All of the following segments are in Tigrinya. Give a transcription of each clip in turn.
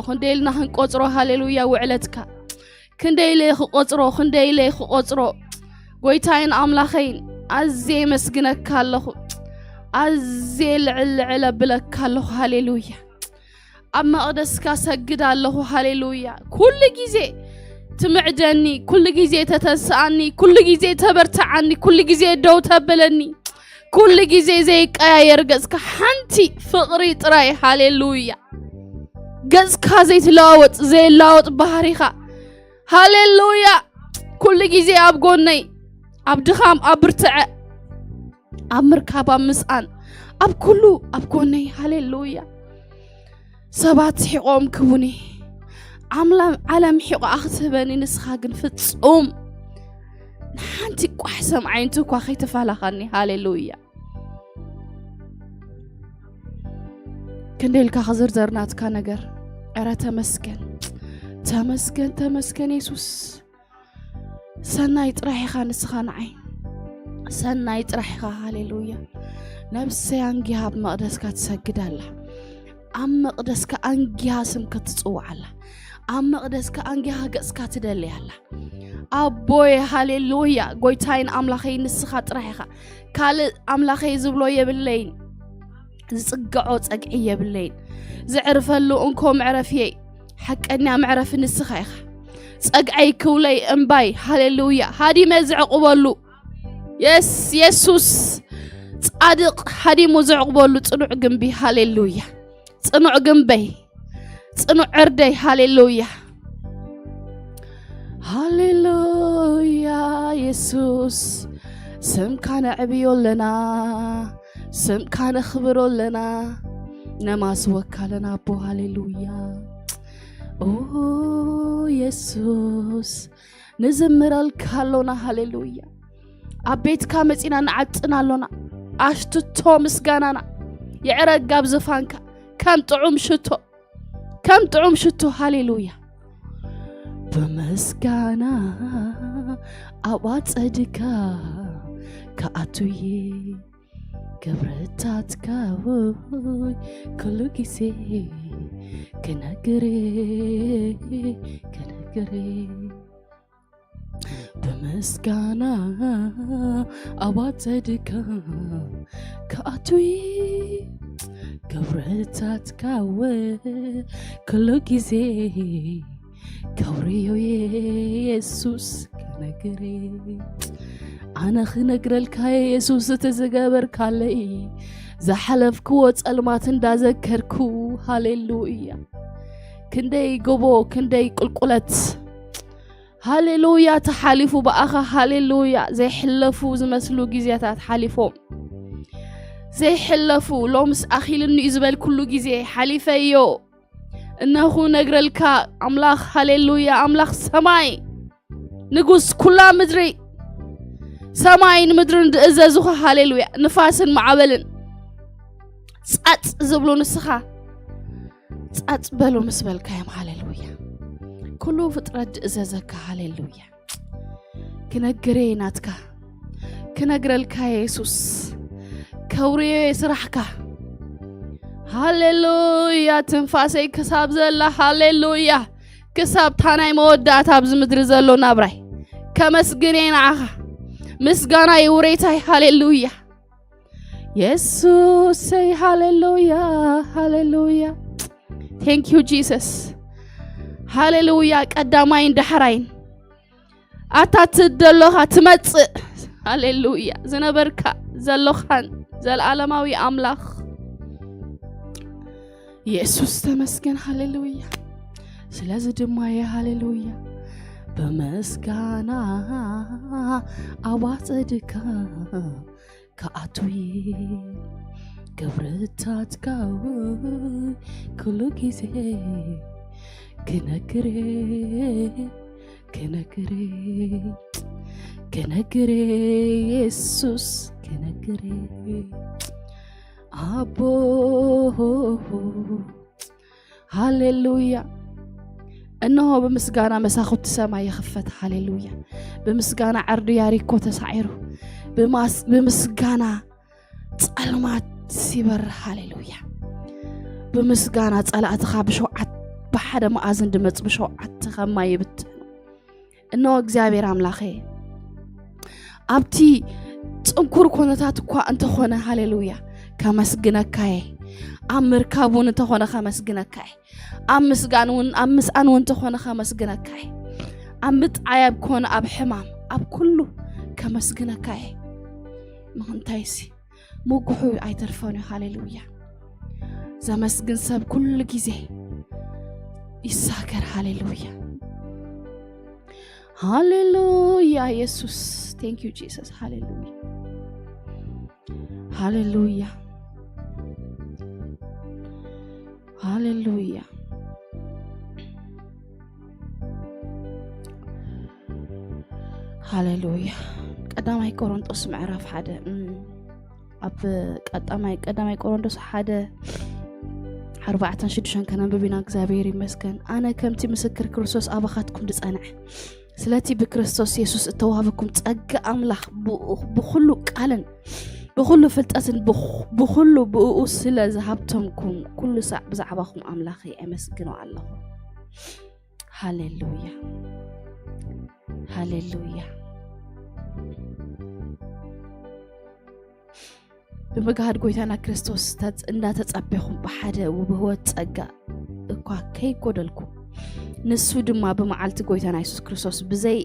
ክንደይ ኢልና ክንቆጽሮ፣ ሃሌሉያ፣ ውዕለትካ ክንደይ ኢለ ክቆጽሮ፣ ክንደይ ኢለ ክቆጽሮ። ጎይታይን ኣምላኸይን፣ ኣዝየ የመስግነካ ኣለኹ፣ ኣዝየ ልዕል ልዕል ኣብለካ ኣለኹ። ሃሌሉያ። ኣብ መቕደስካ ሰግድ ኣለኹ። ሃሌሉያ። ኩሉ ግዜ ትምዕደኒ፣ ኩሉ ግዜ ተተንስኣኒ፣ ኩሉ ግዜ ተበርትዓኒ፣ ኩሉ ግዜ ደው ተብለኒ፣ ኩሉ ግዜ ዘይቀያየር ገጽካ፣ ሓንቲ ፍቕሪ ጥራይ። ሃሌሉያ። ገጽካ ዘይትለዋወጥ፣ ዘይለዋወጥ ባህሪኻ። ሃሌሉያ። ኩሉ ግዜ ኣብ ጎነይ፣ ኣብ ድኻም፣ ኣብ ብርትዐ፣ ኣብ ምርካብ፣ ኣብ ምስኣን፣ ኣብ ኩሉ ኣብ ጎነይ። ሃሌሉያ። ሰባት ሒቖም ክቡኒ፣ ዓምላ-፣ ዓለም ሒቖ ኣኽትህበኒ፣ ንስኻ ግን ፍጹም ንሓንቲ ቋሕ ሰም ዓይንቲ እኳ ከይተፋላኻኒ። ሃሌሉያ። ክንደይ ኢልካ ክዝርዘር ናትካ ነገር። ኧረ ተመስገን፣ ተመስገን፣ ተመስገን የሱስ። ሰናይ ጥራሕ ኢኻ ንስኻ ንዓይ፣ ሰናይ ጥራሕ ኢኻ። ሃሌሉያ። ነብሰይ ኣንጊሃ ኣብ መቕደስካ ትሰግድ ኣላ። ኣብ መቕደስካ ኣንጊሃ ስምካ ትጽውዕ ኣላ። ኣብ መቕደስካ ኣንጊሃ ገጽካ ትደሊ ኣላ። ኣቦየ፣ ሃሌሉያ። ጎይታይን ኣምላኸይ ንስኻ ጥራሕ ኢኻ። ካልእ ኣምላኸይ ዝብሎ የብለይን። ዝጽግዖ ጸግዒ የብለይን። ዝዕርፈሉ እንኮ መዕረፍየይ፣ ሓቀኛ መዕረፊ ንስኻ ኢኻ። ጸግዐይ፣ ክውለይ፣ እምባይ፣ ሃሌሉያ፣ ሃዲመ ዝዕቁበሉ። የስ፣ የሱስ ጻድቕ ሃዲሙ ዝዕቁበሉ ጽኑዕ ግንቢ፣ ሃሌሉያ። ጽኑዕ ግንበይ፣ ጽኑዕ ዕርደይ፣ ሃሌሉያ። ሃሌሉያ የሱስ፣ ስምካ ነዕብዮ ኣለና፣ ስምካ ነኽብሮ ኣለና፣ ነማስወካ ኣለና ኣቦ። ሃሌሉያ። ኦ የሱስ፣ ንዝምረልካ ኣሎና። ሃሌሉያ። ኣብ ቤትካ መጺና ንዓጥን ኣሎና። ኣሽትቶ ምስጋናና፣ የዕረግ ኣብ ዝፋንካ ከም ጥዑም ሽቶ፣ ከም ጥዑም ሽቶ። ሃሌሉያ። ብምስጋና ኣብ ኣጸድካ ክኣቱየ፣ ክብርታትካ ወይ ኩሉ ግዜ ክነግር፣ ክነግር። ብምስጋና ኣብ ኣጸድካ ክኣቱየ፣ ክብርታትካ ወይ ኩሉ ግዜ ከውርዮ የሱስ ክነግር። ኣነ ክነግረልካ የሱስ እቲ ዝገበርካለይ፣ ዝሓለፍክዎ ጸልማት እንዳዘከርኩ። ሃሌሉያ። ክንደይ ጎቦ፣ ክንደይ ቁልቁለት፣ ሃሌሉያ፣ ተሓሊፉ ብኣኻ። ሃሌሉያ። ዘይሕለፉ ዝመስሉ ግዜታት ሓሊፎም፣ ዘይሕለፉ፣ ሎምስ ኣኺልኒ እዩ ዝበልኩሉ ግዜ ሓሊፈዮ። እነኹ ነግረልካ፣ ኣምላኽ፣ ሃሌሉያ፣ ኣምላኽ ሰማይ፣ ንጉስ ኩላ ምድሪ፣ ሰማይን ምድርን ዝእዘዙኻ፣ ሃሌሉያ፣ ንፋስን ማዕበልን ጸጥ ዝብሉ ንስኻ ጸጥ በሉ ምስ በልካዮም፣ ሃሌሉያ፣ ኩሉ ፍጥረት ዝእዘዘካ፣ ሃሌሉያ። ክነግሬ ናትካ፣ ክነግረልካ የሱስ፣ ከውርዮ ስራሕካ። ሃሌሉያ። ትንፋሰይ ክሳብ ዘላ፣ ሃሌሉያ፣ ክሳብ እታ ናይ መወዳእታ ኣብዚ ምድሪ ዘሎ ናብራይ ከመስግን እየ ንዓኻ። ምስጋና ይውሬታይ። ሃሌሉያ የሱሰይ፣ ሃሌሉያ፣ ሃሌሉያ። Thank you Jesus። ሃሌሉያ። ቀዳማይን ዳሕራይን ኣታ ትደሎኻ ትመጽእ፣ ሃሌሉያ፣ ዝነበርካ ዘሎኻን ዘለዓለማዊ ኣምላኽ የሱስ ተመስገን። ሃሌሉያ። ስለዚ ድማ እየ፣ ሃሌሉያ፣ ብምስጋና ኣብ ኣጸድካ ክኣቱ እየ፣ ክብርታትካ ኩሉ ግዜ ክነግር፣ ክነግር፣ ክነግር፣ የሱስ ክነግር፣ ኣቦ። ሃሌሉያ። እነሆ ብምስጋና መሳኹቲ ሰማይ ይኽፈት። ሃሌሉያ። ብምስጋና ዓርዲ ያሪኮ ተሳዒሩ። ብማስ-፣ ብምስጋና ጸልማት ይበርህ። ሃሌሉያ። ብምስጋና ጸላእትኻ ብሸውዓት፣ ብሓ-፣ ሓደ መኣዝን ድመጽ ብሸውዓተ ከማ ይብትኑ። እነሆ እግዚኣብሔር ኣምላኸ፣ ኣብቲ ጽንኩር ኮነታት እኳ እንተኾነ፣ ሃሌሉያ፣ ከመስግነካየ። ኣብ ምርካብ እውን እንተኾነ ከመስግነካየ። ኣብ ምስጋን እውን፣ ኣብ ምስኣን እውን እንተኾነ ከመስግነካየ። ኣብ ምጥዓይ ኣብ ኮነ፣ ኣብ ሕማም፣ ኣብ ኩሉ ከመስግነካየ። ምኽንታይሲ ምጉሑ ኣይተርፎን እዩ። ሃሌሉያ። ዘመስግን ሰብ ኩሉ ግዜ ይሳገር። ሃሌሉያ። ሃሌሉያ የሱስ። Thank you Jesus። ሃሌሉያ። ሃሌሉያ። ሃሌሉያ። ሃሌሉያ። ቀዳማይ ቆሮንጦስ ምዕራፍ ሓደ፣ እም፣ ኣብ ቀዳማይ፣ ቀዳማይ ቆሮንቶስ ሓደ ኣርባዕተን ሽዱሽተን ከነንብብ ኢና። እግዚኣብሔር ይመስገን። ኣነ ከምቲ ምስክር ክርስቶስ ኣባኻትኩም ድጸንዐ፣ ስለቲ ብክርስቶስ የሱስ እተዋህበኩም ጸጋ ኣምላኽ ብኡ-፣ ብኹሉ ቃልን ብኹሉ ፍልጠትን ብኹ-፣ ብኹሉ ብእኡ ስለ ዝሃብተምኩም ኩሉ ሳዕ ብዛዕባኹም ኣምላኽ የመስግኖ ኣለኹ። ሃሌሉያ። ሃሌሉያ። ብምግሃድ ጎይታና ክርስቶስ ተጽ-፣ እንዳተጸቤኹም ብሓደ ብህይወት ጸጋ እኳ ከይጎደልኩም፣ ንሱ ድማ ብመዓልቲ ጎይታና የሱስ ክርስቶስ ብዘይ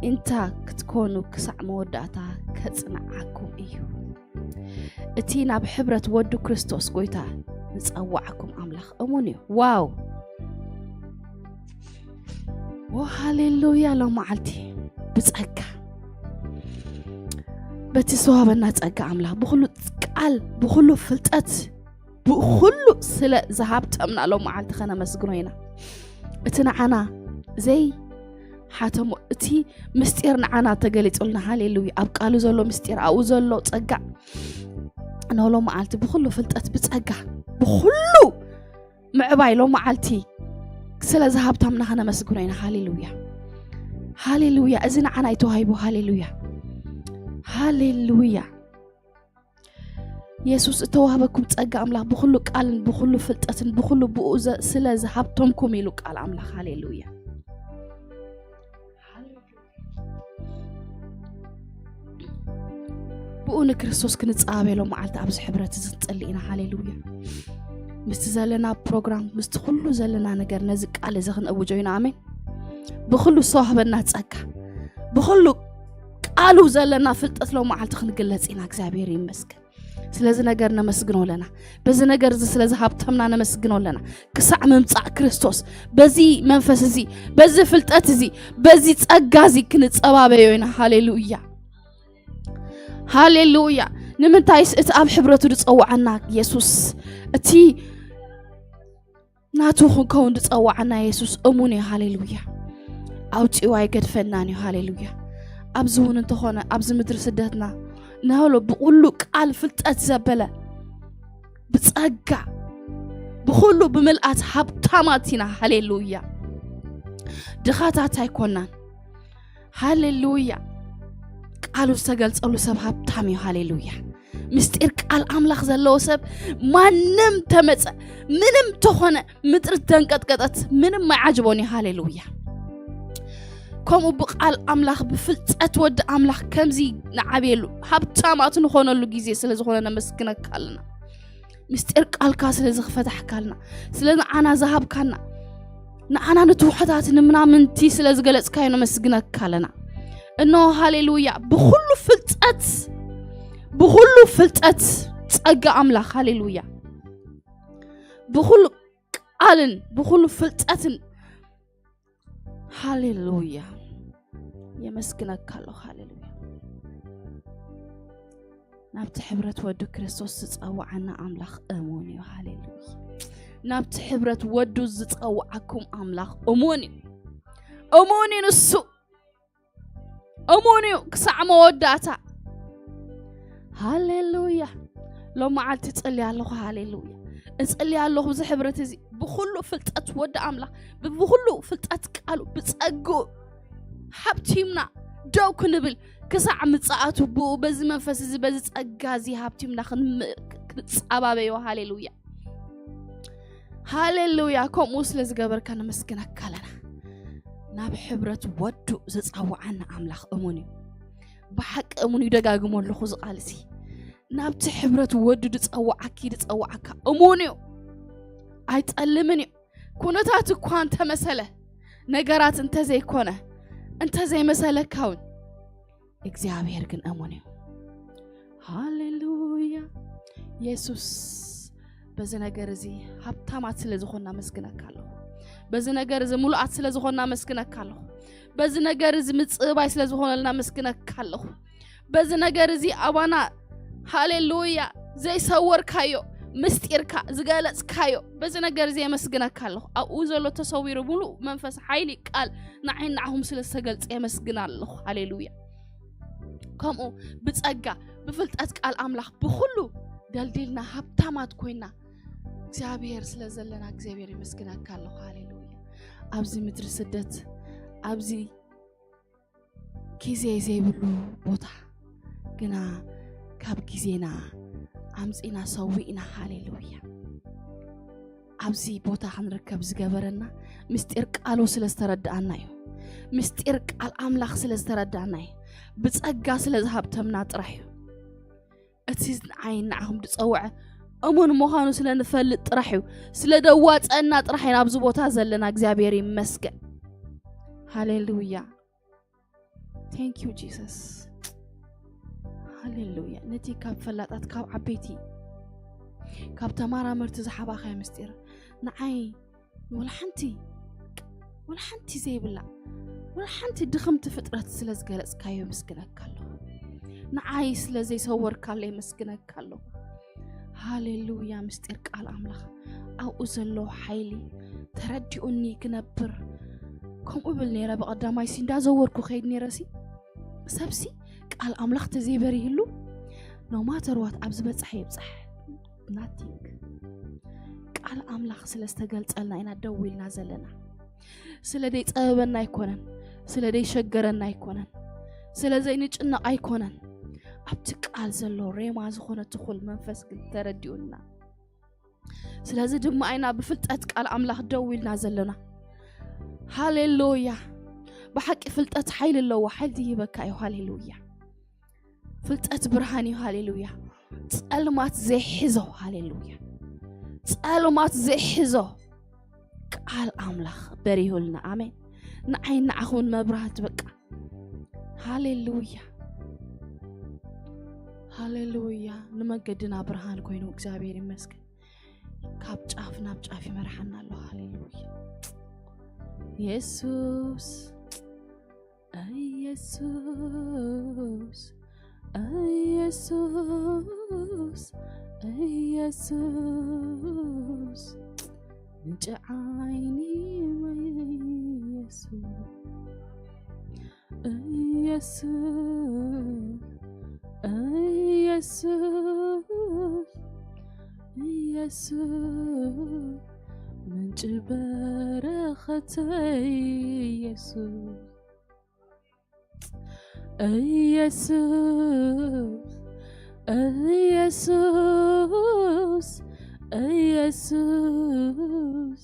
እንታ ክትኮኑ ክሳዕ መወዳእታ ከጽንዓኩም እዩ። እቲ ናብ ሕብረት ወዱ ክርስቶስ ጎይታ ዝጸዋዕኩም ኣምላኽ እሙን እዩ። ዋው! ኦ፣ ሃሌሉያ! ሎም መዓልቲ ብጸጋ፣ በቲ ዝተዋህበና ጸጋ ኣምላኽ፣ ብኹሉ ቃል፣ ብኹሉ ፍልጠት፣ ብኹሉ ስለ ዝሃብተምና ሎም መዓልቲ ከነመስግኖ ኢና። እቲ ንዓና ዘይሓተሞ፣ እቲ ምስጢር ንዓና ተገሊጹልና። ሃሌሉያ! ኣብ ቃሉ ዘሎ ምስጢር፣ ኣብኡ ዘሎ ጸጋ፣ ንሎም መዓልቲ ብኹሉ ፍልጠት፣ ብጸጋ፣ ብኹሉ ምዕባይ ሎም መዓልቲ ስለ ዝሃብተምና ከነመስግኖ ኢና። ሃሌሉያ። ሃሌሉያ። እዚ ንዓና እዩ ተዋሂቡ። ሃሌሉያ። ሃሌሉያ። የሱስ እተዋህበኩም ጸጋ ኣምላኽ ብኹሉ ቃልን ብኹሉ ፍልጠትን ብኹሉ ብኡ ዘ-፣ ስለ ዝሃብተምኩም ኢሉ ቃል ኣምላኽ። ሃሌሉያ። ብኡ ንክርስቶስ ክንጸባበሎ መዓልቲ ኣብዚ ሕብረት እዚ ንጽሊ ኢና። ሃሌሉያ። ምስቲ ዘለና ፕሮግራም፣ ምስቲ ኩሉ ዘለና ነገር ነዚ ቃል እዚ ክንእውጆ ኢና። ኣሜን። ብኹሉ ዝተዋህበና ጸጋ፣ ብኹሉ ቃሉ ዘለና ፍልጠት ሎም መዓልቲ ክንግለጽ ኢና። እግዚኣብሔር ይመስገን። ስለዚ ነገር ነመስግኖ ኣለና። በዚ ነገር እዚ ስለ ዝሃብተምና ነመስግኖ ኣለና። ክሳዕ ምምጻእ ክርስቶስ፣ በዚ መንፈስ እዚ፣ በዚ ፍልጠት እዚ፣ በዚ ጸጋ እዚ ክንጸባበዮ ኢና። ሃሌሉያ። ሃሌሉያ። ንምንታይስ እቲ ኣብ ሕብረቱ ዝጸውዓና የሱስ፣ እቲ ናቱ ክንከውን ዝጸዋዓና የሱስ እሙን እዩ። ሃሌሉያ። ኣውጺኡ ኣይገድፈናን እዩ። ሃሌሉያ። ኣብዚ እውን እንተኾነ፣ ኣብዚ ምድሪ ስደትና፣ ንሃሎ ብኹሉ ቃል ፍልጠት ዘበለ፣ ብጸጋ፣ ብኹሉ ብምልኣት ሃብታማት ኢና። ሃሌሉያ። ድኻታት ኣይኮናን። ሃሌሉያ። ቃሉ ዝተገልጸሉ ሰብ ሃብታም እዩ። ሃሌሉያ። ምስጢር ቃል ኣምላኽ ዘለዎ ሰብ ማንም ተመጸ፣ ምንም ተኾነ፣ ምድሪ ተንቀጥቀጠት፣ ምንም ኣይዓጅቦን እዩ። ሃሌሉያ። ከምኡ ብቃል ኣምላኽ፣ ብፍልጠት ወዲ ኣምላኽ ከምዚ ንዓብየሉ፣ ሃብታማት ንኾነሉ ግዜ ስለ ዝኾነ ነመስግነካ ኣለና። ምስጢር ቃልካ ስለ ዝፈታሕካልና፣ ስለ ንዓና ዝሃብካና፣ ንዓና ንትውሕታት ንምናምንቲ ስለ ዝገለጽካዮ ነመስግነካ ኣለና። እነሆ፣ ሃሌሉያ፣ ብኹሉ ፍልጠት፣ ብኹሉ ፍልጠት ጸጋ ኣምላኽ፣ ሃሌሉያ፣ ብኹሉ ቃልን ብኹሉ ፍልጠትን፣ ሃሌሉያ፣ የመስግነካ ኣለኹ። ሃሌሉያ። ናብቲ ሕብረት ወዱ ክርስቶስ ዝጸውዓና ኣምላኽ እሙን እዩ። ሃሌሉያ። ናብቲ ሕብረት ወዱ ዝጸውዓኩም ኣምላኽ እሙን እዩ። እሙን እዩ ንሱ። እሙን እዩ ክሳዕ መወዳእታ። ሃሌሉያ። ሎም መዓልቲ እጽሊ ኣለኹ። ሃሌሉያ። እጽሊ ኣለኹ፣ እዚ ሕብረት እዚ ብኹሉ ፍልጠት ወዲ ኣምላኽ፣ ብብኹሉ ፍልጠት ቃሉ፣ ብጸግኡ ሃብቲምና ደው ክንብል፣ ክሳዕ ምጽኣቱ ብኡ በዚ መንፈስ እዚ፣ በዚ ጸጋ እዚ ሃብቲምና ክንም-፣ ክንጸባበዮ። ሃሌሉያ። ሃሌሉያ። ከምኡ ስለ ዝገበርካ ነመስግነካ ኣለና። ናብ ሕብረት ወዱ ዝጸውዓና ኣምላኽ እሙን እዩ። ብሓቂ እሙን እዩ። ደጋግሞ ኣለኹ እዚ ቃል እዚ። ናብቲ ሕብረት ወዱ ዝጸውዓኪ ዝጸውዓካ እሙን እዩ። ኣይጸልምን እዩ። ኩነታት እኳ እንተመሰለ፣ ነገራት እንተዘይኮነ፣ እንተዘይመሰለካ እውን እግዚኣብሔር ግን እሙን እዩ። ሃሌሉያ። የሱስ፣ በዚ ነገር እዚ ሃብታማት ስለ ዝኾንና ኣመስግነካ ኣለኹ። በዚ ነገር እዚ ምሉኣት ስለ ዝኾንና ኣመስግነካ ኣለኹ። በዚ ነገር እዚ ምጽባይ ስለ ዝኾነልና ኣመስግነካ ኣለኹ። በዚ ነገር እዚ ኣባና፣ ሃሌሉያ፣ ዘይሰወርካዮ ምስጢርካ ዝገለጽካዮ፣ በዚ ነገር እዚ የመስግነካ ኣለኹ። ኣብኡ ዘሎ ተሰዊሩ ምሉእ መንፈስ ሓይሊ ቃል ንዓይን ንዓኹም ስለ ዝተገልጸ የመስግን ኣለኹ። ሃሌሉያ። ከምኡ ብጸጋ ብፍልጠት ቃል ኣምላኽ ብኹሉ ደልዲልና ሃብታማት ኮይና እግዚኣብሔር ስለ ዘለና እግዚኣብሔር የመስግነካ ኣለኹ። ሃሌሉያ። ኣብዚ ምድሪ ስደት፣ ኣብዚ ግዜ ዘይብሉ ቦታ ግና ካብ ግዜና ኣምጺና ሰዊእና። ሃሌሉያ። ኣብዚ ቦታ ክንርከብ ዝገበረና ምስጢር ቃሉ ስለ ዝተረዳኣና እዩ። ምስጢር ቃል ኣምላኽ ስለ ዝተረዳኣና እዩ። ብጸጋ ስለ ዝሃብተምና ጥራሕ እዩ። እቲ ንዓይ ንዓኹም ዝጸውዐ እሙን ምዃኑ ስለ ንፈልጥ ጥራሕ እዩ። ስለ ደዋጸና ጥራሕ ኢና ኣብዚ ቦታ ዘለና። እግዚኣብሔር ይመስገን። ሃሌሉያ። Thank you Jesus። ሃሌሉያ። ነቲ ካብ ፈላጣት፣ ካብ ዓበይቲ፣ ካብ ተማራመርቲ ዝሓባኻዮ ምስጢር ንዓይ ወላ ሓንቲ፣ ወላ ሓንቲ ዘይብላ፣ ወላ ሓንቲ ድኽምቲ ፍጥረት ስለ ዝገለጽካዮ የመስግነካ ኣለኹ። ንዓይ ስለ ዘይሰወርካለይ የመስግነካ ኣለኹ። ሃሌሉያ። ምስጢር ቃል ኣምላኽ ኣብኡ ዘሎ ሓይሊ ተረዲኡኒ ክነብር። ከምኡ ብል ነይረ። ብቐዳማይ ሲ እንዳዘወርኩ ከይድ ነይረ ሲ፣ ሰብሲ ቃል ኣምላኽ ተዘይበሪህሉ no matter what ኣብ ዝበጽሐ ይብጻሕ፣ nothing። ቃል ኣምላኽ ስለ ዝተገልጸልና ኢና ደው ኢልና ዘለና። ስለ ደይ ጸበበና ኣይኮነን፣ ስለ ደይ ሸገረና ኣይኮነን፣ ስለ ዘይንጭነቕ ኣይኮነን። ኣብቲ ቃል ዘሎ ሬማ ዝኾነ ትኹል መንፈስ ግን ተረዲኡና። ስለዚ ድማ ኢና ብፍልጠት ቃል ኣምላኽ ደው ኢልና ዘለና። ሃሌሉያ። ብሓቂ ፍልጠት ሓይሊ ኣለዎ፣ ሓይሊ ይህበካ እዩ። ሃሌሉያ። ፍልጠት ብርሃን እዩ። ሃሌሉያ። ጸልማት ዘይሕዞ፣ ሃሌሉያ፣ ጸልማት ዘይሕዞ ቃል ኣምላኽ በሪሁልና። ኣሜን። ንዓይ ንዓኹን መብራህቲ በቃ። ሃሌሉያ። ሃሌሉያ። ንመንገድና ብርሃን ኮይኑ እግዚኣብሔር ይመስገን። ካብ ጫፍ ናብ ጫፍ ይመርሓና ኣሎ። ሃሌሉያ። የሱስ፣ ኢየሱስ፣ ኢየሱስ፣ ኢየሱስ፣ ምንጪ ዓይኒ ወይ ኢየሱስ፣ ኢየሱስ፣ ኢየሱስ፣ ኢየሱስ፣ ምንጪ በረኸተይ ኢየሱስ። ኢየሱስ፣ ኢየሱስ፣ ኢየሱስ፣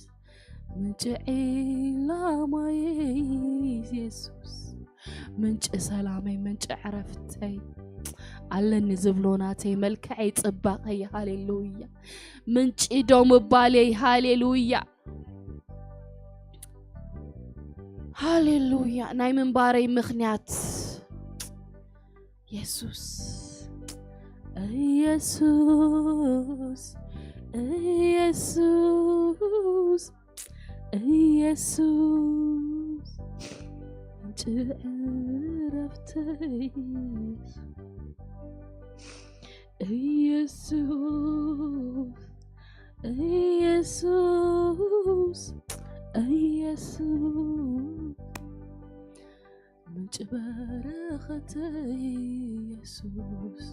ምንጪ ዒላማይ ኢየሱስ፣ ምንጪ ሰላመይ፣ ምንጪ ዕረፍተይ፣ ኣለኒ ዝብሎ ናተይ፣ መልክዐይ፣ ጽባቐይ፣ ሃሌሉያ፣ ምንጪ ደው ምባለይ፣ ሃሌሉያ። ሃሌሉያ። ናይ ምንባረይ ምኽንያት የሱስ። ኢየሱስ፣ ኢየሱስ፣ ኢየሱስ፣ ምንጪ ዕረፍተይ። ኢየሱስ፣ ኢየሱስ፣ ኢየሱስ፣ ምንጪ በረኸተይ ኢየሱስ።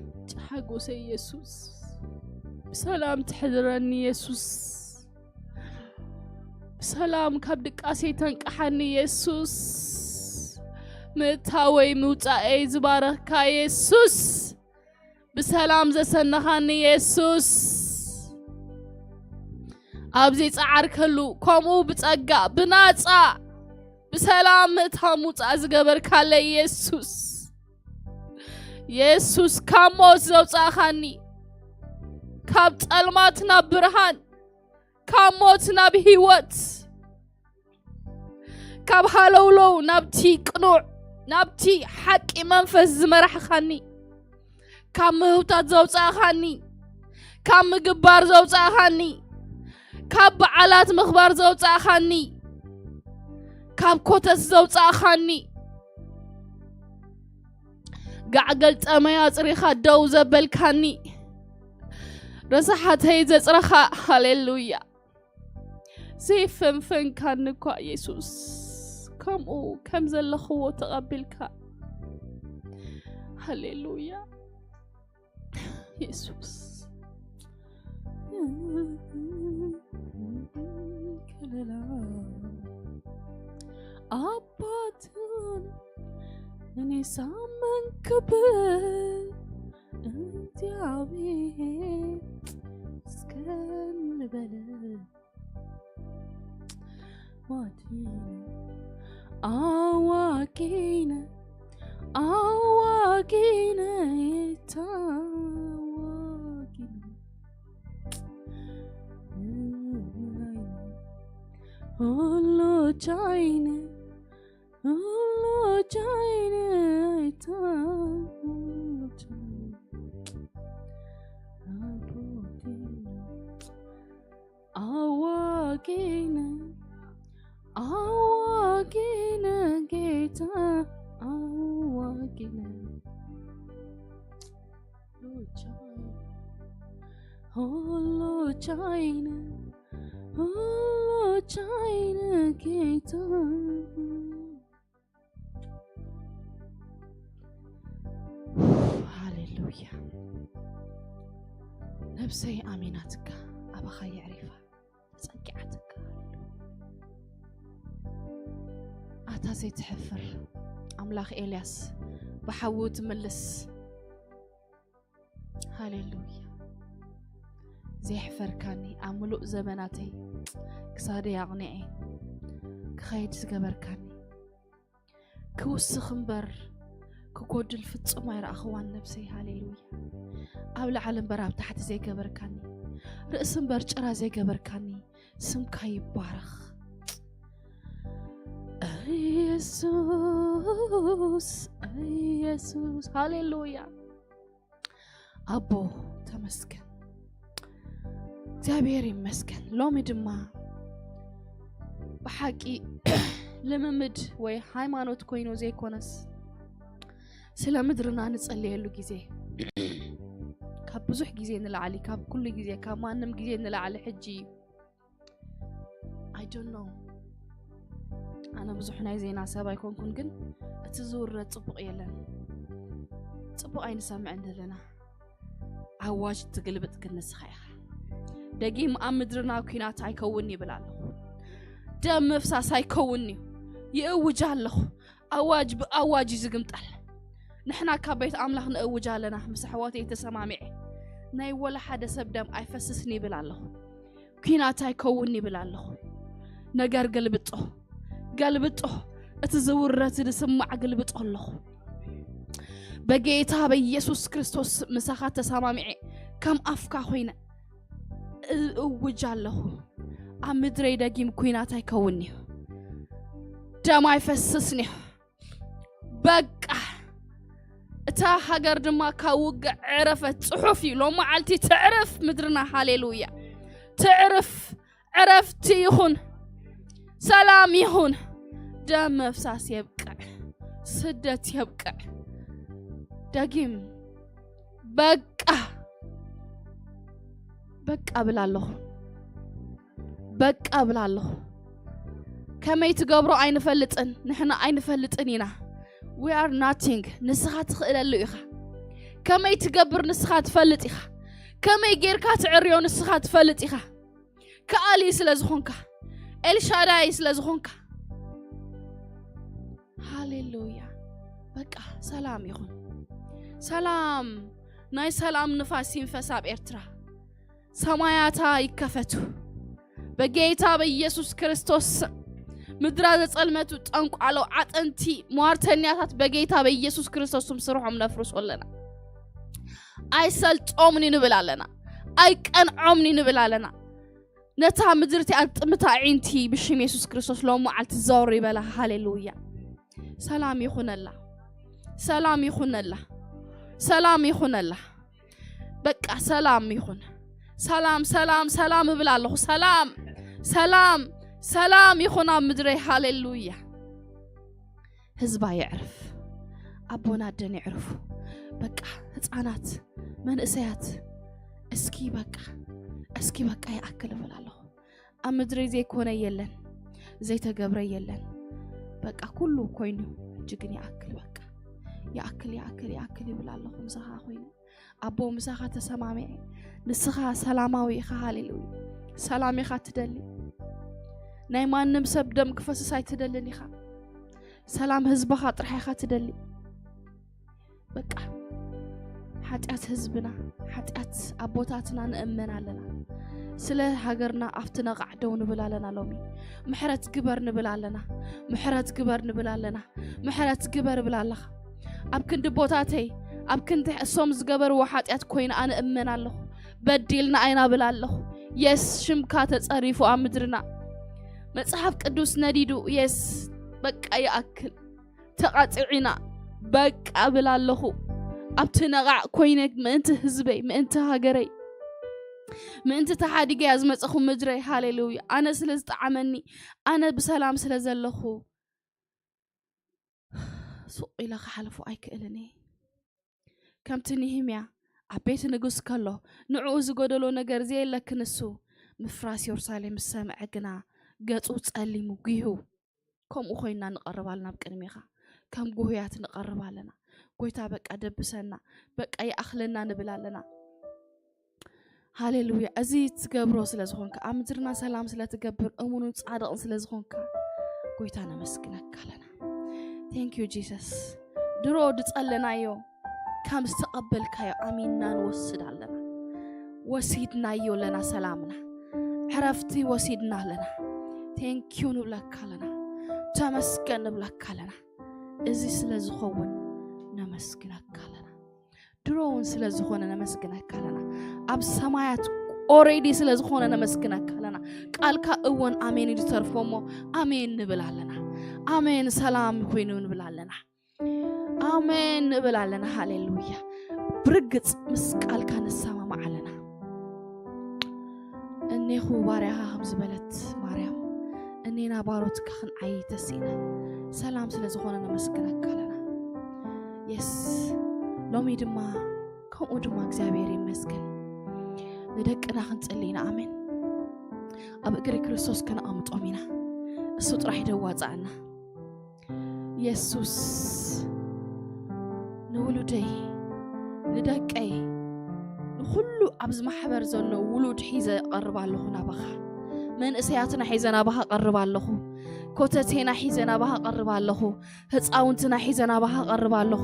ምንጪ ሓጎሰይ ኢየሱስ። ብሰላም ትሕድረኒ ኢየሱስ። ብሰላም ካብ ድቃሴ ተንቅሓኒ ኢየሱስ። ምእታወይ ምውጻኤይ ዝባረኽካ ኢየሱስ። ብሰላም ዘሰነኻኒ የሱስ። ኣብ ዘይጸዓርከሉ፣ ከምኡ ብጸጋ ብናጻ ብሰላም ምእታው ምውጻእ ዝገበርካለይ የሱስ። የሱስ፣ ካብ ሞት ዘውጻእኻኒ፣ ካብ ጸልማት ናብ ብርሃን፣ ካብ ሞት ናብ ህይወት፣ ካብ ሃለውለው ናብቲ ቅኑዕ፣ ናብቲ ሓቂ መንፈስ ዝመራሕኻኒ፣ ካብ ምህውታት ዘውጻእኻኒ፣ ካብ ምግባር ዘውጻእኻኒ፣ ካብ በዓላት ምኽባር ዘውጻእኻኒ፣ ካብ ኮተት ዘውጻእኻኒ፣ ጋዕ ገልጠመይ ኣጽሪኻ ደው ዘበልካኒ፣ ረሳሓተይ ዘጽረኻ፣ ሃሌሉያ። ዘይፈንፈንካኒ እኳ የሱስ፣ ከምኡ ከም ዘለኽዎ ተቐቢልካ። ሃሌሉያ የሱስ። ከለላ ኣባትን እኔ ሳመንክብ እግዚኣብሔር እስከንበለ ማቲነ ኣዋቂነ ኣዋቂነ ታዋቂነ ሁሉ ቻይነ ሁሉ ቻይነ አዋቂነ አዋቂነ ጌታ አዋቂነ ሁሉ ቻይነ ሁሉ ቻይነ ጌታ። ሃሌሉያ። ነብሰይ ኣሚናትካ ኣባኻ የዕሪፋ ተጸጊዓትካ። ኣታ ዘይትሕፍር ኣምላኽ ኤልያስ ብሓዊ ትምልስ። ሃሌሉያ። ዘየሕፈርካኒ ኣብ ምሉእ ዘመናተይ ክሳደይ ኣቕኒዐ ክኸይድ ዝገበርካኒ ክውስኽ እምበር ክጎድል ፍጹም ኣይረኣኽዋን ነብሰይ። ሃሌሉያ። ኣብ ላዕሊ እምበር ኣብ ታሕቲ ዘይገበርካኒ፣ ርእሲ እምበር ጭራ ዘይገበርካኒ ስምካ ይባረኽ። ኢየሱስ፣ ኢየሱስ፣ ሃሌሉያ። ኣቦ ተመስገን፣ እግዚኣብሔር ይመስገን። ሎሚ ድማ ብሓቂ ልምምድ ወይ ሃይማኖት ኮይኑ ዘይኮነስ ስለ ምድርና ንጸልየሉ ግዜ፣ ካብ ብዙሕ ግዜ ንላዕሊ፣ ካብ ኩሉ ግዜ፣ ካብ ማንም ግዜ ንላዕሊ ሕጂ እዩ። I don't know። ኣነ ብዙሕ ናይ ዜና ሰብ ኣይኮንኩን፣ ግን እቲ ዝውረ ጽቡቕ የለን። ጽቡቕ ኣይንሰምዕን ዘለና። ኣዋጅ ትግልብጥ ግን ንስኻ ኢኻ። ደጊም ኣብ ምድርና ኲናት ኣይከውን ይብል ኣለኹ። ደም ምፍሳስ ኣይከውን እዩ። ይእውጅ ኣለኹ። ኣዋጅ ብኣዋጅ እዩ ዝግምጠል። ንሕና ካብ ቤት ኣምላኽ ንእውጅ ኣለና። ምስ ኣሕዋተይ ተሰማሚዐ። ናይ ወላ ሓደ ሰብ ደም ኣይፈስስን ይብል ኣለኹ። ኲናት ኣይከውን ይብል ኣለኹ። ነገር ገልብጦ፣ ገልብጦ። እቲ ዝውረ፣ እቲ ዝስማዕ ገልብጦ ኣለኹ። በጌታ በኢየሱስ ክርስቶስ ምሳኻ ተሰማሚዐ፣ ከም ኣፍካ ኮይነ እእውጅ ኣለኹ። ኣብ ምድረይ ደጊም ኲናት ኣይከውን እዩ። ደም ኣይፈስስን እዩ። በቃ። እታ ሃገር ድማ ካብ ውግእ ዕረፈት። ጽሑፍ እዩ። ሎም መዓልቲ ትዕርፍ ምድርና። ሃሌሉያ። ትዕርፍ። ዕረፍቲ ይኹን። ሰላም ይኹን። ደም መፍሳስ የብቅዕ። ስደት የብቅዕ። ደጊም በቃ። በቃ እብል ኣለኹ። በቃ እብል ኣለኹ። ከመይ ትገብሮ ኣይንፈልጥን፣ ንሕና ኣይንፈልጥን ኢና። We are nothing። ንስኻ ትኽእለሉ ኢኻ። ከመይ ትገብር ንስኻ ትፈልጥ ኢኻ። ከመይ ጌርካ ትዕርዮ ንስኻ ትፈልጥ ኢኻ። ከኣሊ ስለ ዝኾንካ፣ ኤልሻዳይ ስለ ዝኾንካ። ሃሌሉያ። በቃ ሰላም ይኹን። ሰላም፣ ናይ ሰላም ንፋስ ይንፈስ ኣብ ኤርትራ። ሰማያታ ይከፈቱ። በጌታ በኢየሱስ ክርስቶስ ስም ምድራ ዘጸልመቱ ጠንቋሎ ዓጠንቲ ሟርተኛታት በጌታ በኢየሱስ ክርስቶስ ስም ስርሖም ነፍርሶ ኣለና። ኣይሰልጦምን እዩ ንብል ኣለና። ኣይቀንዖምን እዩ ንብል ኣለና። ነታ ምድርቲ ኣጥምታ ኣዒንቲ ብሽም የሱስ ክርስቶስ ሎም መዓልቲ ዘወር ይበላ። ሃሌሉያ። ሰላም ይኹነላ። ሰላም ይኹነላ። ሰላም ይኹነላ። በቃ ሰላም ይኹን። ሰላም፣ ሰላም፣ ሰላም እብል ኣለኹ። ሰላም፣ ሰላም፣ ሰላም ይኹን ኣብ ምድረይ። ሃሌሉያ። ህዝባ የዕርፍ። ኣቦን ኣደን የዕርፉ። በቃ ህፃናት፣ መንእሰያት፣ እስኪ በቃ፣ እስኪ በቃ ይኣክል እብል ኣለኹ። ኣብ ምድሪ ዘይኮነ የለን፣ ዘይተገብረ የለን። በቃ ኩሉ ኮይኑ፣ ሕጂ ግን ይኣክል በቃ። ይኣክል፣ ይኣክል፣ ይኣክል ይብል ኣለኹ። ምሳኻ ኮይኑ፣ ኣቦ ምሳኻ ተሰማሚዐ። ንስኻ ሰላማዊ ኢኻ። ሃሌሉያ። ሰላም ኢኻ ትደሊ። ናይ ማንም ሰብ ደም ክፈስስ ኣይትደልን ኢኻ። ሰላም ህዝብኻ ጥራሕ ኢኻ ትደሊ። በቃ ሓጢኣት ህዝብና፣ ሓጢኣት ኣቦታትና ንእመን ኣለና። ስለ ሃገርና ኣብቲ ነቓዕ ደው ንብል ኣለና። ሎሚ ምሕረት ግበር ንብል ኣለና። ምሕረት ግበር ንብል ኣለና። ምሕረት ግበር እብል ኣለኻ። ኣብ ክንዲ ኣቦታተይ፣ ኣብ ክንዲ እሶም ዝገበርዎ ሓጢኣት ኮይነ ኣነ እመን ኣለኹ። በዲልና ኣይና ብል ኣለኹ። የስ ሽምካ ተጸሪፉ ኣብ ምድርና። መጽሓፍ ቅዱስ ነዲዱ። የስ በቃ ይኣክል። ተቓጺዕና በቃ እብል ኣለኹ። ኣብቲ ነቓዕ ኮይነ ምእንቲ ህዝበይ፣ ምእንቲ ሃገረይ፣ ምእንቲ ተሓዲገያ ዝመጸኹ ምድረይ። ሃሌሉያ። ኣነ ስለ ዝጠዓመኒ፣ ኣነ ብሰላም ስለ ዘለኹ፣ ሱቕ ኢለ ክሓልፎ ኣይክእልን እየ። ከምቲ ንህምያ ኣብ ቤት ንጉስ ከሎ፣ ንዕኡ ዝጎደሎ ነገር ዘየለኪ ንሱ፣ ምፍራስ የሩሳሌም ምስ ሰምዐ ግና፣ ገጹ ጸሊሙ ጒሁ። ከምኡ ኮይና ንቐርብ ኣለና ኣብ ቅድሜኻ። ከም ጉህያት ንቐርብ ኣለና። ጎይታ በቃ ደብሰና፣ በቃ ይኣኽለና ንብል ኣለና። ሃሌሉያ። እዚ ትገብሮ ስለ ዝኾንካ፣ ኣብ ምድርና ሰላም ስለ ትገብር፣ እሙንን ጻድቕን ስለ ዝኾንካ፣ ጎይታ ነመስግነካ ኣለና። Thank you Jesus። ድሮ ድጸለናዮ ከም ዝተቐበልካዮ ኣሚንና ንወስድ ኣለና። ወሲድናዮ ኣለና ሰላምና። ዕረፍቲ ወሲድና ኣለና። Thank you ንብለካ ኣለና። ተመስገን ንብለካ ኣለና። እዚ ስለ ዝኸውን ነመስግነካ ኣለና። ድሮ እውን ስለ ዝኾነ ነመስግነካ ኣለና። ኣብ ሰማያት already ስለ ዝኾነ ነመስግነካ ኣለና። ቃልካ እወን ኣሜን እዩ ዝተርፎ እሞ ኣሜን ንብል ኣለና። ኣሜን ሰላም ኮይኑ ንብል ኣለና። ኣሜን ንብል ኣለና። ሃሌሉያ። ብርግጽ ምስ ቃልካ ንሰማማዕ ኣለና። እኔኹ ባርያኻ ከም ዝበለት ማርያም፣ እኔና ባሮትካ ክንዓይ ተስኢና። ሰላም ስለ ዝኾነ ነመስግነካ ኣለና። የስ፣ ሎሚ ድማ ከምኡ ድማ እግዚኣብሔር ይመስገን። ንደቅና ክንጽሊ ኢና። ኣሜን። ኣብ እግሪ ክርስቶስ ከነቐምጦም ኢና። እሱ ጥራሕ ደዋጻኣና። የሱስ፣ ንውሉደይ፣ ንደቀይ፣ ንኹሉ ኣብዚ ማሕበር ዘሎ ውሉድ ሒዘ እቐርብ ኣለኹ ናባኻ። መንእሰያትና ሒዘ ናባኻ እቐርብ ኣለኹ። ኮተቴና ሒዘ ናባኻ እቐርብ ኣለኹ። ህፃውንትና ሒዘ ናባኻ እቐርብ ኣለኹ።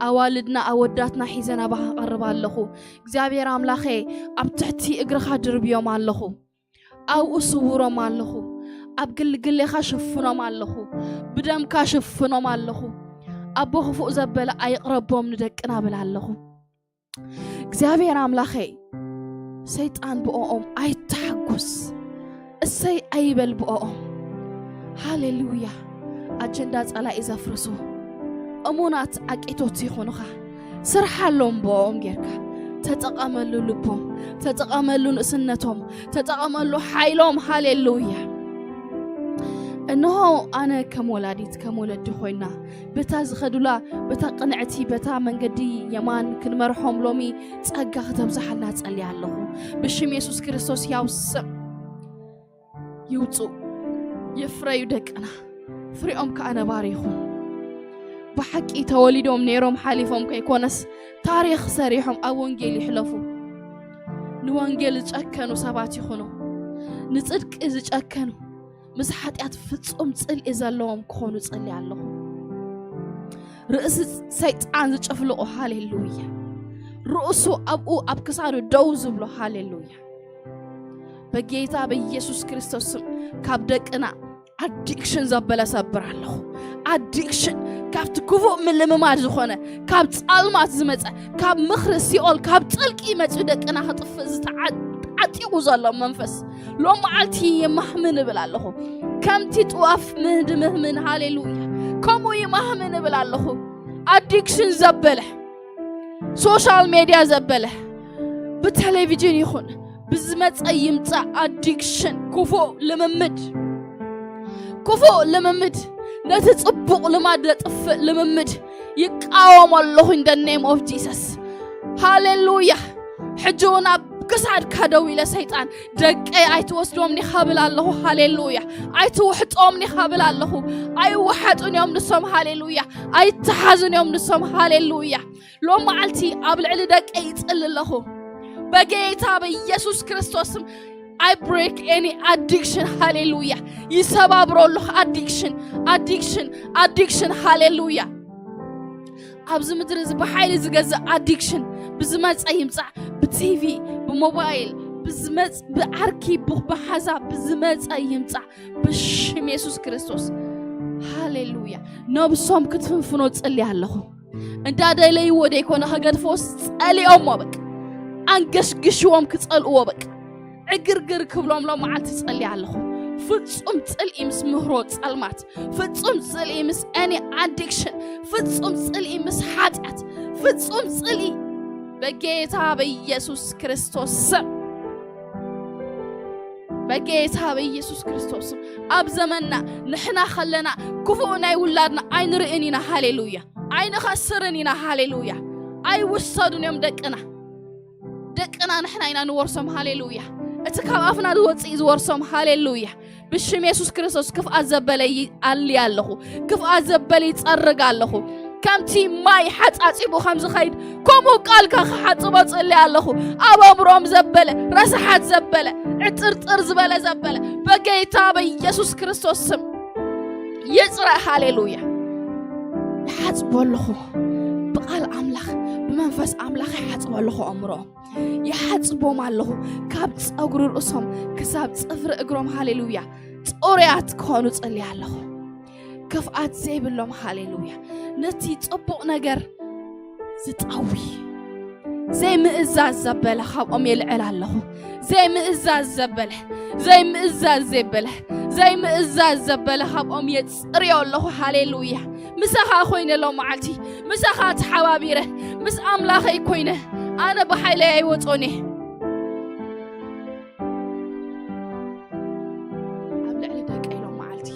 ኣዋልድና ኣወዳትና ሒዘ ናባኻ እቐርብ ኣለኹ። እግዚኣብሔር ኣምላኸ፣ ኣብ ትሕቲ እግርኻ ድርብዮም ኣለኹ። ኣብኡ ስውሮም ኣለኹ። ኣብ ግልግሌኻ ሽፍኖም ኣለኹ። ብደምካ ሽፍኖም ኣለኹ። ኣቦ ክፉእ ዘበለ ኣይቕረቦም ንደቅና ብል ኣለኹ። እግዚኣብሔር ኣምላኸይ፣ ሰይጣን ብኦኦም ኣይተሓጉስ፣ እሰይ ኣይበል ብኦኦም። ሃሌሉያ። ኣጀንዳ ጸላኢ ዘፍርሱ እሙናት ኣቂቶት ይኹኑኻ። ስርሓሎም ብኦኦም ጌርካ። ተጠቐመሉ ልቦም፣ ተጠቐመሉ ንእስነቶም፣ ተጠቐመሉ ሓይሎም። ሃሌሉያ። እንሆ ኣነ ከም ወላዲት፣ ከም ወለዲ ኮይና፣ በታ ዝኸዱላ፣ በታ ቅንዕቲ፣ በታ መንገዲ የማን ክንመርሖም ሎሚ ጸጋ ከተብዝሓልና ጸልየ ኣለኹ። ብሽም የሱስ ክርስቶስ ያው ስም ይውጹ፣ ይፍረዩ ደቅና፣ ፍሬኦም ከኣ ነባሪ ይኹን። ብሓቂ ተወሊዶም ነይሮም ሓሊፎም ከይኮነስ፣ ታሪኽ ሰሪሖም ኣብ ወንጌል ይሕለፉ። ንወንጌል ዝጨከኑ ሰባት ይኹኑ። ንጽድቂ ዝጨከኑ፣ ምስ ሓጢኣት ፍጹም ጽልኢ ዘለዎም ክኾኑ ጸልየ ኣለኹ። ርእሲ ሰይጣን ዝጭፍልቑ፣ ሃሌሉያ። ርእሱ ኣብኡ ኣብ ክሳዱ ደው ዝብሎ፣ ሃሌሉያ። በጌታ በኢየሱስ ክርስቶስ ስም ካብ ደቅና ኣዲክሽን ዘበለ ሰብር ኣለኹ። ኣዲክሽን ካብቲ ክፉእ ምልምማድ ዝኾነ፣ ካብ ጻልማት ዝመጸ፣ ካብ ምኽሪ ሲኦል፣ ካብ ጥልቂ መጺኡ ደቅና ክጥፍእ ዝተዓ-፣ ተዓጢቑ ዘሎ መንፈስ ሎም መዓልቲ የማህምን እብል ኣለኹ። ከምቲ ጥዋፍ ምህድ ምህምን፣ ሃሌሉያ፣ ከምኡ ይማህምን እብል ኣለኹ። ኣዲክሽን ዘበለ፣ ሶሻል ሜድያ ዘበለ፣ ብቴሌቪዥን ይኹን ብዝመጸ ይምጻእ ኣዲክሽን፣ ክፉእ ልምምድ፣ ክፉእ ልምምድ፣ ነቲ ጽቡቕ ልማድ ዘጥፍእ ልምምድ ይቃወም ኣለኹ in the name of Jesus። ሃሌሉያ። ሕጂ እውን ኣብ ክሳድካ ደው ኢለ ሰይጣን፣ ደቀይ ኣይትወስዶም ዲኻ ብል ኣለኹ። ሃሌሉያ። ኣይትውሕጦም ዲኻ ብል ኣለኹ። ኣይወሓጡን እዮም ንሶም። ሃሌሉያ። ኣይተሓዙን እዮም ንሶም። ሃሌሉያ። ሎም መዓልቲ ኣብ ልዕሊ ደቀይ ይጽሊ ኣለኹ። በጌታ በኢየሱስ ክርስቶስ ስም I break any addiction። ሃሌሉያ። ይሰባብሮ ኣለኹ። ኣዲክሽን፣ ኣዲክሽን፣ ኣዲክሽን። ሃሌሉያ። ኣብዚ ምድሪ እዚ ብሓይሊ ዝገዝእ ኣዲክሽን ብዝመጸ ይምጻእ፣ ብቲቪ፣ ብሞባይል፣ ብዝመጽ-፣ ብዓርኪ፣ ብ-፣ ብሓሳብ ብዝመጸ ይምጻእ፣ ብሽም የሱስ ክርስቶስ። ሃሌሉያ። ነብሶም ክትፍንፍኖ ጽሊ ኣለኹ። እንዳደለይዎ ደይኮነ ከገድፎስ ጸሊኦሞ በቃ። ኣንገሽግሽዎም ክጸልእዎ በቃ። ዕግርግር ክብሎም ሎም መዓልቲ ጸሊ ኣለኹ። ፍጹም ጽልኢ ምስ ምህሮ ጸልማት፣ ፍጹም ጽልኢ ምስ any addiction፣ ፍጹም ጽልኢ ምስ ሓጢኣት፣ ፍጹም ጽልኢ በጌታ በኢየሱስ ክርስቶስ ስም፣ በጌታ በኢየሱስ ክርስቶስ ስም። ኣብ ዘመንና ንሕና ከለና ክፉእ ናይ ውላድና ኣይንርእን ኢና። ሃሌሉያ። ኣይንኸስርን ኢና። ሃሌሉያ። ኣይውሰዱን እዮም ደቅና። ደቅና ንሕና ኢና ንወርሶም። ሃሌሉያ። እቲ ካብ ኣፍና ዝወፅእ እዩ ዝወርሶም። ሃሌሉያ። ብሽም የሱስ ክርስቶስ ክፍኣት ዘበለ ይኣሊ ኣለኹ። ክፍኣት ዘበለ ይጸርግ ኣለኹ። ከምቲ ማይ ሓጻጺቡ ከም ዝኸይድ፣ ከምኡ ቃልካ ክሓጽቦ ጽሊ ኣለኹ። ኣብ ኣእምሮም ዘበለ፣ ረስሓት ዘበለ፣ ዕጥርጥር ዝበለ ዘበለ፣ በጌታ በኢየሱስ ክርስቶስ ስም ይጽረ። ሃሌሉያ። ይሓጽቦ ኣለኹ። ብቃል ኣምላኽ፣ ብመንፈስ ኣምላኽ ይሓጽቦ ኣለኹ ኣእምሮኦም። ይሓጽቦም ኣለኹ። ካብ ጸጉሪ ርእሶም ክሳብ ጽፍሪ እግሮም፣ ሃሌሉያ፣ ጽሩያት ክኾኑ ጸልየ ኣለኹ። ክፍኣት ዘይብሎም፣ ሃሌሉያ፣ ነቲ ጽቡቕ ነገር ዝጠዊ፣ ዘይምእዛዝ ዘበለ ካብኦም የልዕል ኣለኹ። ዘይምእዛዝ ዘበለ፣ ዘይምእዛዝ ዘበለ፣ ዘይምእዛዝ ዘበለ ካብኦም የጽርዮ ኣለኹ። ሃሌሉያ። ምሳኻ ኮይነ ሎም መዓልቲ፣ ምሳኻ ተሓባቢረ፣ ምስ ኣምላኸይ ኮይነ፣ ኣነ ብሓይለይ ኣይወጾን እየ። ኣብ ልዕሊ ደቀይ ሎም መዓልቲ፣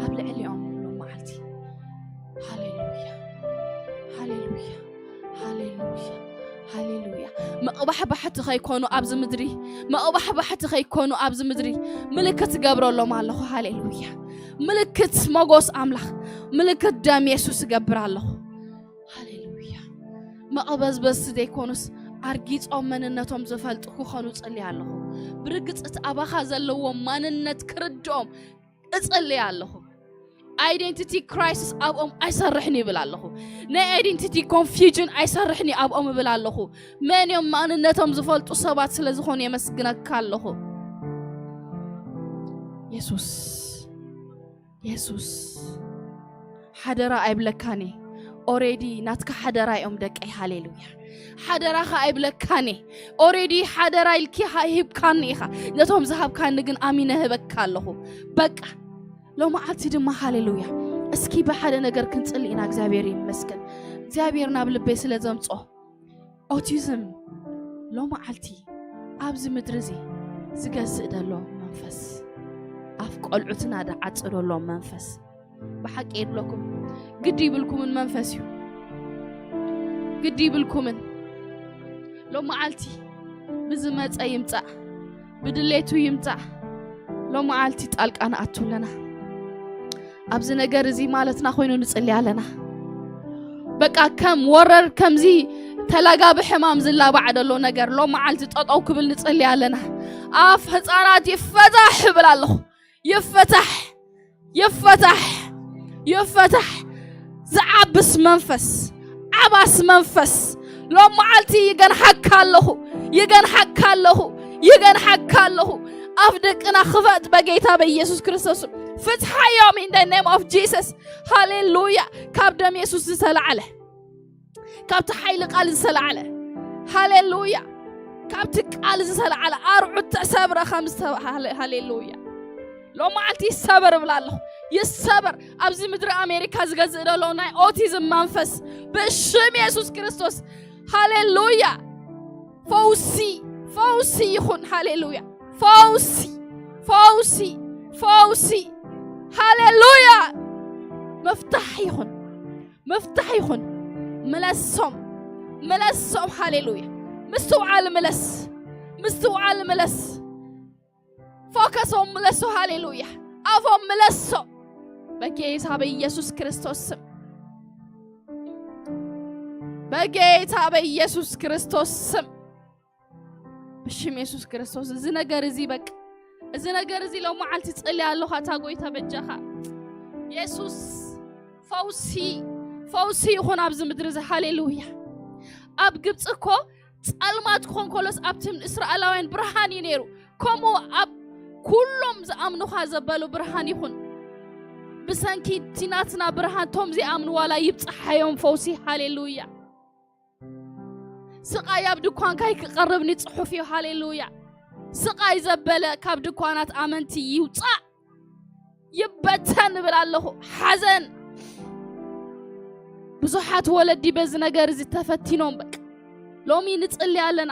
ኣብ ልዕሊኦም ሎም መዓልቲ። ሃሌሉያ፣ ሃሌሉያ፣ ሃሌሉያ፣ ሃሌሉያ። መቕባሕባሕቲ ከይኮኑ ኣብዚ ምድሪ፣ መቕባሕባሕቲ ከይኮኑ ኣብዚ ምድሪ ምልክት ገብረሎም ኣለኹ። ሃሌሉያ። ምልክት ሞጎስ ኣምላኽ፣ ምልክት ደም የሱስ እገብር ኣለኹ። ሃሌሉያ። መቐበዝበዝቲ ዘይኮኑስ ኣርጊጾም መንነቶም ዝፈልጡ ክኾኑ ጽልየ ኣለኹ። ብርግጽ እቲ ኣባኻ ዘለዎም ማንነት ክርድኦም እጽልየ ኣለኹ። ኣይደንቲቲ ክራይሲስ ኣብኦም ኣይሰርሕን ይብል ኣለኹ። ናይ ኣይደንቲቲ ኮንፊውዥን ኣይሰርሕን እዩ ኣብኦም እብል ኣለኹ። መን እዮም ማንነቶም ዝፈልጡ ሰባት ስለ ዝኾኑ የመስግነካ ኣለኹ። የሱስ፣ የሱስ፣ ሓደራ ኣይብለካን እየ። ኦሬዲ ናትካ ሓደራ እዮም ደቀይ። ሃሌሉያ። ሓደራኻ ኣይብለካን እየ። ኦሬዲ ሓደራ ኢልኪ ሃ-፣ ሂብካኒ ኢኻ። ነቶም ዝሃብካኒ ግን ኣሚነ ህበካ ኣለኹ። በቃ። ሎመዓልቲ ድማ ሃሌሉያ። እስኪ ብሓደ ነገር ክንጽሊ ኢና። እግዚኣብሔር ይመስገን። እግዚኣብሔር ናብ ልበይ ስለ ዘምጾ። ኦቲዝም ሎመዓልቲ ኣብዚ ምድሪ እዚ ዝገዝእ ዘሎ መንፈስ፣ ኣፍ ቆልዑትና ዝዓጽ ዘሎ መንፈስ፣ ብሓቂ የድለኩም፣ ግዲ ይብልኩምን መንፈስ እዩ። ግዲ ይብልኩምን። ሎመዓልቲ ብዝመጸ ይምጻእ፣ ብድሌቱ ይምጻእ፣ ሎመዓልቲ ጣልቃ ንኣቱ ኣለና። ኣብዚ ነገር እዚ ማለትና ኮይኑ ንጽሊ ኣለና። በቃ ከም ወረር ከምዚ ተላጋቢ ሕማም ዝላባዕ ዘሎ ነገር ሎም መዓልቲ ጠጠው ክብል ንጽሊ ኣለና። ኣፍ ህፃናት ይፈታሕ እብል ኣለኹ። ይፈታሕ፣ ይፈታሕ፣ ይፈታሕ። ዝዓብስ መንፈስ፣ ዓባስ መንፈስ ሎም መዓልቲ ይገንሓካ ኣለኹ፣ ይገንሓካ ኣለኹ። ይገንሓካ ኣለኹ። ኣፍ ደቅና ክፈት በጌታ በኢየሱስ ክርስቶስ። ፍትሓዮም in the name of Jesus. ሃሌሉያ። ካብ ደም የሱስ ዝተላዕለ፣ ካብቲ ሓይሊ ቃል ዝተላዕለ፣ ሃሌሉያ፣ ካብቲ ቃል ዝተላዕለ ኣርዑት ተሰብረ ከም ዝተባህለ፣ ሃሌሉያ። ሎም መዓልቲ ይሰበር እብላ ኣለኹ። ይሰበር። ኣብዚ ምድሪ ኣሜሪካ ዝገዝእ ዘሎ ናይ ኦቲዝም መንፈስ ብሽም የሱስ ክርስቶስ፣ ሃሌሉያ። ፈውሲ፣ ፈውሲ ይኹን። ሃሌሉያ። ፈውሲ፣ ፈውሲ፣ ፈውሲ። ሃሌሉያ። መፍታሕ ይኹን፣ መፍታሕ ይኹን። ምለሶም፣ ምለሶም። ሃሌሉያ። ምስትውዓል ምለስ፣ ምስትውዓል ምለስ። ፎከሶም ምለሶ። ሃሌሉያ። ኣፎም ምለሶ። በጌታ በኢየሱስ ክርስቶስ ስም፣ በጌታ በኢየሱስ ክርስቶስ ስም፣ ብሽም የሱስ ክርስቶስ። እዚ ነገር እዚ በቃ፣ እዚ ነገር እዚ ሎም መዓልቲ ጽልያ ኣለኻ። እታ ጎይታ በጃኻ የሱስ፣ ፈውሲ፣ ፈውሲ ይኹን ኣብዚ ምድሪ እዚ። ሃሌሉያ። ኣብ ግብፂ እኮ ጸልማት ክኾን ከሎስ ኣብቲ እስራኤላውያን ብርሃን እዩ ነይሩ። ከምኡ ኣብ ኩሎም ዝኣምኑኻ ዘበሉ ብርሃን ይኹን። ብሰንኪ እቲ ናትና ብርሃን ቶም ዚኣምኑ ዋላ ይብጽሓዮም ፈውሲ። ሃሌሉያ። ስቓይ ኣብ ድኳንካ ክቐርብ ንጽሑፍ እዩ። ሃሌሉያ። ስቓይ ዘበለ ካብ ድኳናት ኣመንቲ ይውጻእ፣ ይበተን እብል ኣለኹ። ሓዘን፣ ብዙሓት ወለዲ በዚ ነገር እዚ ተፈቲኖም። በቃ ሎሚ ንጽሊ ኣለና፣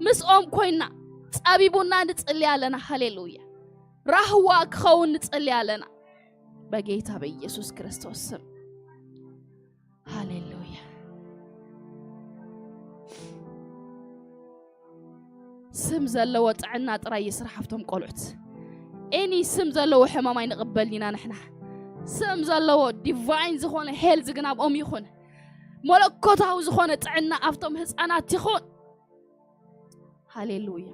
ምስኦም ኮይና ጸቢቡና ንጽሊ ኣለና። ሃሌሉያ። ራህዋ ክኸውን ንጽሊ ኣለና በጌታ በኢየሱስ ክርስቶስ ስም። ሃሌሉያ። ስም ዘለዎ ጥዕና ጥራይ ይስራሕ ኣብቶም ቆልዑት። ኤኒ ስም ዘለዎ ሕማም ኣይንቕበልን ኢና ንሕና። ስም ዘለዎ ዲቫይን ዝኾነ ሄልዝ ግን ኣብኦም ይኹን። መለኮታዊ ዝኾነ ጥዕና ኣብቶም ህፃናት ይኹን። ሃሌሉያ።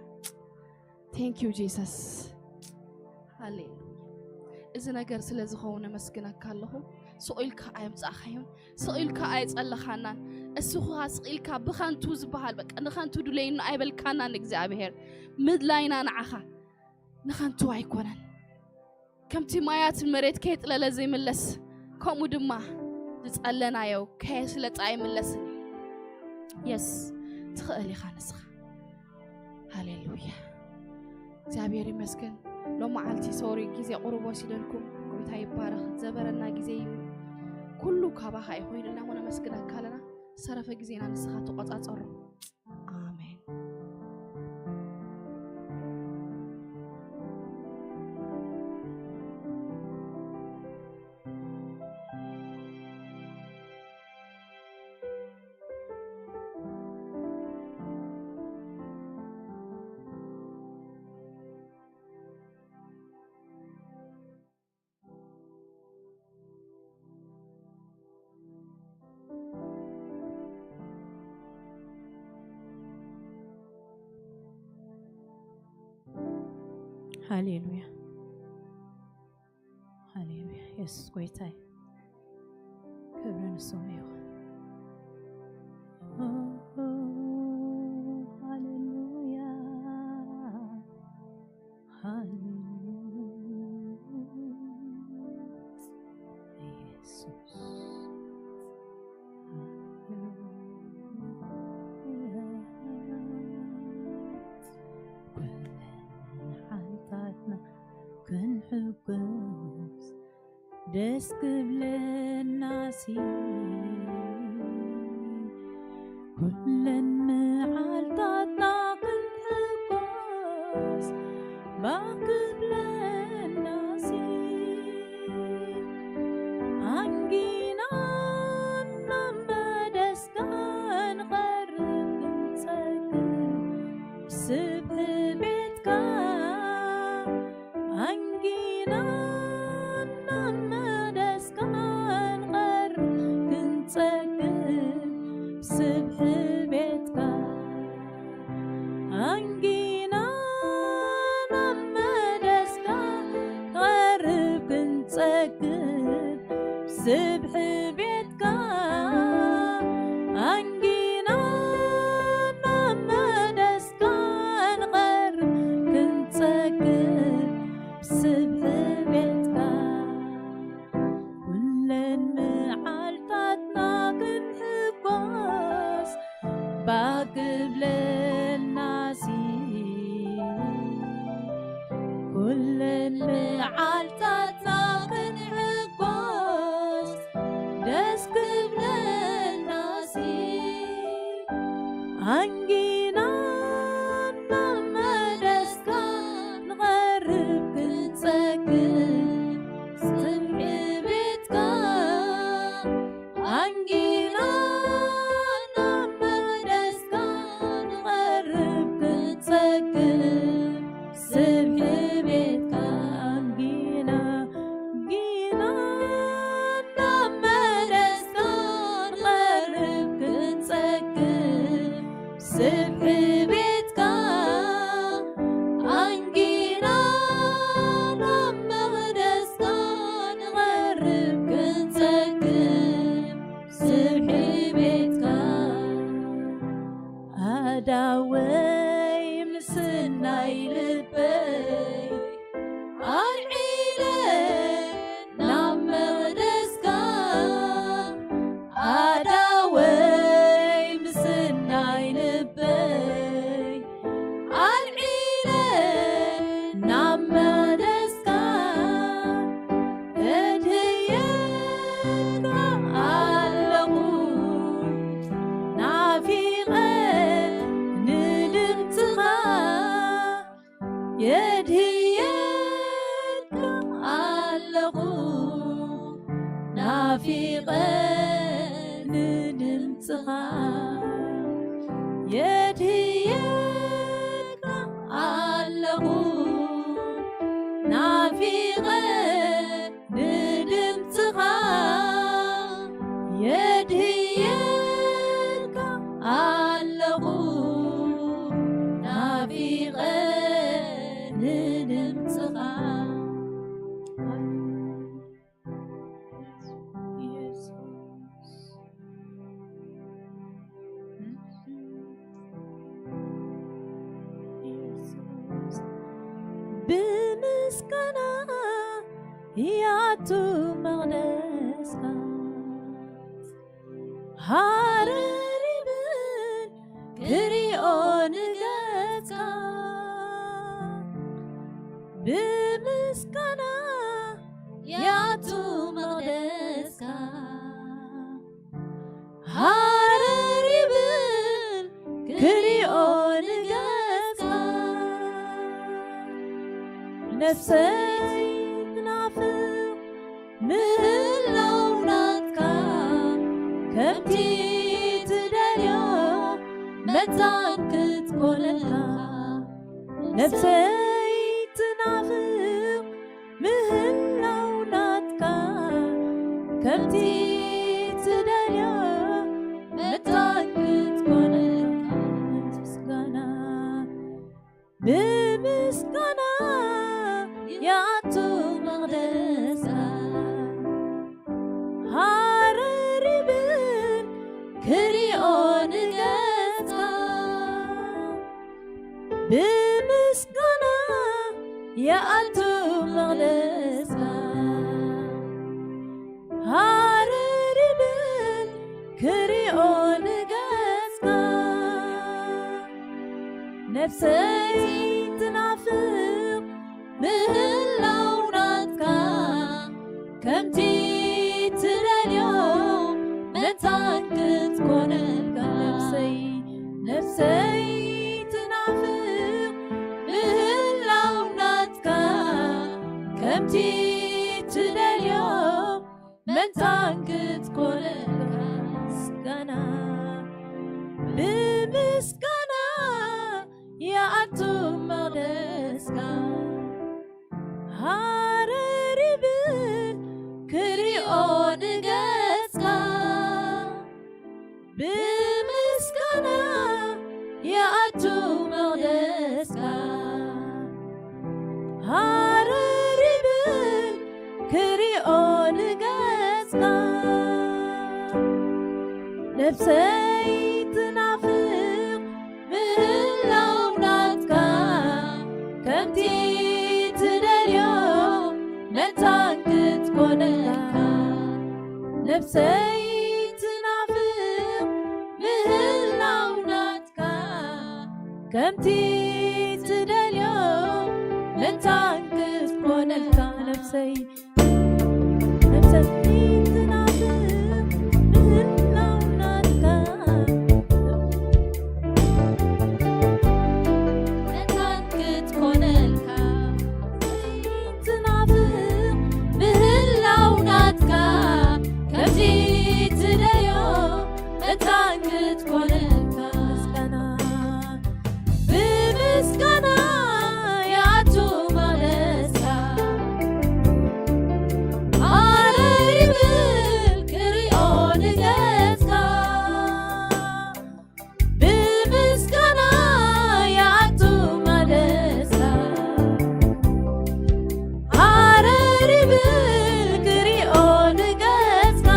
Thank you Jesus። ሃሌሉያ። እዚ ነገር ስለ ዝኸውን ኣመስግነካ ኣለኹ። ስቕ ኢልካ ኣየምጻእካዮን፣ ስቕ ኢልካ ኣየጸለኻናን። እሱ ኸኣ ስቕ ኢልካ ብኸንቱ ዝበሃል በቃ ንኸንቱ ድለዩና ኣይበልካናን። እግዚኣብሔር ምድላይና ንዓኻ ንኸንቱ ኣይኮነን። ከምቲ ማያት መሬት ከየጥለለ ዘይምለስ፣ ከምኡ ድማ ዝጸለናዮ ከየስለጠ ኣይምለስን እዩ። የስ፣ ትኽእል ኢኻ ንስኻ። ሃሌሉያ። እግዚኣብሔር ይመስገን። ሎም መዓልቲ ሶሪ ግዜ ቁሩብ ወሲደልኩም። ጎይታ ይባረኽ። ዘበረና ግዜ እዩ። ኩሉ ካባኻ እዩ ኮይኑ ኢልና እሞ ነመስግነካ ኣለና። ሰረፈ ግዜና ንስኻ ትቆጻጸሮ። ኣሜን። ሃሌሉያ፣ ሃሌሉያ። የሱስ ጎይታይ፣ ክብሪ ንስሙ ይኹን። ሃሌሉያ፣ ሃሌሉያ። የሱስ፣ ሃሌሉያ። ኩለን ሓንታትና ክንሕጎስ ደስ ክብለናሲ፣ ኩለን መዓልታትና ክንሕጎስ ባህ ክብለናሲ፣ ኣንጊና ናብ መደስካ ንቐርብ ክንጸግብ ስብሒ ቤትካ፣ ኣንጊና ናብ መደስካ ንቐርብ ክንጸግብ ስብሒ ቤትካ፣ ኣንጊና ናብ መደስካ ንቐርብ ክንጸግብ ስብሒ ቤትካ፣ ኣንጊና ናብ መደስካ ንቐ- ዓልታትና ክንሕጎስ ደስ ክብለናሲ፣ ኣንጊና ናብ መደስካ ንቐርብ ክንጸግብ፣ ጽብሒ ቤትካ ኣንጊና ናብ መቕደስካ ንቐርብ ክንጸግብ፣ ስብሒ ቤትካ ኣንጊና፣ ኣንጊና ናብ መቕደስካ ንቐርብ ክንጸግብ፣ ስብሒ ቤትካ ኣንጊና ናብ መቕደስካ ንቐርብ ክንጸግብ፣ ስብሒ ቤትካ ኣዳወይ ምስናይ ልበይ ኣልዒለ ናብ መቕደስካ ኣዳወይ ምስናይ ልበይ ኣልዒለ ናብ መቕደስካ እድህየካ ኣለኹ ናፊቐ ንድምፅኻ የድህየካ ኣለኹ ናፊቐ ንድምፅኻ የድህየካ ኣለኹ ናፊቐ ንድምፅኻ የድህየካ ኣለኹ ናፊቐ ንድምፅኻ ብምስጋና ያቱ መቕደስካ ሃረሪብን ክሪኦ ንገጽካ ብምስጋና ያቱ መቕደስካ ሃረሪብን ክሪኦ ንገጽካ ነፍሰይ ትናፍቕ ምህላው ናትካ ከምቲ ትደልዮ መታን ክትኮነልካ ነፍሰይ ትናፍቕ ምህላው ናትካ ከምቲ ትደልዮ መታን ክትኮነልካ ምስጋና ብምስጋና ያቱ መቕደስካ ሃረሪብን ክሪኦ ንገጽካ ብምስጋና ያቱ መቕደስካ ሃረሪብን ክሪኦ ንገጽካ ነፍሰይ ትናፍቕ ምህላው ናትካ ከምቲ ትደልዮ መታን ክትኮነልካ ነፍሰይ ነፍሰይ ትናፍቕ ምህላው ናትካ ከምቲ ትደልዮ መታን ክትኮነልካ ምስጋና ብምስጋና ይኣቱ መቕደስካ ሃረሪብን ክሪኦ ንገጽካ ብምስጋና ይኣቱ መቕደስካ ሃረሪብን ክሪኦ ንገጽካ ነፍሰይ ትናፍቕ ምህላው ናትካ ከምቲ ትደልዮ መታን ክትኮነልካ ነፍሰይ ትናፍቕ ምህላው ናትካ ከምቲ ትደልዮ መታን ክትኮነልካ ነብሰይ ነብሰይ ትናፍቕ ምህላው ናትካ መታን ክትኮነልካ ትናፍቕ ምህላው ናትካ ከምቲ ትደልዮ መታን ክትኮነልካ ምስጋና ብምስጋና ይኣቱ ማለትካ ሃረር ይብል ክሪኦ ንገጽካ ብምስጋና ይኣቱ ማለትካ ሃረር ይብል ክሪኦ ንገጽካ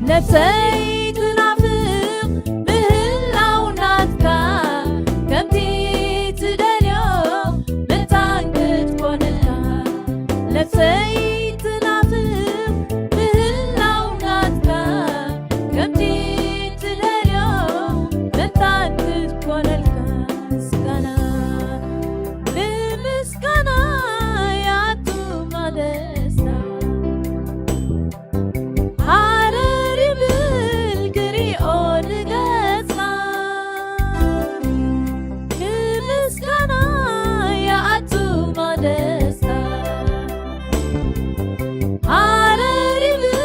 ነብሰይ ትናፍቕ ምህላው ናትካ ከምቲ ትደልዮ መታን ክትኮነልካ ነብሰይ ትናፍቕ ምህላው ናትካ ከምቲ ትደልዮ መታን ክትኮነልካ ምስጋና ብምስጋና ያቱ ማደስታ ሃረር ይብል ክሪኦ ንገጽካ ንምስጋና ይኣቱ ማደስካ ሃረር ይብል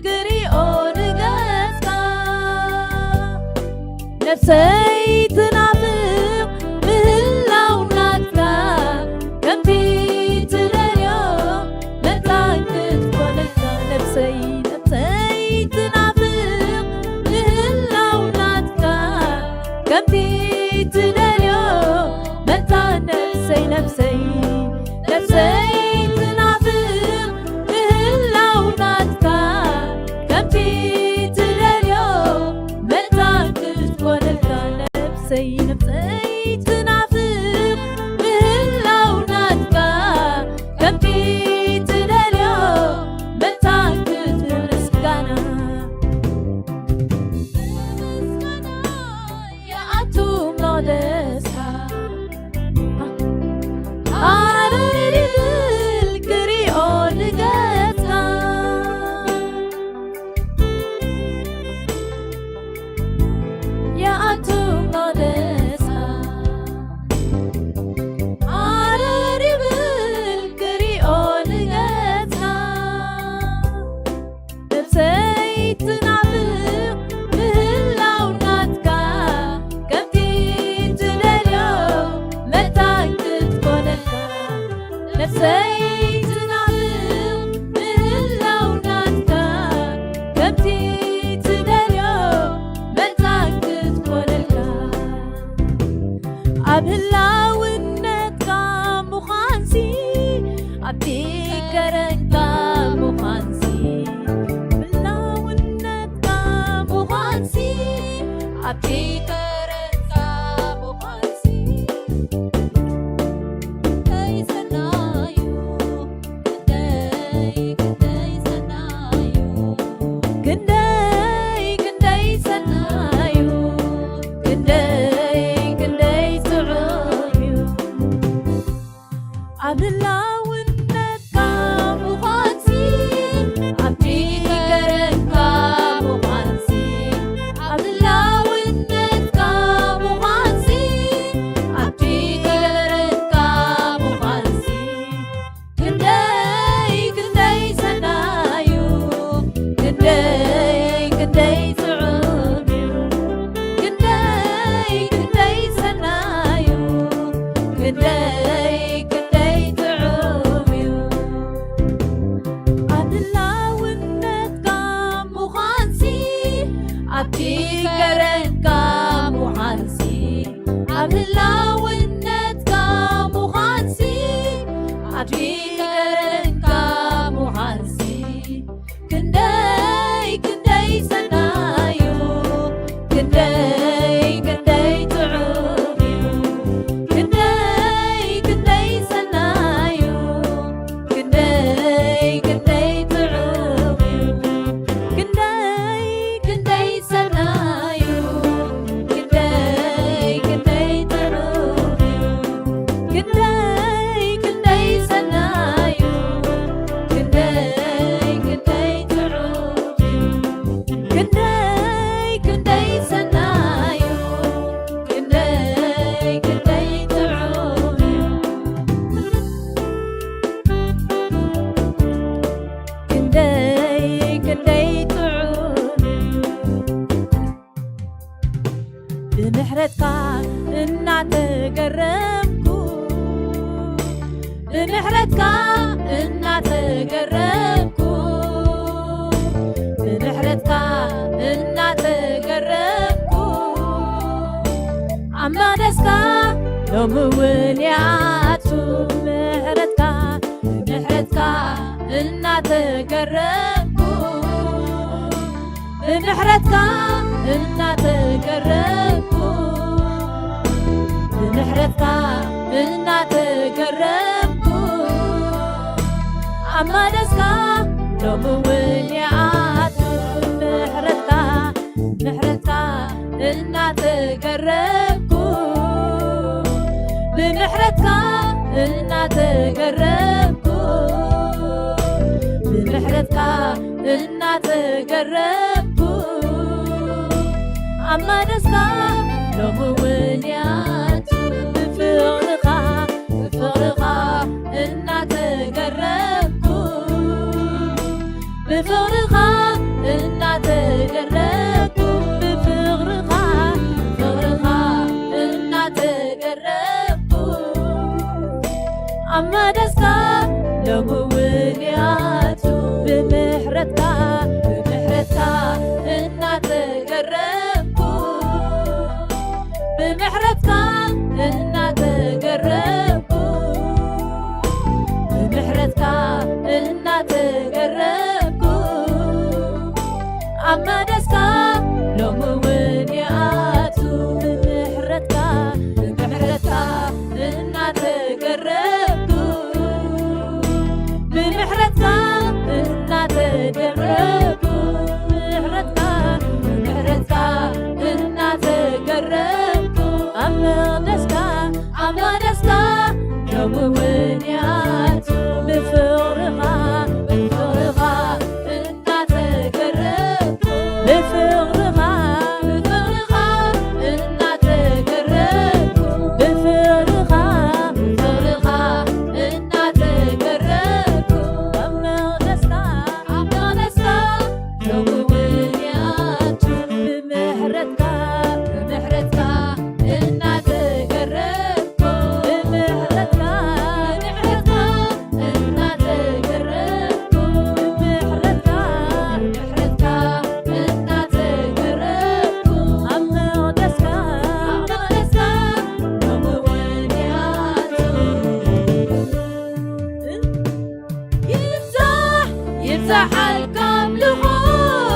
ክሪኦ ንገጽካ ነብሰይ ትናፍቕ ምህላው ናትካ ከምቲ ትደልዮ መታን ክትኮነልካ ነብሰይ ነብሰይ ትናፍቕ ምህላው ናትካ ከምቲ ትደልዮ መታን ነብሰይ ነብሰይ ነብሰይ ትናፍቕ ምህላው ናትካ ከምቲ ትደልዮ መታን ክትኮነልካ ነብሰይ ነብሰይ ትናፍቕ ምህላው ናትካ ከምቲ ትደልዮ መታን ክትምስጋና ይኣቱ መቕደስካ ኣረር ይብል ክሪኦ ንገጽካ ይኣቱ መቕደስካ ኣረር ይብል ክሪኦ ንገጽካ ነብሰይ ትናፍቕ ምህላው ናትካ ከምቲ ትደልዮ መታን ክትኮነልካ ነብሰይ ትናፍቕ ምህላው ናትካ ከምቲ ትደልዮ መታን ክትኮነልካ ኣብ ህላውነትካ ምዃንሲ ኣብቲ ከረንካ ምዃንሲ ህላውነትካ ምዃንሲ ኣብቲ ከረንካ ምዃንሲ ተይሰናዩ ክንደይ ክንደይ ሰናዩ ክንደይ ክንደይ ሰናዩ ክንደይ ክንደይ ጥዑም እዩ ኣብ ህላውነትካ ምዃንሲ ኣብቲ ከረንካ ምዃንሲ ኣብ ህላውነትካ ምዃንሲ ኣብቲ ከረንካ ምዃንሲ ክንደይ ክንደይ ሰናዩ ክንደይ ክንደይ ጥዑም እዩ ክንደይ ክንደይ ሰናዩ ክንደይ ክንደይ ጥዑም እዩ ኣብ ህላውነትካ ምዃንሲ ኣብቲ ከረንካ ምዃንሲ ኣብ ህላውነትካ ምዃንሲ ኣብቲ ከረንካ ምዃንሲ ክንደይ ክንደይ ሰናዩ ክንደይ ክንደይ ጥዑም እዩ ክንደይ ክንደይ ሰናዩ ክንደይ ክንደይ ጥዑም እዩ ክንደይ ክንደይ ሰናዩ ክንደይ ክንደይ ጥዑም እዩ ክንደይ ክንደይ ምሕረትካ እናተገረምኩ፣ ብምሕረትካ እናተገረምኩ፣ ኣብ መቕደስካ ሎሚ እውን ይኣቱ። ምሕረትካ፣ ብምሕረትካ እናተገረምኩ፣ ብምሕረትካ እናተገረምኩ፣ ብምሕረትካ እናተገረምኩ፣ ኣብ መቕደስካ ሎሚ እውን ይኣቱ። ብምሕረትካ፣ ብምሕረትካ እናተገረምኩ፣ ብምሕረትካ እናተገረምኩ፣ ብምሕረትካ እናተገረምኩ፣ ኣብ መቕደስካ ሎሚ እውን ይኣቱ። ብፍቕርኻ፣ ብፍቕርኻ እናተገረምኩ፣ ብፍቕርኻ እናተገረምኩ፣ ብፍቕርኻ፣ ብፍቕርኻ እናተገረምኩ፣ ኣብ መቕደስካ ሎሚ እውን ይኣቱ። ብምሕረትካ፣ ብምሕረትካ እናተገረምኩ፣ ብምሕረትካ እናተገረምኩ፣ ብምሕረትካ እናተገረምኩ፣ ኣብ መቕደስካ ሎሚ እውን ይኣቱ። ብምሕረትካ፣ ብምሕረትካ እናተገረምኩ፣ ብምሕረትካ እናተገረምኩ፣ ብምሕረትካ፣ ብምሕረትካ እናተገረምኩ፣ ኣብ መቕደስካ፣ ኣብ መቕደስካ ሎሚ እውን ይኣቱ። ብፍቕርኻ፣ ብፍቕርኻ እናተገረምኩ፣ ብፍቕርኻ፣ ብፍቕርኻ እናተገረምኩ፣ ብፍቕርኻ፣ ብፍቕርኻ እናተገረምኩ፣ ኣብ መቕደስካ፣ ኣብ መቕደስካ ሎሚ እውን ይኣቱ። ብምሕረትካ፣ ብምሕረትካ እናተገረምኩ፣ ብምሕረትካ፣ ብምሕረትካ እናተገረምኩ፣ ብምሕረትካ፣ ብምሕረትካ እናተገረምኩ፣ ኣብ መቕደስካ፣ ኣብ መቕደስካ ሎሚ እውን ይኣቱ። ይብዛሕ፣ ይብዛሕ ኣልካ ኣምልኾይ፣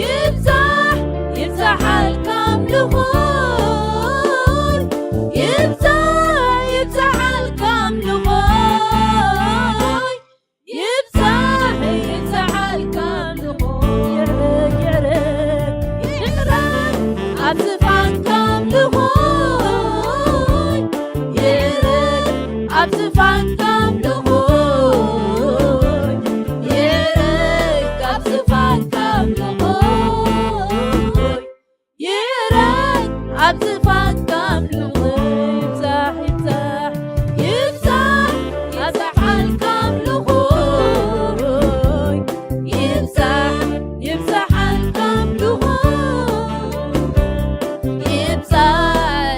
ይብዛሕ፣ ይብዛሕ ኣልካ ኣምልኾይ፣ ይብዛሕ፣ ይብዛሕ ኣልካ ኣምልኾይ፣ ይብዛሕ፣ ይብዛሕ ኣልካ ኣምልኾይ፣ ይዕረግ፣ ይዕረግ፣ ይዕረግ ኣብ ዝፋንካ ኣምልኾይ፣ ይዕረግ ኣብ ዝፋንካ ኣምልኾይ፣ ይዕረግ ኣብ ዝፋንካ ኣምልኾይ፣ ይዕረግ ኣብ ዝፋንካ ኣምልኾይ፣ ይብዛሕ፣ ይብዛሕ፣ ይብዛሕ፣ ይብዛሕ ኣልካ ኣምልኾይ፣ ይብዛሕ፣ ይብዛሕ ኣልካ ኣምልኾይ፣ ይብዛሕ፣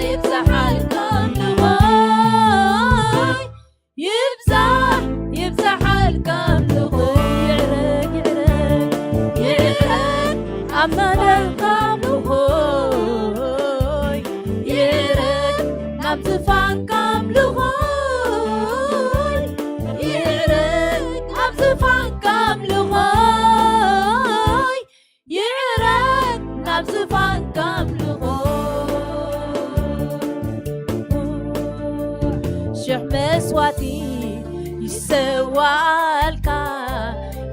ይብዛሕ ኣልካ ኣምልኾይ፣ ይብዛሕ፣ ይብዛሕ ኣልካ ኣምልኾይ፣ ይዕረግ፣ ይዕረግ፣ ይዕረግ ኣብ መደብካ ኣምልኾይ፣ ይዕረግ ናብ ዝፋንካ ኣምልኾይ፣ ይዕረግ ኣብ ዝፋንካ ኣምልኾይ፣ ይዕረግ ናብ ዝፋንካ ኣምልኾ። ሽሕ መስዋቲ ይሰዋልካ፣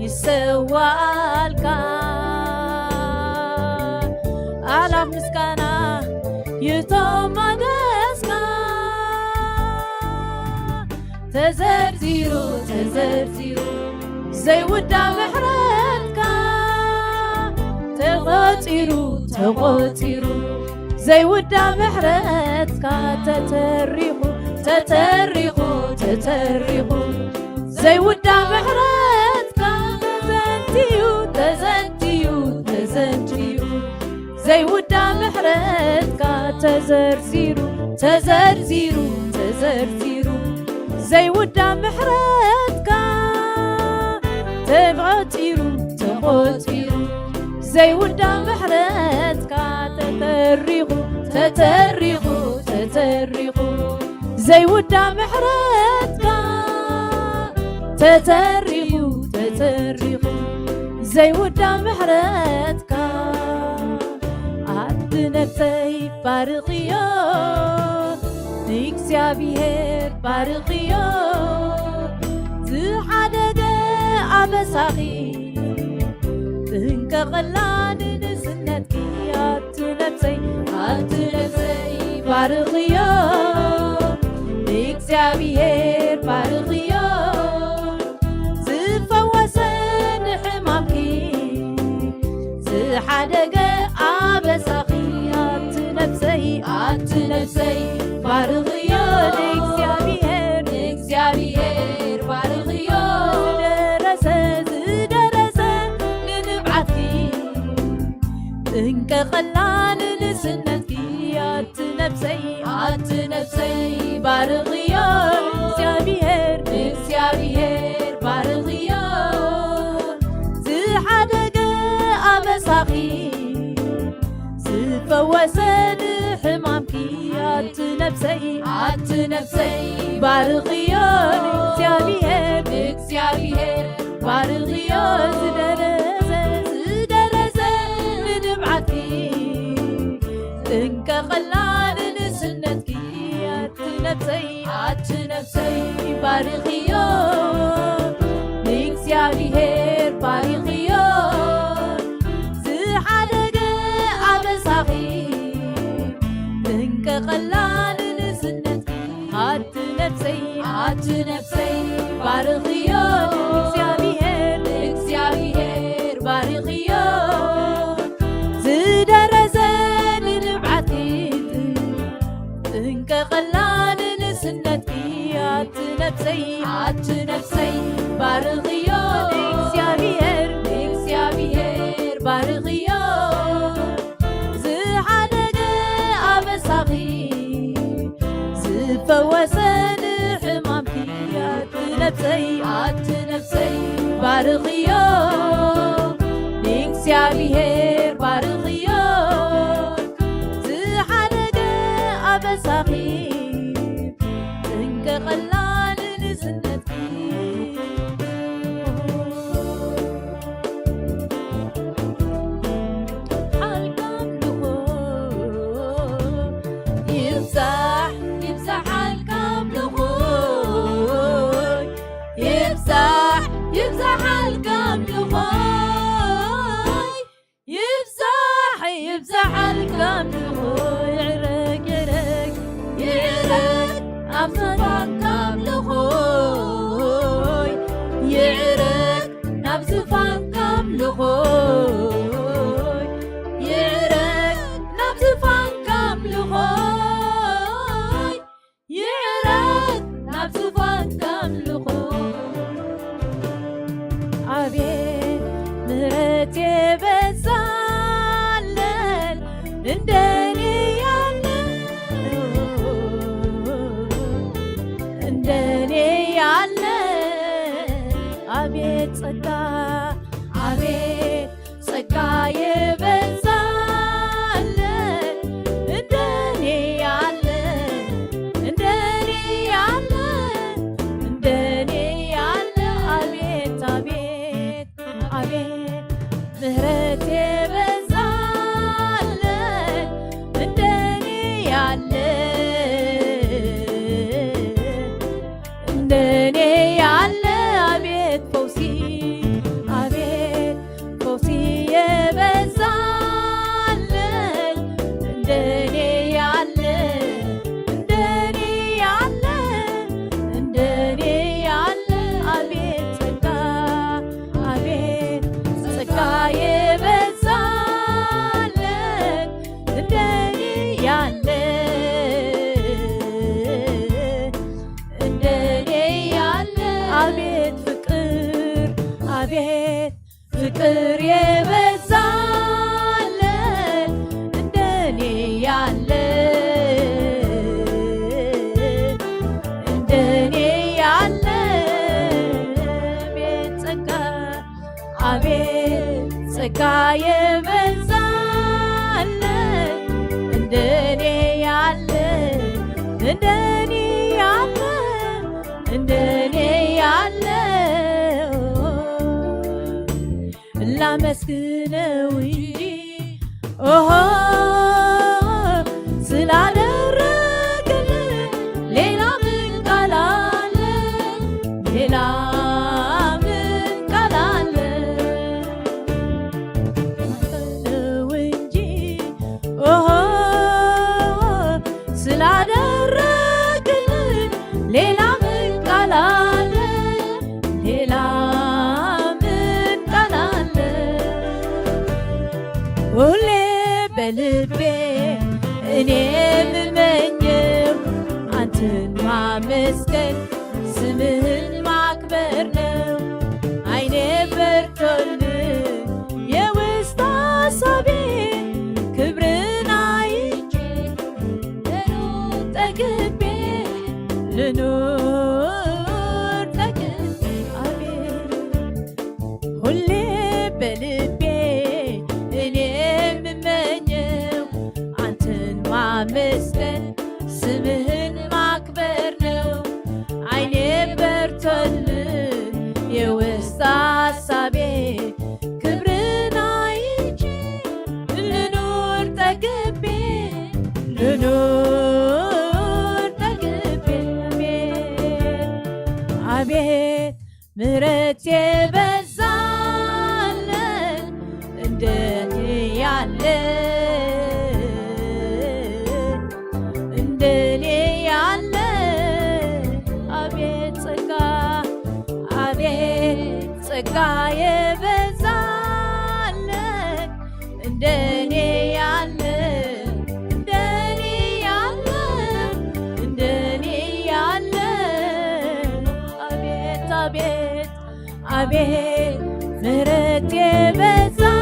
ይሰዋልካ፣ ኣላፍ ምስጋና ይእቶ መገስካ። ተዘርዚሩ፣ ተዘርዚሩ ዘይውዳ ምሕረትካ፣ ተቖጺሩ፣ ተቖጺሩ ዘይውዳ ምሕረትካ፣ ተተሪኹ፣ ተተሪኹ፣ ተተሪኹ ዘይውዳ ምሕረትካ፣ ተዘንትዩ፣ ተዘንትዩ፣ ተዘንትዩ ዘይውዳ ምሕረትካ፣ ተዘርዚሩ፣ ተዘርዚሩ፣ ተዘርዚሩ ዘይውዳ ምሕረትካ ተቆጺሩ፣ ተቆጺሩ። ዘይውዳ ምሕረትካ ተተሪኹ፣ ተተሪኹ፣ ተተሪኹ። ዘይውዳ ምሕረትካ ተተሪኹ፣ ተተሪኹ። ዘይውዳ ምሕረትካ ኣቲ ነፍሰይ ባርኽዮ፣ ንእግዚኣብሔር ባርኽዮ። ዝሓደገ ኣበሳኺ ጥንቀቐላ ንንእስነትኪ ኣቲ ነፍሰይ፣ ኣቲ ነፍሰይ ባርኽዮ፣ ንእግዚኣብሔር ባርኽዮ። ዝፈወሰ ንሕማምኪ ዝሓደገ ኣበሳኺ ኣቲ ነፍሰይ፣ ኣቲ ነፍሰይ ባርኽዮ ንእግዚኣብሔር፣ ንእግዚኣብሔር ባርኽዮ። ዝደረሰ፣ ዝደረሰ ንንብዓትኪ ጥንቀቐላ ንንእስነትኪ ኣቲ ነፍሰይ፣ ኣቲ ነፍሰይ ባርኽዮ ንእግዚኣብሔር፣ ንእግዚኣብሔር ባርኽዮ። ዝሓደገ ኣበሳኺ ዝፈወሰ ንሕማምኪ ኣቲ ነፍሰይ፣ ኣቲ ነፍሰይ ባርኽዮ ንእግዚኣብሔር፣ ንእግዚኣብሔር ባርኽዮ። ዝደረሰ፣ ዝደረሰ ንንብዓትኪ ጥንቀቐላ ንንእስነትኪ ኣቲ ነፍሰይ፣ ኣቲ ነፍሰይ ባርኽዮ ንእግዚኣብሔር ባርኽዮ። ዝሓደገ ኣበሳኺ ጥንቀቐላ ንንእስነትኪ ኣቲ ነፍሰይ፣ ኣቲ ነፍሰይ ባርኽዮ ንእግዚኣብሔር፣ ንእግዚኣብሔር ባርኽዮ። ዝደረሰ ንንብዓትኪ ጥንቀቐላ ንንእስነትኪ ኣቲ ነፍሰይ፣ ኣቲ ነፍሰይ ባርኽዮ ንእግዚኣብሔር፣ ንእግዚኣብሔር ባርኽዮ። ዝሓደገ ኣበሳኺ ዝፈወሰ ንሕማምኪ ኣቲ ነፍሰይ፣ ኣቲ ነፍሰይ ባርኽዮ ንእግዚኣብሔር ባርኽዮ። ዝሓደገ ኣበሳኺ ጥንቀቐላ ንንእስነትኪ። ሓልካ ኣምልኾ ይብዛሕ፣ ይብዛሕ ሓልካ ኣምልኾይ። ይብዛሕ፣ ይብዛሕ ሓልካ ኣምልኾይ። ይብዛሕ፣ ይብዛሕ ሓልካ ኣምልኾይ። ይዕረግ፣ ይዕረግ፣ ይዕረግ ኣብ ዝፋንካ ኣምልኾይ። ይዕረግ ናብ ዝፋንካ ኣምልኾይ። ይዕረግ ናብ ዝፋንካ ኣምልኾይ። ይዕረግ ናብ ዝፋንካ ኣምልኾ። ኣቤት ምሕረት የበዛለን እንደኔ ያለ፣ እንደኔ ያለ። ኣቤት ጸጋ፣ ኣቤት ጸጋ የበዛለን እንደኔ ያለ፣ እንደኔ ያለ፣ እንደኔ ያለ። ኣቤት፣ ኣቤት፣ ኣቤት ምሕረት የበዛለን እንደኔ ያለ፣ እንደኔ ያለ። ኣቤት ፈውሲ፣ ኣቤት ፈውሲ የበዛለን እንደኔ ያለ፣ እንደኔ ያለ፣ እንደኔ ያለ። ኣቤት ጸጋ፣ ኣቤት ጸጋ የበዛለን እንደኔ ያለ፣ እንደኔ ያለ። ኣቤት ፍቅር፣ ኣቤት ፍቅር የበዛለን እንደኔ ያለ፣ እንደኔ ጸጋ የበዛለ እንደኔ ያለ እንደኔ ያለ እንደኔ ያለ ላመስግነው እንጂ ኦሆ ስላደረግልን ሌላ ምን ቃል አለ? ሌላ ምን ቃል አለ? ነው እንጂ ኦሆ ስላደረግልን ሌላ ምን ቃል አለ? ሌላ ምን ቃል አለ? ሁሌ በልቤ እኔ የምመኘው አንተን ማመስገን ስምህን ማክበር ነው። አይኔ በርቶልኝ የውስጥ ሐሳቤ ክብርን አይቼ ልኑር ጠግቤ ልኑር ጠግቤ አቤት ሁሌ በልቤ እኔ የምመኘው አንተን ማመስገን ስምህን ማክበር ነው። አይኔ በርቶልኝ የውስጥ ሐሳቤ ክብርን አይቼ ልኑር ጠግቤ ልኑር ጠግቤ አቤት አቤት ምሕረት የበዛለ እንደኔ ያለ እንደኔ ያለ አቤት ጸጋ አቤት ጸጋ የበዛለ እንደኔ ያለ እንደኔ ያለ እንደኔ ያለ አቤት አቤት አቤት ምሕረት የበዛለ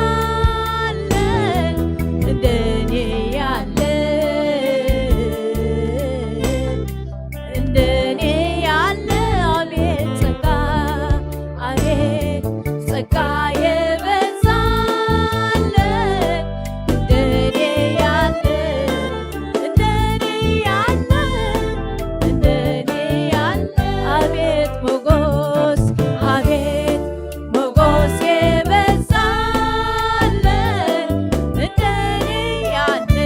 እንደኔ ያለ እንደኔ ያለ አቤት ጸጋ አቤት ጸጋ የበዛለ እንደኔ ያለ እንደኔ ያለ እንደኔ ያለ አቤት ሞገስ አቤት ሞገስ የበዛለ እንደኔ ያለ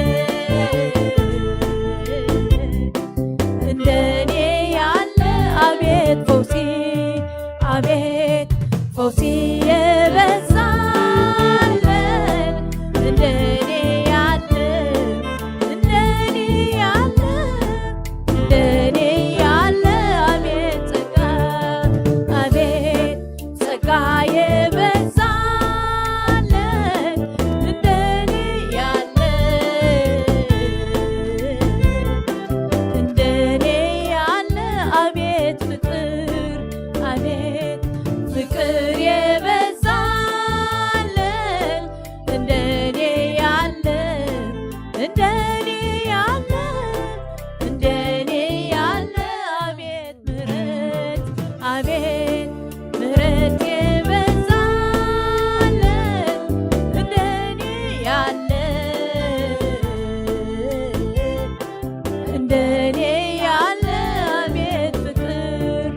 እንደኔ ያለ አቤት ፈውሲ አቤት ፈውሲ የበዛለ እንደኔ ያለ እንደኔ ያለ እንደኔ ያለ አቤት ጸጋ አቤት ጸጋ የበዛለ እንደኔ ያለ እንደኔ ያለ አቤት ፍቅር አቤት ፍቅር የበዛለ እንደኔ ያለ እንደኔ ያለ እንደኔ ያለ አቤት ምሕረት አቤት ምሕረት የበዛለ እንደኔ ያለ እንደኔ ያለ አቤት ፍቅር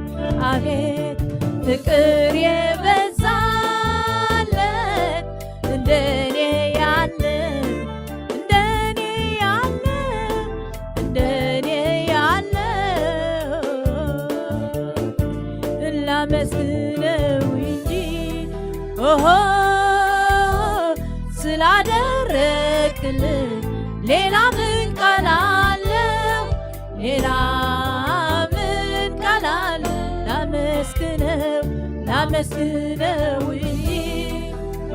አቤት ፍቅር የበዛለ እንደኔ ያለ እንደኔ ያለ እንደኔ ያለ ላመስግነው እንጂ ኦሆ ስላደረግልኝ ሌላ ምን ቃል አለው? ሌላ ምን ቃል አለ? ላመስግነው ላመስግነው እንጂ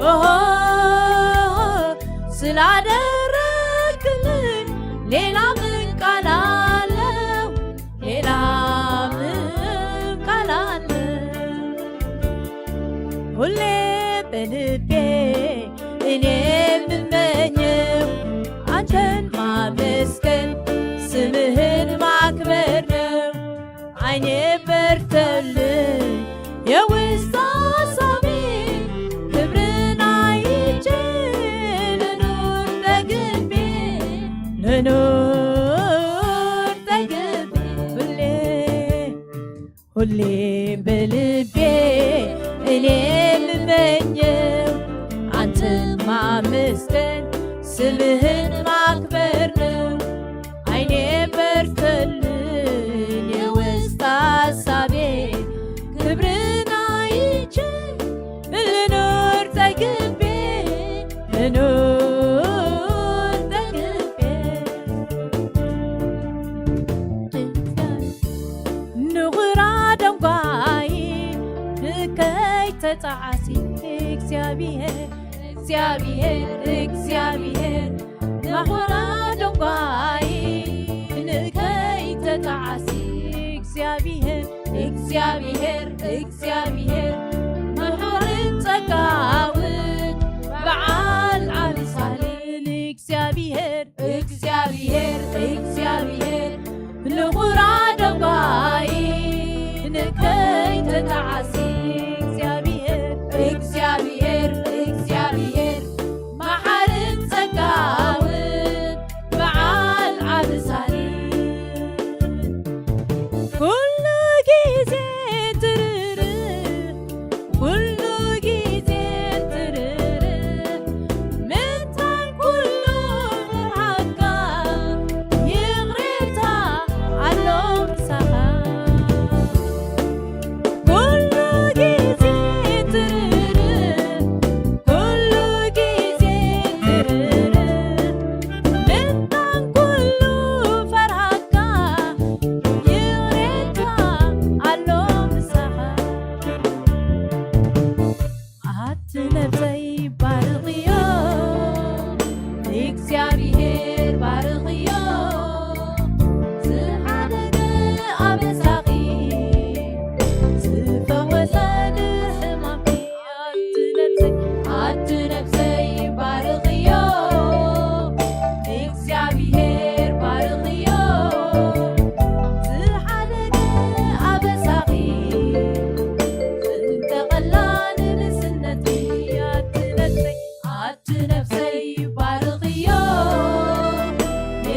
ኦሆ ስላደረግልኝ ሌላ ምን ቃል አለው? ሌላ ምን ቃል አለ? ሁሌ በልቤ እኔ የምመኘው አንተን ማመስገን ስምህን ማክበር ነው። አይኔ በርቶልኝ የውስጥ ሐሳቤ ክብርን አይቼ ኑር ተግቢ ሁሌ፣ ሁሌ በልቤ እኔ የምመኘው አንተን ማመስገን ስምህን ማክበር ነው። አይኔ በርቶልኝ የውስጥ ሐሳቤ ክብርን አይቼ ልኖር ተግቤ፣ ልኖር ተግቤ። ንኹራ ደንጓይ ንከይተጣዓሲ እግዚኣብሔር፣ እግዚኣብሔር፣ እግዚኣብሔር። ንኹራ ደንጓይ ንከይተጣዓሲ እግዚኣብሔር፣ እግዚኣብሔር፣ እግዚኣብሔር። ምሑርን ጸጋውን በዓል ዓቢ ሳልል እግዚኣብሔር፣ እግዚኣብሔር፣ እግዚኣብሔር። ንኹራ ደንጓይ ንከይተጣዓሲ እግዚኣብሔር፣ እግዚኣብሔር፣ እግዚኣብሔር። መሓርን ጸጋውን በዓል ዓቢ ሳልል ኩሉ ግዜ ትርርእ፣ ኩሉ ግዜ ትርርእ። ምእንታን ኩሉ ፍርሃትካ ይቕሬታ ኣሎ ምሳኻ። ኩሉ ግዜ ትርርእ፣ ኩሉ ግዜ ትርርእ። ምእንታን ኩሉ ፍርሃትካ ይቕሬታ ኣሎ ምሳኻ። ኣቲ ነብሰይ ባርኽዮ፣ እግዚኣብሔር ባርኽዮ። ዝሓደገ ኣበሳኺ፣ ዝፈወሰ ንሕማምኪ። ኣቲ ነብሰይ፣ ኣቲ ነብሰይ ባርኽዮ፣ እግዚኣብሔር ባርኽዮ። ዝሓደገ ኣበሳኺ፣ ዝንተቐላ ንንስነትኪ። ኣቲ ነብሰይ፣ ኣቲ ነብሰይ ባርኽዮ፣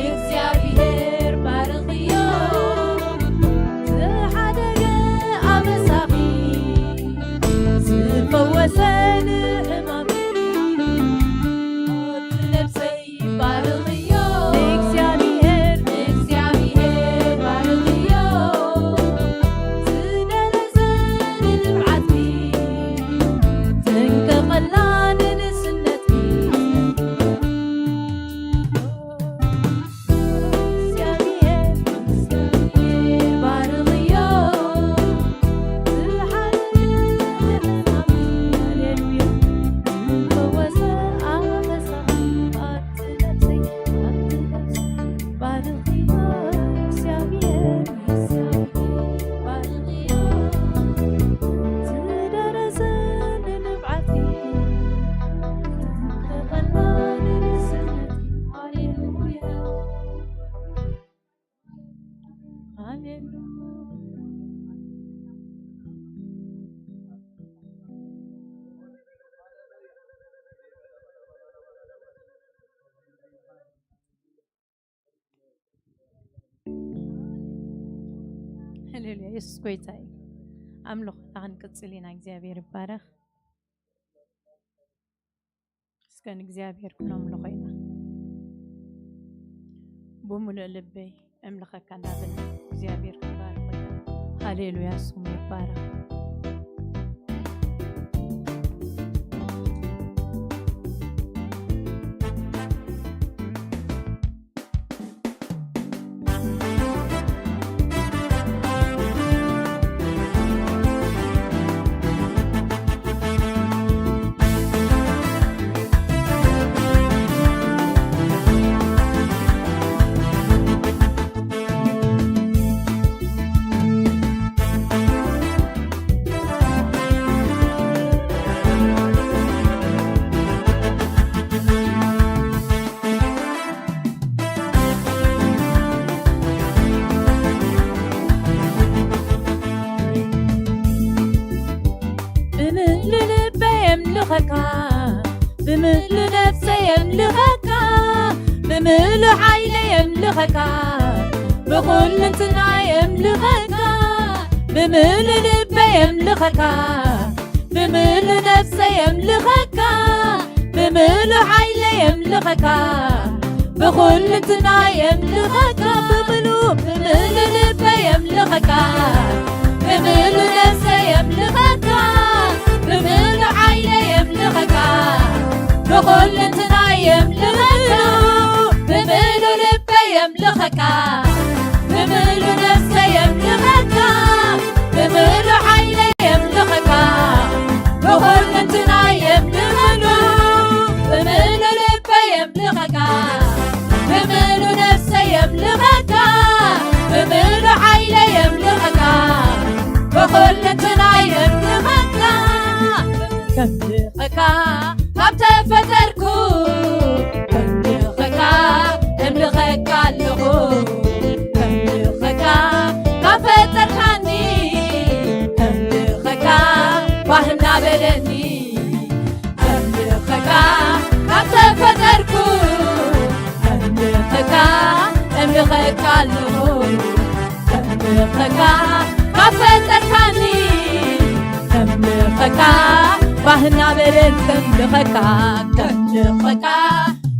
እግዚኣብሔር ባርኽዮ። ዝሓደገ ኣበሳኺ፣ ዝፈወሰ ንሕማምኪ። ኣቲ ነብሰይ ባርኽዮ፣ እግዚኣብሔር፣ እግዚኣብሔር ባርኽዮ። ዝደረሰ ንንብዓትኪ፣ ዘንቀቐላ ንንስነትኪ። እግዚኣብሔር፣ እግዚኣብሔር ባርኽዮ። ዝሓለፈ፣ ሃሌሉያ፣ ዝፈወሰ ኣበሳ። ኣቲ ነብሰይ፣ ኣቲ ነብሰይ፣ ባርኽዮ እግዚኣብሔር፣ እግዚኣብሔር፣ ባርኽዮ። ዝደረሰ ንንብዓትኪ፣ ተቐና ንንስነትኪ። ሃሌሉያ፣ ሃሌሉያ። ሃሌሉያ፣ የሱስ ጎይታ እዩ። ኣምልኾና ክንቅጽል ኢና። እግዚኣብሔር ይባረኽ። እስከ ንእግዚኣብሔር ክነምልኾ ኢና። ብምሉእ ልበይ እምልኸካ እንዳበልና እግዚኣብሔር ክንባርኾ ኢና። ሃሌሉያ፣ ስሙ ይባረኽ። ብምሉእ ልበይ የምልኸካ፣ ብምሉእ ነፍሰይ የምልኸካ፣ ብምሉእ ሓይለይ የምልኸካ፣ ብኹልንትናይ የምልኸካ፣ ብምሉእ ልበይ የምልኸካ፣ ብምሉእ ነፍሰይ የምልኸካ፣ ብምሉእ ሓይለይ የምልኸካ፣ ብኹልንትናይ የምልኸካ፣ ብምሉእ፣ ብምሉእ ልበይ የምልኸካ፣ ብምሉእ ነፍሰይ የምልኸካ፣ ብምሉእ ሓይለይ የምልኸካ፣ ብኹልንትናይ የምልኸካ፣ ብምሉእ ልበይ የምልኸካ፣ ብምሉእ ነፍሰይ የምልኸካ፣ ብምሉእ ሓይለይ የምልኸካ፣ ብኹልንትናይ የምልኸካ፣ ብምሉእ ልበይ የምልኸካ፣ ብምሉእ ነፍሰይ የምልኸካ፣ ብምሉእ ሓይለይ የምልኸካ፣ ብኹልንትናይ የምልኸካ። ከምልኸካ ካብ ተፈጠርኩ፣ ከምልኸካ እምልኸካ ኣለኹ። ከምልኸካ ካብ ፈጠርካኒ፣ ከምልኸካ ባህ እናበለኒ። ከምልኸካ ካብ ተፈጠርኩ፣ ከምልኸካ እምልኸካ ኣለኹ። ከምልኸካ ካብ ፈጠርካኒ፣ ከምልኸካ ባህ እናበለን ከምልኸካ፣ ከምልኸካ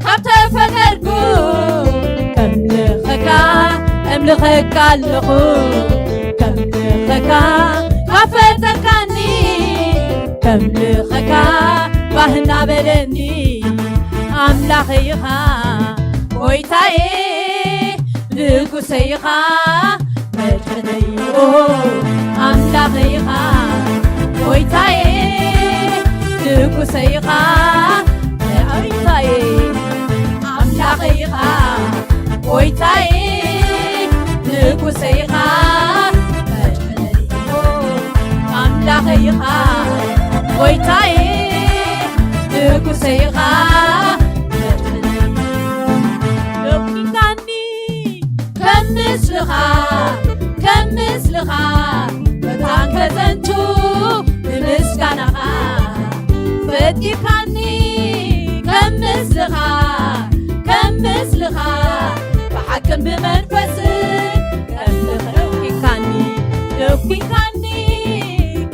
ካብ ተፈጠርኩ፣ ከምልኸካ እምልኸካ ኣለኹ። ከምልኸካ ካብ ፈጠርካኒ፣ ከምልኸካ ባህ እናበለኒ። ኣምላኸይ ኢኻ ጎይታዬ፣ ንጉሰይ ኢኻ መድሕነይ፣ ኦ፣ ኣምላኸይ ኢኻ ጎይታዬ፣ ንጉሰይ ኢኻ መዕሪታዬ። ኣምላኸይ ኢኻ ጎይታዬ፣ ንጉሰይ ኢኻ መድሕነይ፣ ኦ፣ ኣምላኸይ ኢኻ ጎይታዬ፣ ንጉሰይ ኢኻ መድሕነይ። ሎኪካኒ ከም ምስልኻ፣ ከም ምስልኻ መታን ከዘንቱ ንምስጋናኻ። ፈጢርካኒ ከም ምስልኻ፣ ከም ምስልኻ ብሓቅን ብመንፈስን ከም ምስልኻ ሎኪካኒ፣ ሎኪካኒ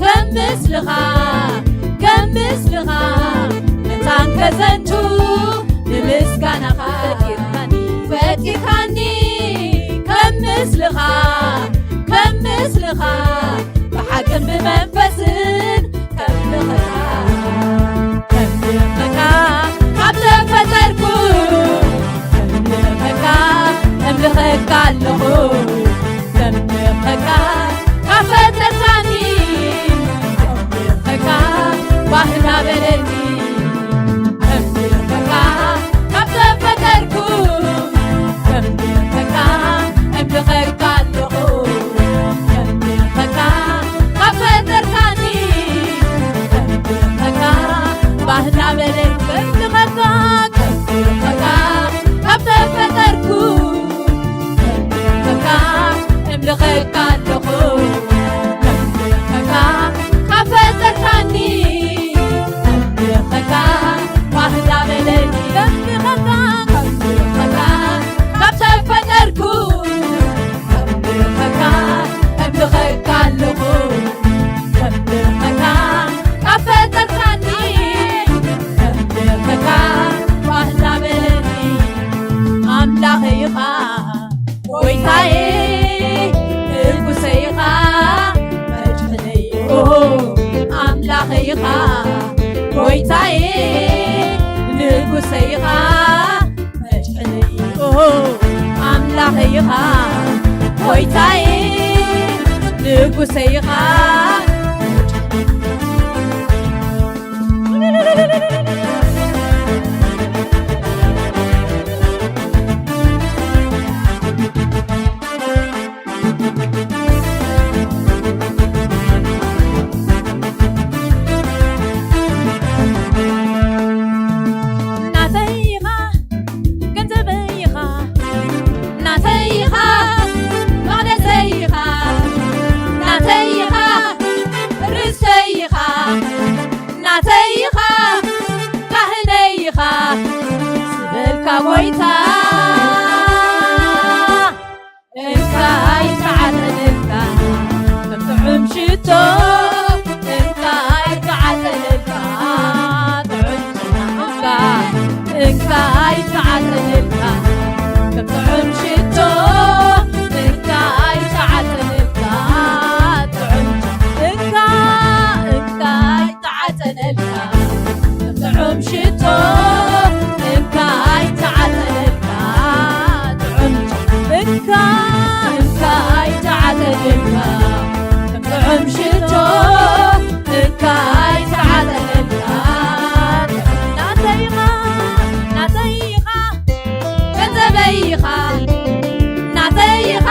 ከም ምስልኻ፣ ከም ምስልኻ መታን ከዘንቱ ንምስጋናኻ። ፈጢርካኒ፣ ፈጢርካኒ ከም ምስልኻ፣ ከም ምስልኻ ብሓቅን ብመንፈስን ከምልኸካ፣ ከምልኸካ ካብ ተፈጠርኩ፣ ከምልኸካ እምልኸካ ኣለኹ። ከምልኸካ ካብ ፈጠርካኒ፣ ከምልኸካ ባህ እናበለኒ። ከምልኸካ ካብ ተፈጠርኩ፣ ከምልኸካ እምልኸካ ኣለኹ። ከምልኸካ ካብ ፈጠርካኒ፣ ከምልኸካ ባህ እናበለኒ። ከምልኸካ፣ ከምልኸካ ካብ ተፈጠርኩ፣ ከምልኸካ እምልኸካ ኣለኹ። ከምልኸካ ካብ ፈጠርካኒ፣ ከምልኸካ ባህ እናበለኒ። ከምልኸካ፣ ከምልኸካ ካብ ተፈጠርኩ፣ ከምልኸካ እምልኸካ ኣለኹ። ከምልኸካ ካብ ፈጠርካኒ፣ ከምልኸካ ባህ እናበለኒ። ኣምላኸይ ኢኻ ጎይታዬ፣ ንጉሰይ ኢኻ መድሕነይ፣ ኦ፣ ኣምላኸይ ኢኻ ጎይታዬ፣ ንጉሰይ ኢኻ መድሕነይ፣ ኦ፣ ኣምላኸይ ኢኻ ጎይታዬ፣ ንጉሰይ ኢኻ። ናተይ ኢኻ ገንዘበይ ኢኻ፣ ናተይ ኢኻ መቕደሰይ ኢኻ፣ ናተይ ኢኻ ርስተይ ኢኻ፣ ናተይ ኢኻ ካህነይ ኢኻ ዝበልካ ጎይታ፣ እንካ ኣይተዓጠነልካ ጥዑም ጨና፣ እንካ፣ እንካ ኣይተዓጠነልካ ከም ጥዑም ሽቶ፣ እንካ ኣይተዓጠነልካ ጥዑም ጨና፣ እንካ፣ እንካ ኣይተዓጠነልካ ከም ጥዑም ሽቶ፣ እንካ ኣይተዓጠነልካ ጥዑም ጨና፣ እንካ፣ እንካ ኣይተዓጠነልካ ጥዑም ሽቶ፣ እንካ ኣይተዓጠነልካ። ናተይ ኢኻ፣ ናተይ ኢኻ፣ ገንዘበይ ኢኻ፣ ናተይ ኢኻ፣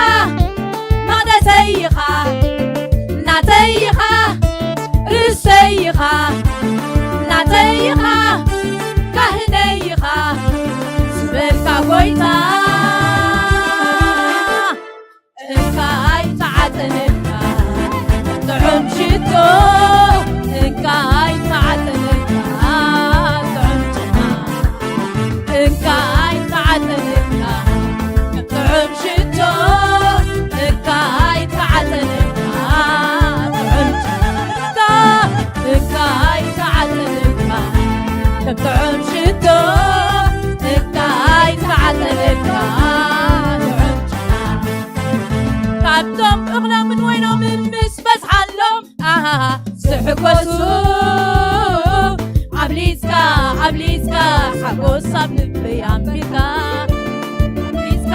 መቕደሰይ ኢኻ፣ ናተይ ኢኻ፣ ርስተይ ኢኻ፣ ናተይ ኢኻ፣ ካህነይ ኢኻ ዝበልካ ጎይታ። እንካ ኣይተዓጠነልካ ጥዑም ሽቶ፣ እንካ ኣይተዓጠነልካ ጥዑም ጨና፣ እንካ ኣይተዓጠነልካ ጥዑም ሽቶ፣ እንካ ኣይተዓጠነልካ ጥዑም ጨና፣ እንካ፣ እንካ ኣይተዓጠነልካ ጥዑም ሽቶ፣ እንካ ኣይተዓጠነልካ ጥዑም ጨና። ካብቶም እኽሎምን ወይኖምን ምስ በዝሓሎም፣ ኣሃ፣ ዝሕጎሱ፣ ኣብሊጽካ፣ ኣብሊጽካ፣ ሓጎስ ኣብ ልበይ ኣንቢርካ። ኣብሊጽካ፣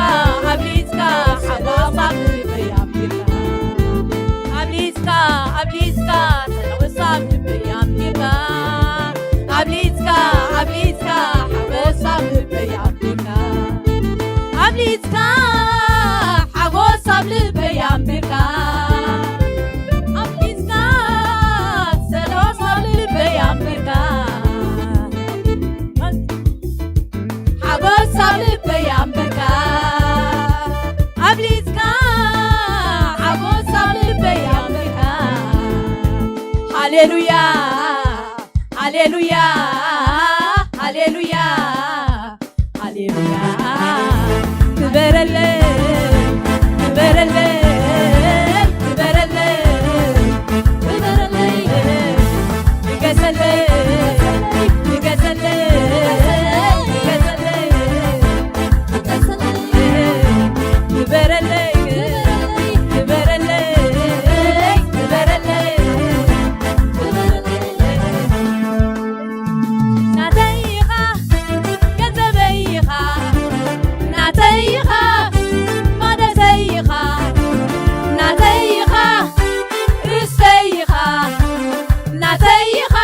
ኣብሊጽካ፣ ሓጎስ ኣብ ልበይ ኣንቢርካ። ኣብሊጽካ፣ ኣብሊጽካ፣ ሓጎስ ኣብ ልበይ ኣንቢርካ። ኣብሊጽካ፣ ኣብሊጽካ፣ ሓጎስ ኣብ ልበይ ኣንቢርካ። ኣብሊጽካ፣ ሓጎስ ኣብ ልበይ ኣንቢርካ። ኣብሊጽካ፣ ሰላም ኣብ ልበይ ኣንቢርካ። ሓጎስ ኣብ ልበይ ኣንቢርካ። ኣብሊጽካ፣ ሓጎስ ኣብ ልበይ ኣንቢርካ። ሃሌሉያ፣ ሃሌሉያ፣ ሃሌሉያ፣ ሃሌሉያ። ክበረለይ፣ ክበረለይ፣ ክበረለይ፣ ክበረለይ። ንገሰለይ፣ ንገሰለይ፣ ንገሰለይ። ክበረለይ፣ ክበረለይ፣ ክበረለይ። ናተይ ኢኻ፣ ገንዘበይ ኢኻ፣ ናተይ ኢኻ፣ መቕደሰይ ኢኻ፣ ናተይ ኢኻ፣ ርስተይ ኢኻ፣ ናተይ ኢኻ፣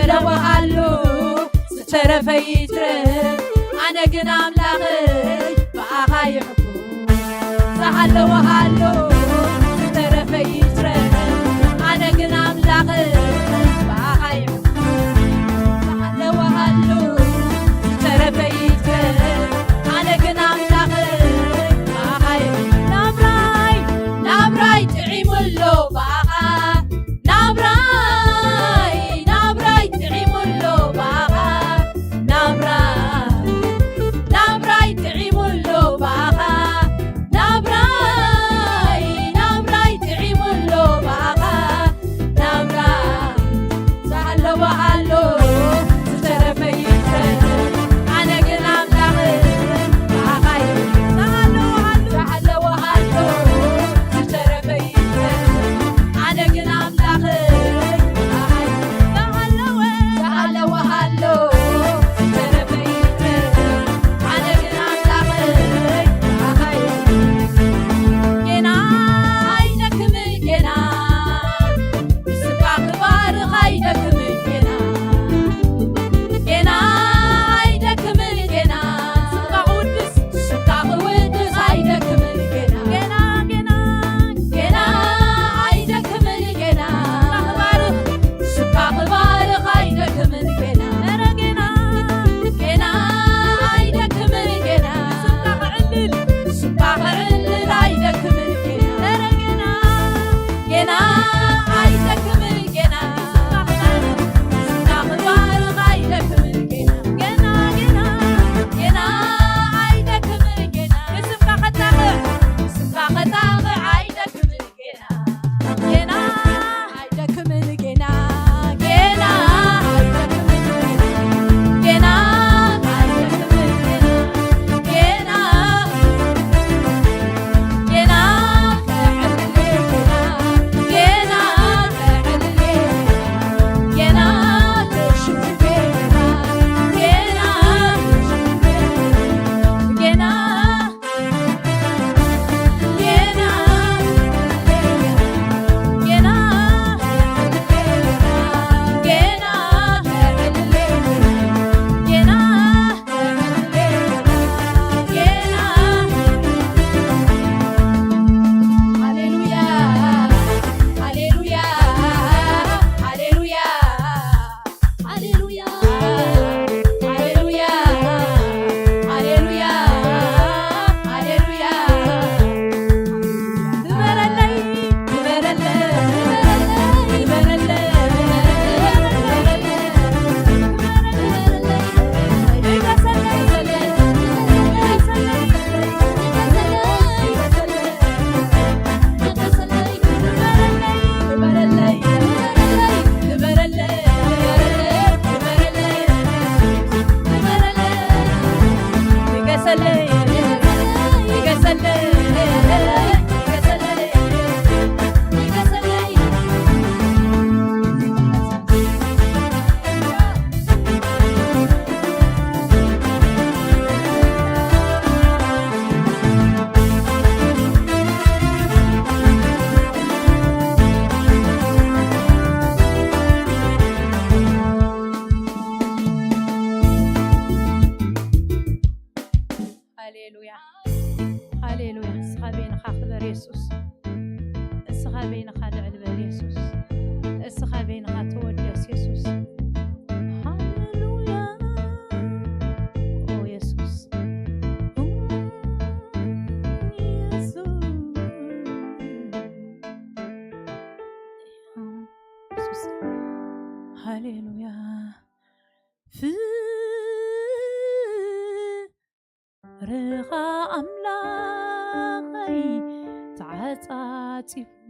ኣለዋ ኣሎ ዝተረፈ ይትረፍ፣ ኣነ ግን ኣምላኸይ ብኣኻ ይሕኩ። ዝሃለወ ኣሎ ዝተረፈ ይትረፍ፣ ኣነ ግን ኣምላኸይ ብኣኻ ይሕኩ። ዝሃለወ ኣሎ ዝተረፈ ይትረፍ፣ ኣነ ግን ኣምላኸይ ብኣኻ ይሕኩ። ናብራይ ናብራይ ጥዒሙ ኣሎ ብኣኻ ናብራይ ናብራይ ጥዒሙ ኣሎ ብኣኻ ናብራይ ናብራይ ጥዒሙ ኣሎ ብኣኻ ናብራይ ናብራይ ጥዒሙ ኣሎ ብኣኻ ናብራይ ዝሃለወ ኣሎ ዝተረፈ ይትረፍ ኣነ ግን ኣምላኽ ብኣኻ ዝሃለወ ኣሎ ዝተረፈ ይትረፍ ኣነ ግን ኣምላኽ ዝሃለወ ኣሎ ዝተረፈ ይትረፍ ኣነ ግን ኣምላኽ ብኣኻ ጌና ኣይደክምን ጌና ስምካ ክባርኽ ኣይደክምን ጌና ጌና ኣይደክምን ጌና ስምካ ክውድስ ስምካ ክውድስ ኣይደክምን ጌና ጌና ጌና ጌና ኣይደክምን ጌና ስምካ ክባርኽ ስምካ ክባርኽ ኣይደክምን ጌና ኧረ ጌና ጌና ኣይደክምን ጌና ስምካ ክዕልል ስምካ ክዕልል ኣይደክምን ጌና ኧረ ጌና ጌና ኣይደክምን ጌና ስምካ ክባርኽ ስምካ ክባርኽ ኣይደክምን ጌና ጌና ጌና ጌና ኣይደክምን ጌና ስምካ ከጣቕዕ ስምካ ከጣቕዕ ኣይደክምን ጌና ጌና ኣይደክምን ጌና ጌና ኣይደክምን ጌና ጌና ኣይደክምን ጌና ጌና ጌና ጌና ጌና ጌና ሃሌሉያ ሃሌሉያ ሃሌሉያ ሃሌሉያ ሃሌሉያ ሃሌሉያ ግበረለይ ግበረለይ ግበረለይ ሃሌሉያ ሃሌሉያ። እስኻ በይንኻ ክበር የሱስ። እስኻ በይንኻ ልዕል በል የሱስ። እስኻ በይንኻ ተወደስ የሱስ። ሃሌሉያ ኦ የሱስ። የሱስ። የሱስ። ሃሌሉያ። ፍርኻ ኣምላኸይ ተዓጻጺፉ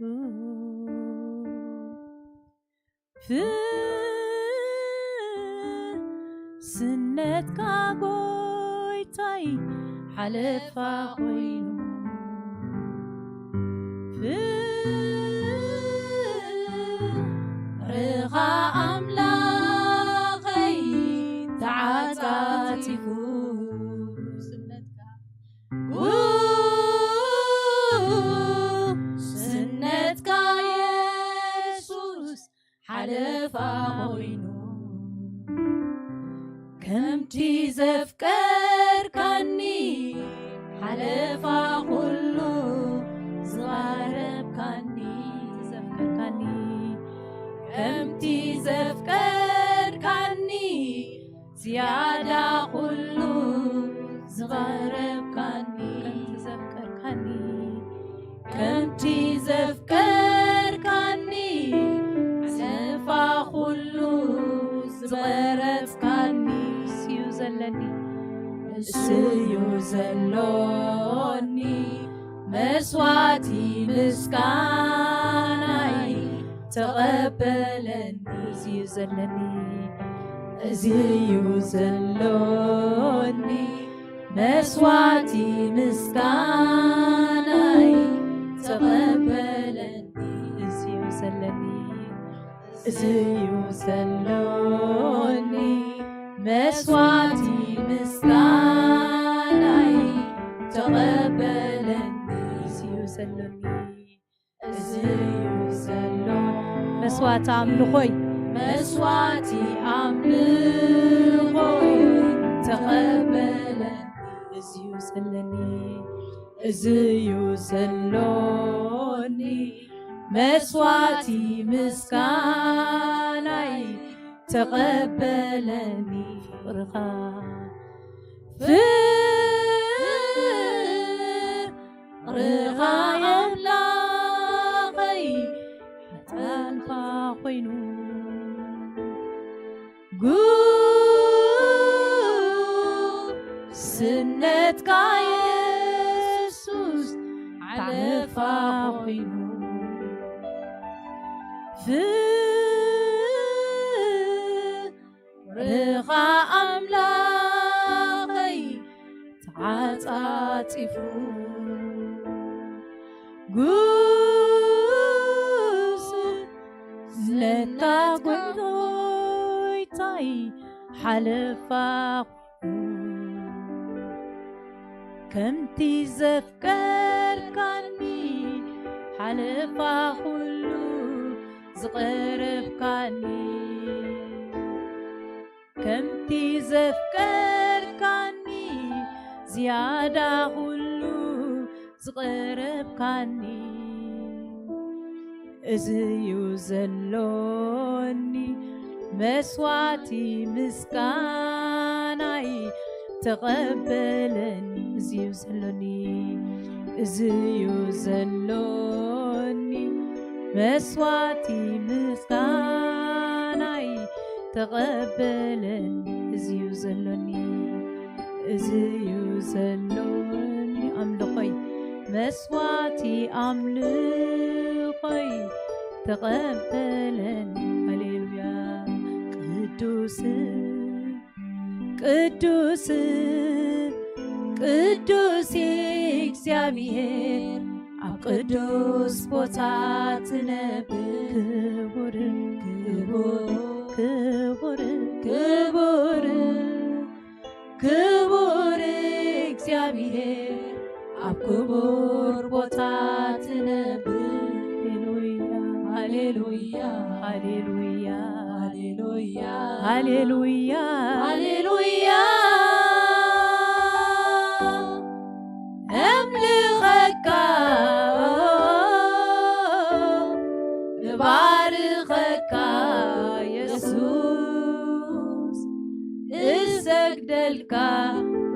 ፍስነትካ ጎይታይ ሓለፋ ኮይኑ ፍርኻ ኣምላኸይ ተዓጻጺፉ ስነትካ የሱስ ሓለፋ ኮይኑ ከምቲ ዘፍቀርካኒ ሓለፋ ኩሉ ዝቐረብካኒ ዘፍቀርካኒ ከምቲ ዘፍቀርካኒ ዝያዳ ኩሉ ዝቐረብካኒ ከምቲ ዘፍቀርካኒ ከምቲ ዘፍቀርካኒ ሓለፋ ኩሉ ዝቐረብካኒ እዩ ዘለኒ እስዩ ዘሎኒ መስዋዕቲ ምስጋናይ ተቐበለኒ እዩ ዘለኒ እዚዩ ዘሎኒ መስዋዕቲ ምስጋናይ ተቐበለኒ እዚዩ ዘለኒ እዚዩ ዘሎኒ መስዋዕቲ ምስጋናይ ተቐበለኒ እዚዩ ዘሎኒ እዚዩ ዘሎ መስዋዕቲ ኣምልኾይ መስዋዕቲ ኣምልኾይ ተቐበለኒ እዚዩ ዘለኒ እዚዩ ዘሎኒ መስዋዕቲ ምስጋናይ ተቐበለኒ ፍቕርኻ ፍቕርኻ ኣምላኸይ ሓጣንካ ኮይኑ ጉስነትካ የሱስ ዓለፋ ኮይኑ ፍቕርኻ ኣምላኸይ ተዓጻጺፉ ጉስነትካ ጎይታይ ሓለፋ ከምቲ ዘፍቀርካኒ ሓለፋ ኩሉ ዝቐረብካኒ ከምቲ ዘፍቀርካኒ ዝያዳ ኩሉ ዝቐረብካኒ እዚዩ ዘሎኒ መስዋዕቲ ምስጋናይ ተቐበለኒ እዚዩ ዘሎኒ እዚዩ ዘሎኒ መስዋዕቲ ምስጋናይ ተቐበለኒ እዚዩ ዘሎኒ እዚዩ ዘሎኒ ኣምልኾይ መስዋዕቲ ኣምልኾይ ተቐበለኒ ሃሌሉያ ቅዱስ ቅዱስ ቅዱስ እግዚኣብሔር ኣብ ቅዱስ ቦታ ትነብር ክቡር ክቡር ክቡር ክቡር ክቡር እግዚኣብሔር ኣብ ክቡር ቦታ ትነብር ሃሌሉያ ሃሌሉያ ሃሌሉያ ሃሌሉያ ሃሌሉያ ሃሌሉያ እምልኸካ እባርኸካ የሱስ እሰግደልካ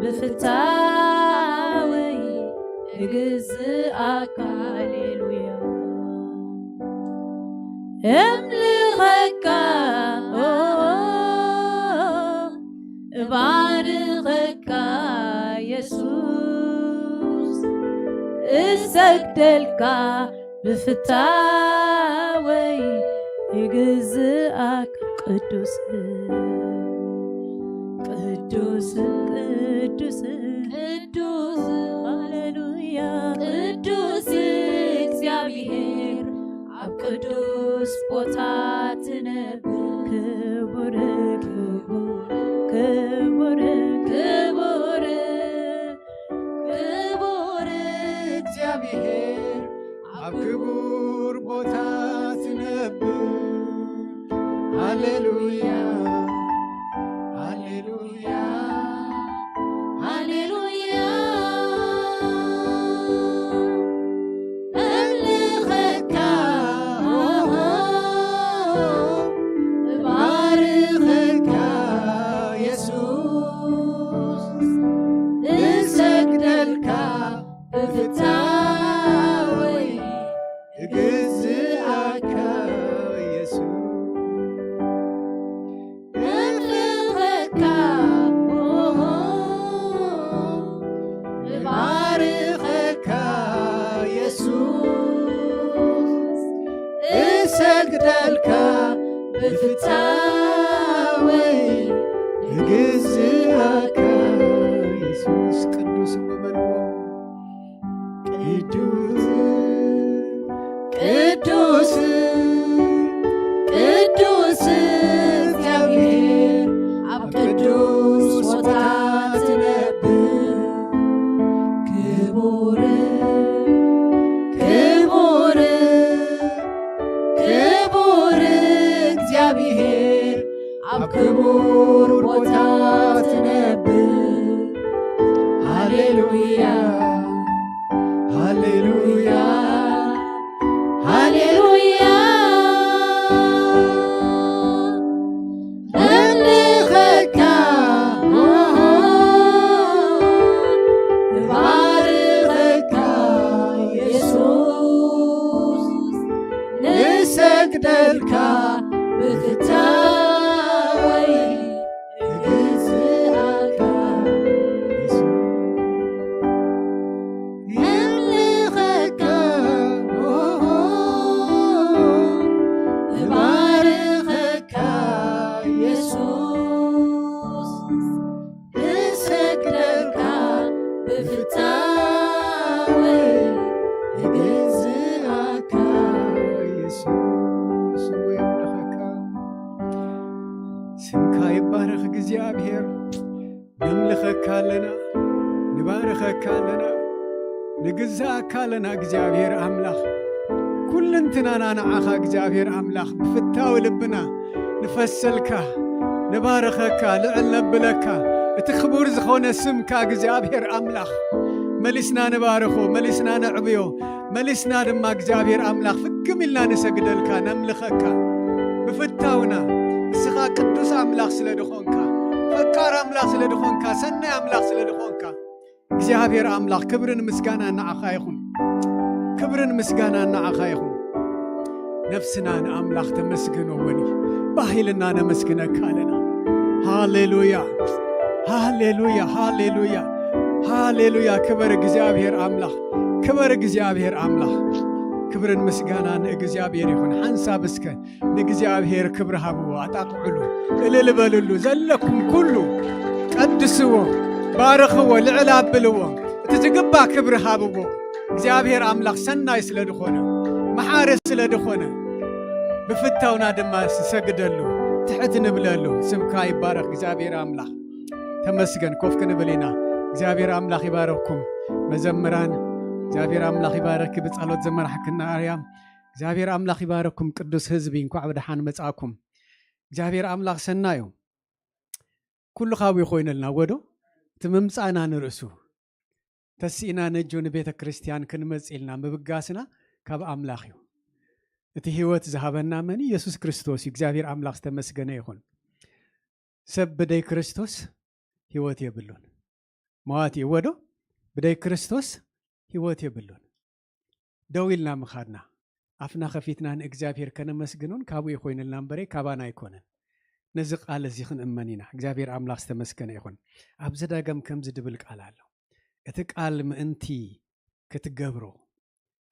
ብፍታወይ እግዝኣካ ሃሌሉያ እምልኸካ እባርኸካ የሱስ እሰግደልካ ብፍታወይ እግዝኣካ ቅዱስ ቅዱስ ቅዱስ ቅዱስ ሃሌሉያ ቅዱስ እግዚኣብሔር ኣብ ቅዱስ ቦታ ትነብር ክቡር ክቡር ክቡር ክቡር ክቡር እግዚኣብሔር ኣብ ክቡር ቦታ ትነብር ሃሌሉያ ሃሌሉያ እግዚኣብሔር፣ ነምልኸካ ኣለና፣ ንባርኸካ ኣለና፣ ንግዛእካ ኣለና። እግዚኣብሔር ኣምላኽ፣ ኩልንትናና ንዓኻ እግዚኣብሔር ኣምላኽ ብፍታዊ ልብና ንፈሰልካ፣ ንባርኸካ፣ ልዕል ነብለካ። እቲ ክቡር ዝኾነ ስምካ እግዚኣብሔር ኣምላኽ መሊስና ንባርኾ፣ መሊስና ነዕብዮ፣ መሊስና ድማ እግዚኣብሔር ኣምላኽ ፍግም ኢልና ንሰግደልካ፣ ነምልኸካ ብፍታውና። ንስኻ ቅዱስ ኣምላኽ ስለ ድኾንካ፣ ፈቃር ኣምላኽ ስለ ድኾንካ፣ ሰናይ ኣምላኽ ስለ ድኾንካ፣ እግዚኣብሔር ኣምላኽ ክብርን ምስጋናን ንዓኻ ይኹን። ክብርን ምስጋናን ንዓኻ ይኹን። ነፍስና ንኣምላኽ ተመስግኖ ወኒ ባሂልና ነመስግነካ ኣለና። ሃሌሉያ፣ ሃሌሉያ፣ ሃሌሉያ፣ ሃሌሉያ። ክበር እግዚኣብሔር ኣምላኽ፣ ክበር እግዚኣብሔር ኣምላኽ። ክብርን ምስጋናን ንእግዚኣብሔር ይኹን። ሓንሳብ እስከ ንእግዚኣብሔር ክብሪ ሃብዎ፣ ኣጣቕዕሉ፣ እልል በልሉ። ዘለኩም ኩሉ ቀድስዎ፣ ባርኽዎ፣ ልዕል ኣብልዎ። እቲ ዝግባ ክብሪ ሃብዎ። እግዚኣብሔር ኣምላኽ ሰናይ ስለ ድኾነ፣ መሓሪ ስለ ድኾነ፣ ብፍታውና ድማ ንሰግደሉ፣ ትሕት ንብለሉ። ስምካ ይባረኽ እግዚኣብሔር ኣምላኽ። ተመስገን። ኮፍ ክንብል ኢና። እግዚኣብሔር ኣምላኽ ይባረኽኩም መዘምራን። እግዚኣብሔር ኣምላኽ ይባረኽኪ ብጸሎት ዘመራሕክና ኣርያም። እግዚኣብሔር ኣምላኽ ይባረኽኩም ቅዱስ ህዝቢ። እንኳዕ ብደሓን መጻእኩም። እግዚኣብሔር ኣምላኽ ሰናይ እዩ። ኩሉ ካብኡ ኮይነልና ወዶ እቲ ምምጻእና ንርእሱ ተስኢና ነጆ ንቤተ ክርስቲያን ክንመጽእ ኢልና ምብጋስና ካብ ኣምላኽ እዩ። እቲ ህይወት ዝሃበና መን እዩ? የሱስ ክርስቶስ እዩ። እግዚኣብሔር ኣምላኽ ዝተመስገነ ይኹን። ሰብ ብደይ ክርስቶስ ህይወት የብሉን። መዋቲ እወ ዶ? ብደይ ክርስቶስ ህይወት የብሉን። ደው ኢልና ምኻድና፣ ኣፍና ከፊትና ንእግዚኣብሔር ከነመስግኖን ካብኡ ይኮይንልና እምበረይ ካባና ኣይኮነን። ነዚ ቃል እዚ ክንእመን ኢና። እግዚኣብሔር ኣምላኽ ዝተመስገነ ይኹን። ኣብ ዘዳግም ከምዚ ድብል ቃል ኣሎ። እቲ ቃል ምእንቲ ክትገብሮ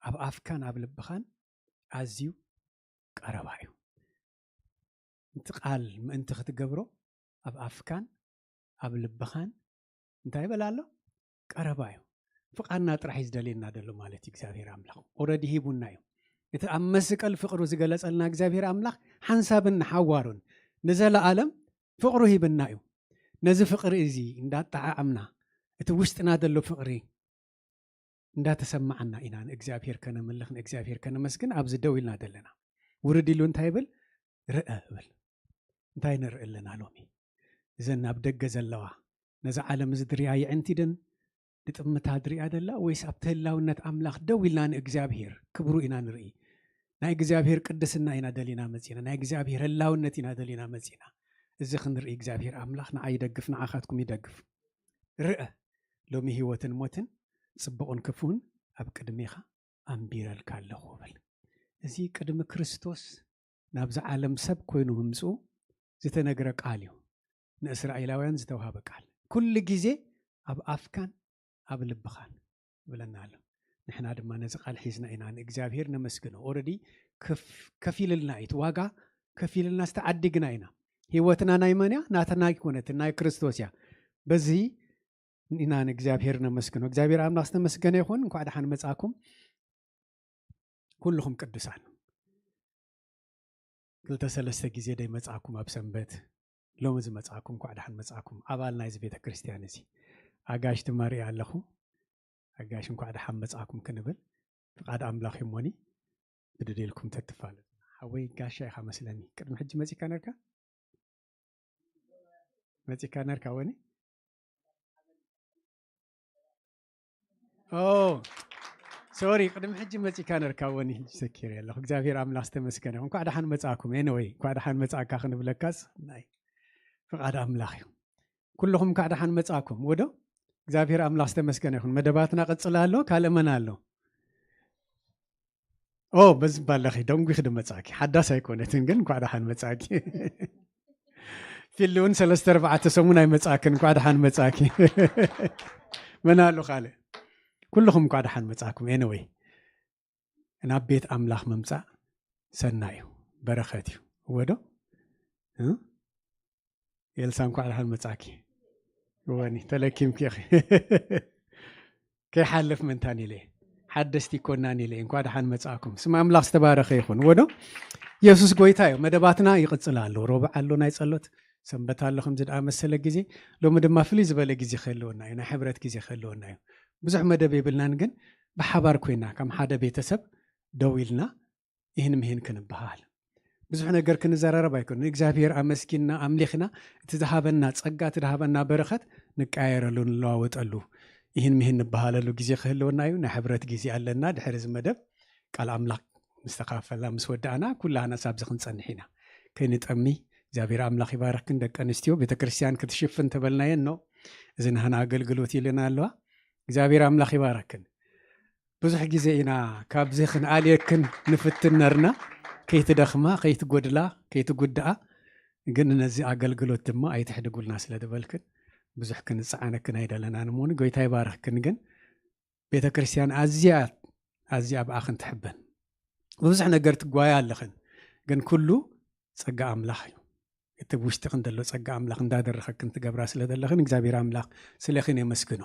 ኣብ ኣፍካን ኣብ ልብኻን ኣዝዩ ቀረባ እዩ። እቲ ቃል ምእንቲ ክትገብሮ ኣብ ኣፍካን ኣብ ልብኻን እንታይ ይበል ኣሎ? ቀረባ እዩ። ፍቓድና ጥራሕ እዩ ዝደልየና ዘሎ ማለት እዩ። እግዚኣብሔር ኣምላኽ ኦረዲ ሂቡና እዩ። እቲ ኣብ መስቀል ፍቕሩ ዝገለጸልና እግዚኣብሔር ኣምላኽ ሓንሳብን ንሓዋሩን ንዘለኣለም ፍቕሩ ሂብና እዩ። ነዚ ፍቕሪ እዚ እንዳጣዓዓምና እቲ ውሽጥና ዘሎ ፍቕሪ እንዳተሰማዓና ኢና ንእግዚኣብሔር ከነምልኽ ንእግዚኣብሔር ከነመስግን ኣብዚ ደው ኢልና ዘለና። ውርድ ኢሉ እንታይ ይብል? ርአ እብል። እንታይ ንርኢ ኣለና ሎሚ? እዘን ኣብ ደገ ዘለዋ ነዛ ዓለም እዚ ድሪያ የዕንቲደን ንጥምታ ድሪያ ደላ ወይስ ኣብቲ ህላውነት ኣምላኽ ደው ኢልና ንእግዚኣብሔር ክብሩ ኢና ንርኢ? ናይ እግዚኣብሔር ቅድስና ኢና ደሊና መጺና፣ ናይ እግዚኣብሔር ህላውነት ኢና ደሊና መጺና። እዚ ክንርኢ እግዚኣብሔር ኣምላኽ ንዓይ ይደግፍ፣ ንዓኻትኩም ይደግፍ። ርአ ሎሚ ህይወትን ሞትን ጽቡቕን ክፉን ኣብ ቅድሜኻ ኣንቢረልካ ኣለኹ እብል። እዚ ቅድሚ ክርስቶስ ናብዚ ዓለም ሰብ ኮይኑ ምምጽኡ ዝተነግረ ቃል እዩ። ንእስራኤላውያን ዝተዋሃበ ቃል። ኩሉ ግዜ ኣብ ኣፍካን ኣብ ልብኻን ይብለና ኣሎ። ንሕና ድማ ነዚ ቃል ሒዝና ኢና ንእግዚኣብሔር ነመስግኖ። ኦረዲ ከፊልልና እዩ፣ እቲ ዋጋ ከፊልልና ዝተዓዲግና ኢና። ህይወትና ናይ መን እያ? ናትና ኣይኮነትን፣ ናይ ክርስቶስ እያ። በዚ ኢና ንእግዚኣብሔር ነመስግኖ። እግዚኣብሔር ኣምላኽ ዝተመስገነ ይኹን። እንኳዕ ደሓን መጻእኩም ኩልኹም ቅዱሳን። ክልተ ሰለስተ ግዜ ደይ መጻእኩም ኣብ ሰንበት፣ ሎሚ ዝመጻእኩም እንኳዕ ደሓን መጻእኩም። ኣባል ናይዚ ቤተ ክርስቲያን እዚ ኣጋሽ ትማሪ ኣለኹ። ኣጋሽ እንኳዕ ደሓን መጻእኩም ክንብል ፍቓድ ኣምላኽ እዩሞኒ ብድድ ኢልኩም ተትፋለጡ። ሓወይ ጋሻ ኢኻ መስለኒ። ቅድሚ ሕጂ መጺእካ ነርካ? መጺእካ ነርካ ወኒ? ኦ፣ ሶሪ፣ ቅድሚ ሕጂ መጺእካ ነርካ ወኒ፣ ሕጂ ሰኪረ ኣለኹ። እግዚኣብሔር ኣምላኽ ዝተመስገነ ይኹን። እንኳዕ ደሓን መጻእኩም። ኤኒወይ፣ እንኳዕ ደሓን መጻእካ ክንብለካስ ናይ ፍቓድ ኣምላኽ እዩ። ኩልኹም እንኳዕ ደሓን መጻእኩም። ወዶ እግዚኣብሔር ኣምላኽ ዝተመስገነ ይኹን። መደባትና ቀጽላ ኣሎ። ካልእ መን ኣሎ? ኦ፣ በዚ ባለኺ ደንጒኺ ዶ መጻእኪ? ሓዳስ ኣይኮነትን ግን እንኳዕ ደሓን መጻእኪ። ፊሊ እውን ሰለስተ ኣርባዕተ ሰሙን ኣይመጻእክን፣ እንኳዕ ደሓን መጻእኪ። መን ኣሎ ካልእ? ኩልኹም እንኳዕ ደሓን መጻእኩም። ኤኒወይ፣ ናብ ቤት ኣምላኽ ምምጻእ ሰናይ እዩ፣ በረኸት እዩ። እወ ዶ? እ? ኤልሳ እንኳዕ ደሓን መጻእኪ። እወኒ፣ ተለኪምኪ ኢኺ። ከይሓልፍ ምእንታን ኢለ፣ ሓደስቲ ይኮናን ኢለ፣ እንኳዕ ደሓን መጻእኩም። ስም ኣምላኽ ዝተባረኸ ይኹን። እወ ዶ? የሱስ ጎይታ እዩ። መደባትና ይቕጽል ኣሎ። ሮብዕ ኣሎ ናይ ጸሎት፣ ሰንበት ኣሎ ከምዚ ደኣ መሰለ ግዜ። ሎሚ ድማ ፍልይ ዝበለ ግዜ ክህልወና እዩ፣ ናይ ሕብረት ግዜ ክህልወና እዩ። ብዙሕ መደብ የብልናን፣ ግን ብሓባር ኮይና ከም ሓደ ቤተሰብ ደው ኢልና ይህን ምሂን ክንበሃል። ብዙሕ ነገር ክንዘራረብ ኣይኮን። ንእግዚኣብሔር ኣመስጊንና ኣምሊኽና፣ እቲ ዝሃበና ጸጋ፣ እቲ ዝሃበና በረኸት ንቀያየረሉ፣ ንለዋወጠሉ፣ ይህን ምሂን ንበሃለሉ ግዜ ክህልወና እዩ። ናይ ሕብረት ግዜ ኣለና። ድሕሪ እዚ መደብ ቃል ኣምላኽ ምስ ተኻፈልና፣ ምስ ወዳእና፣ ኩላህናስ ኣብዚ ክንጸንሕ ኢና። ከይንጠሚ እግዚኣብሔር ኣምላኽ ይባረክን። ደቂ ኣንስትዮ፣ ቤተ ክርስቲያን ክትሽፍን ተበልናየን ነው። እዚ ናህና ኣገልግሎት ኢልና ኣለዋ። እግዚኣብሔር ኣምላኽ ይባረክን። ብዙሕ ግዜ ኢና ካብዚ ክንኣልየክን ንፍትን ነርና፣ ከይትደኽማ፣ ከይትጎድላ፣ ከይትጉድኣ። ግን ነዚ ኣገልግሎት ድማ ኣይትሕድጉልና ስለ ዝበልክን ብዙሕ ክንጸዓነክን ኣይደለናን። እሞ ጎይታ ይባርክክን። ግን ቤተ ክርስቲያን ኣዝያ፣ ኣዝያ ብኣኽን ትሕበን። ብዙሕ ነገር ትጓያ ኣለኽን፣ ግን ኩሉ ጸጋ ኣምላኽ እዩ። እቲ ውሽጥኽን ዘሎ ጸጋ ኣምላኽ እንዳደረኸክን ትገብራ ስለ ዘለኽን እግዚኣብሔር ኣምላኽ ስለኽን የመስግኖ።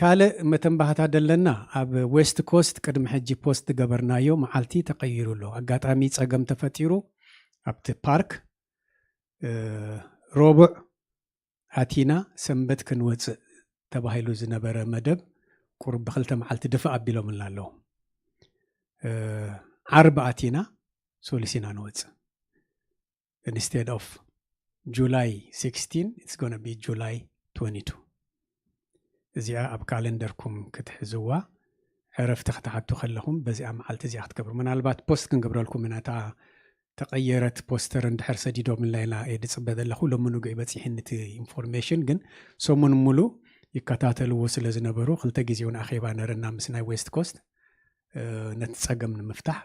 ካልእ መተንባህታ ደለና፣ ኣብ ዌስት ኮስት ቅድሚ ሕጂ ፖስት ዝገበርናዮ መዓልቲ ተቐይሩ ኣሎ። ኣጋጣሚ ጸገም ተፈጢሩ ኣብቲ ፓርክ፣ እ፣ ረቡዕ ኣቲና ሰንበት ክንወጽእ ተባሂሉ ዝነበረ መደብ ቁሩብ ብክልተ መዓልቲ ድፍእ ኣቢሎምልና ኣለዉ። እ፣ ዓርቢ ኣቲና ሶሉስ ኢና ንወጽእ። Instead of July sixteen, it's gonna be July twenty-two። እዚኣ ኣብ ካለንደርኩም ክትሕዝዋ፣ ዕረፍቲ ክትሓቱ ከለኹም በዚኣ መዓልቲ እዚኣ ክትገብሩ። ምናልባት ፖስት ክንገብረልኩም ኢና፣ እታ ተቐየረት ፖስተር እንድሕር ሰዲዶምልና ኢላ እየ ድጽበ ዘለኹ። ሎሚ ንግሆ በጺሕኒ እቲ ኢንፎርሜሽን፣ ግን ሰሙን ሙሉ ይከታተልዎ ስለ ዝነበሩ፣ ክልተ ግዜ እውን ኣኼባ ነረና ምስ ናይ ዌስት ኮስት፣ እ፣ ነቲ ጸገም ንምፍታሕ።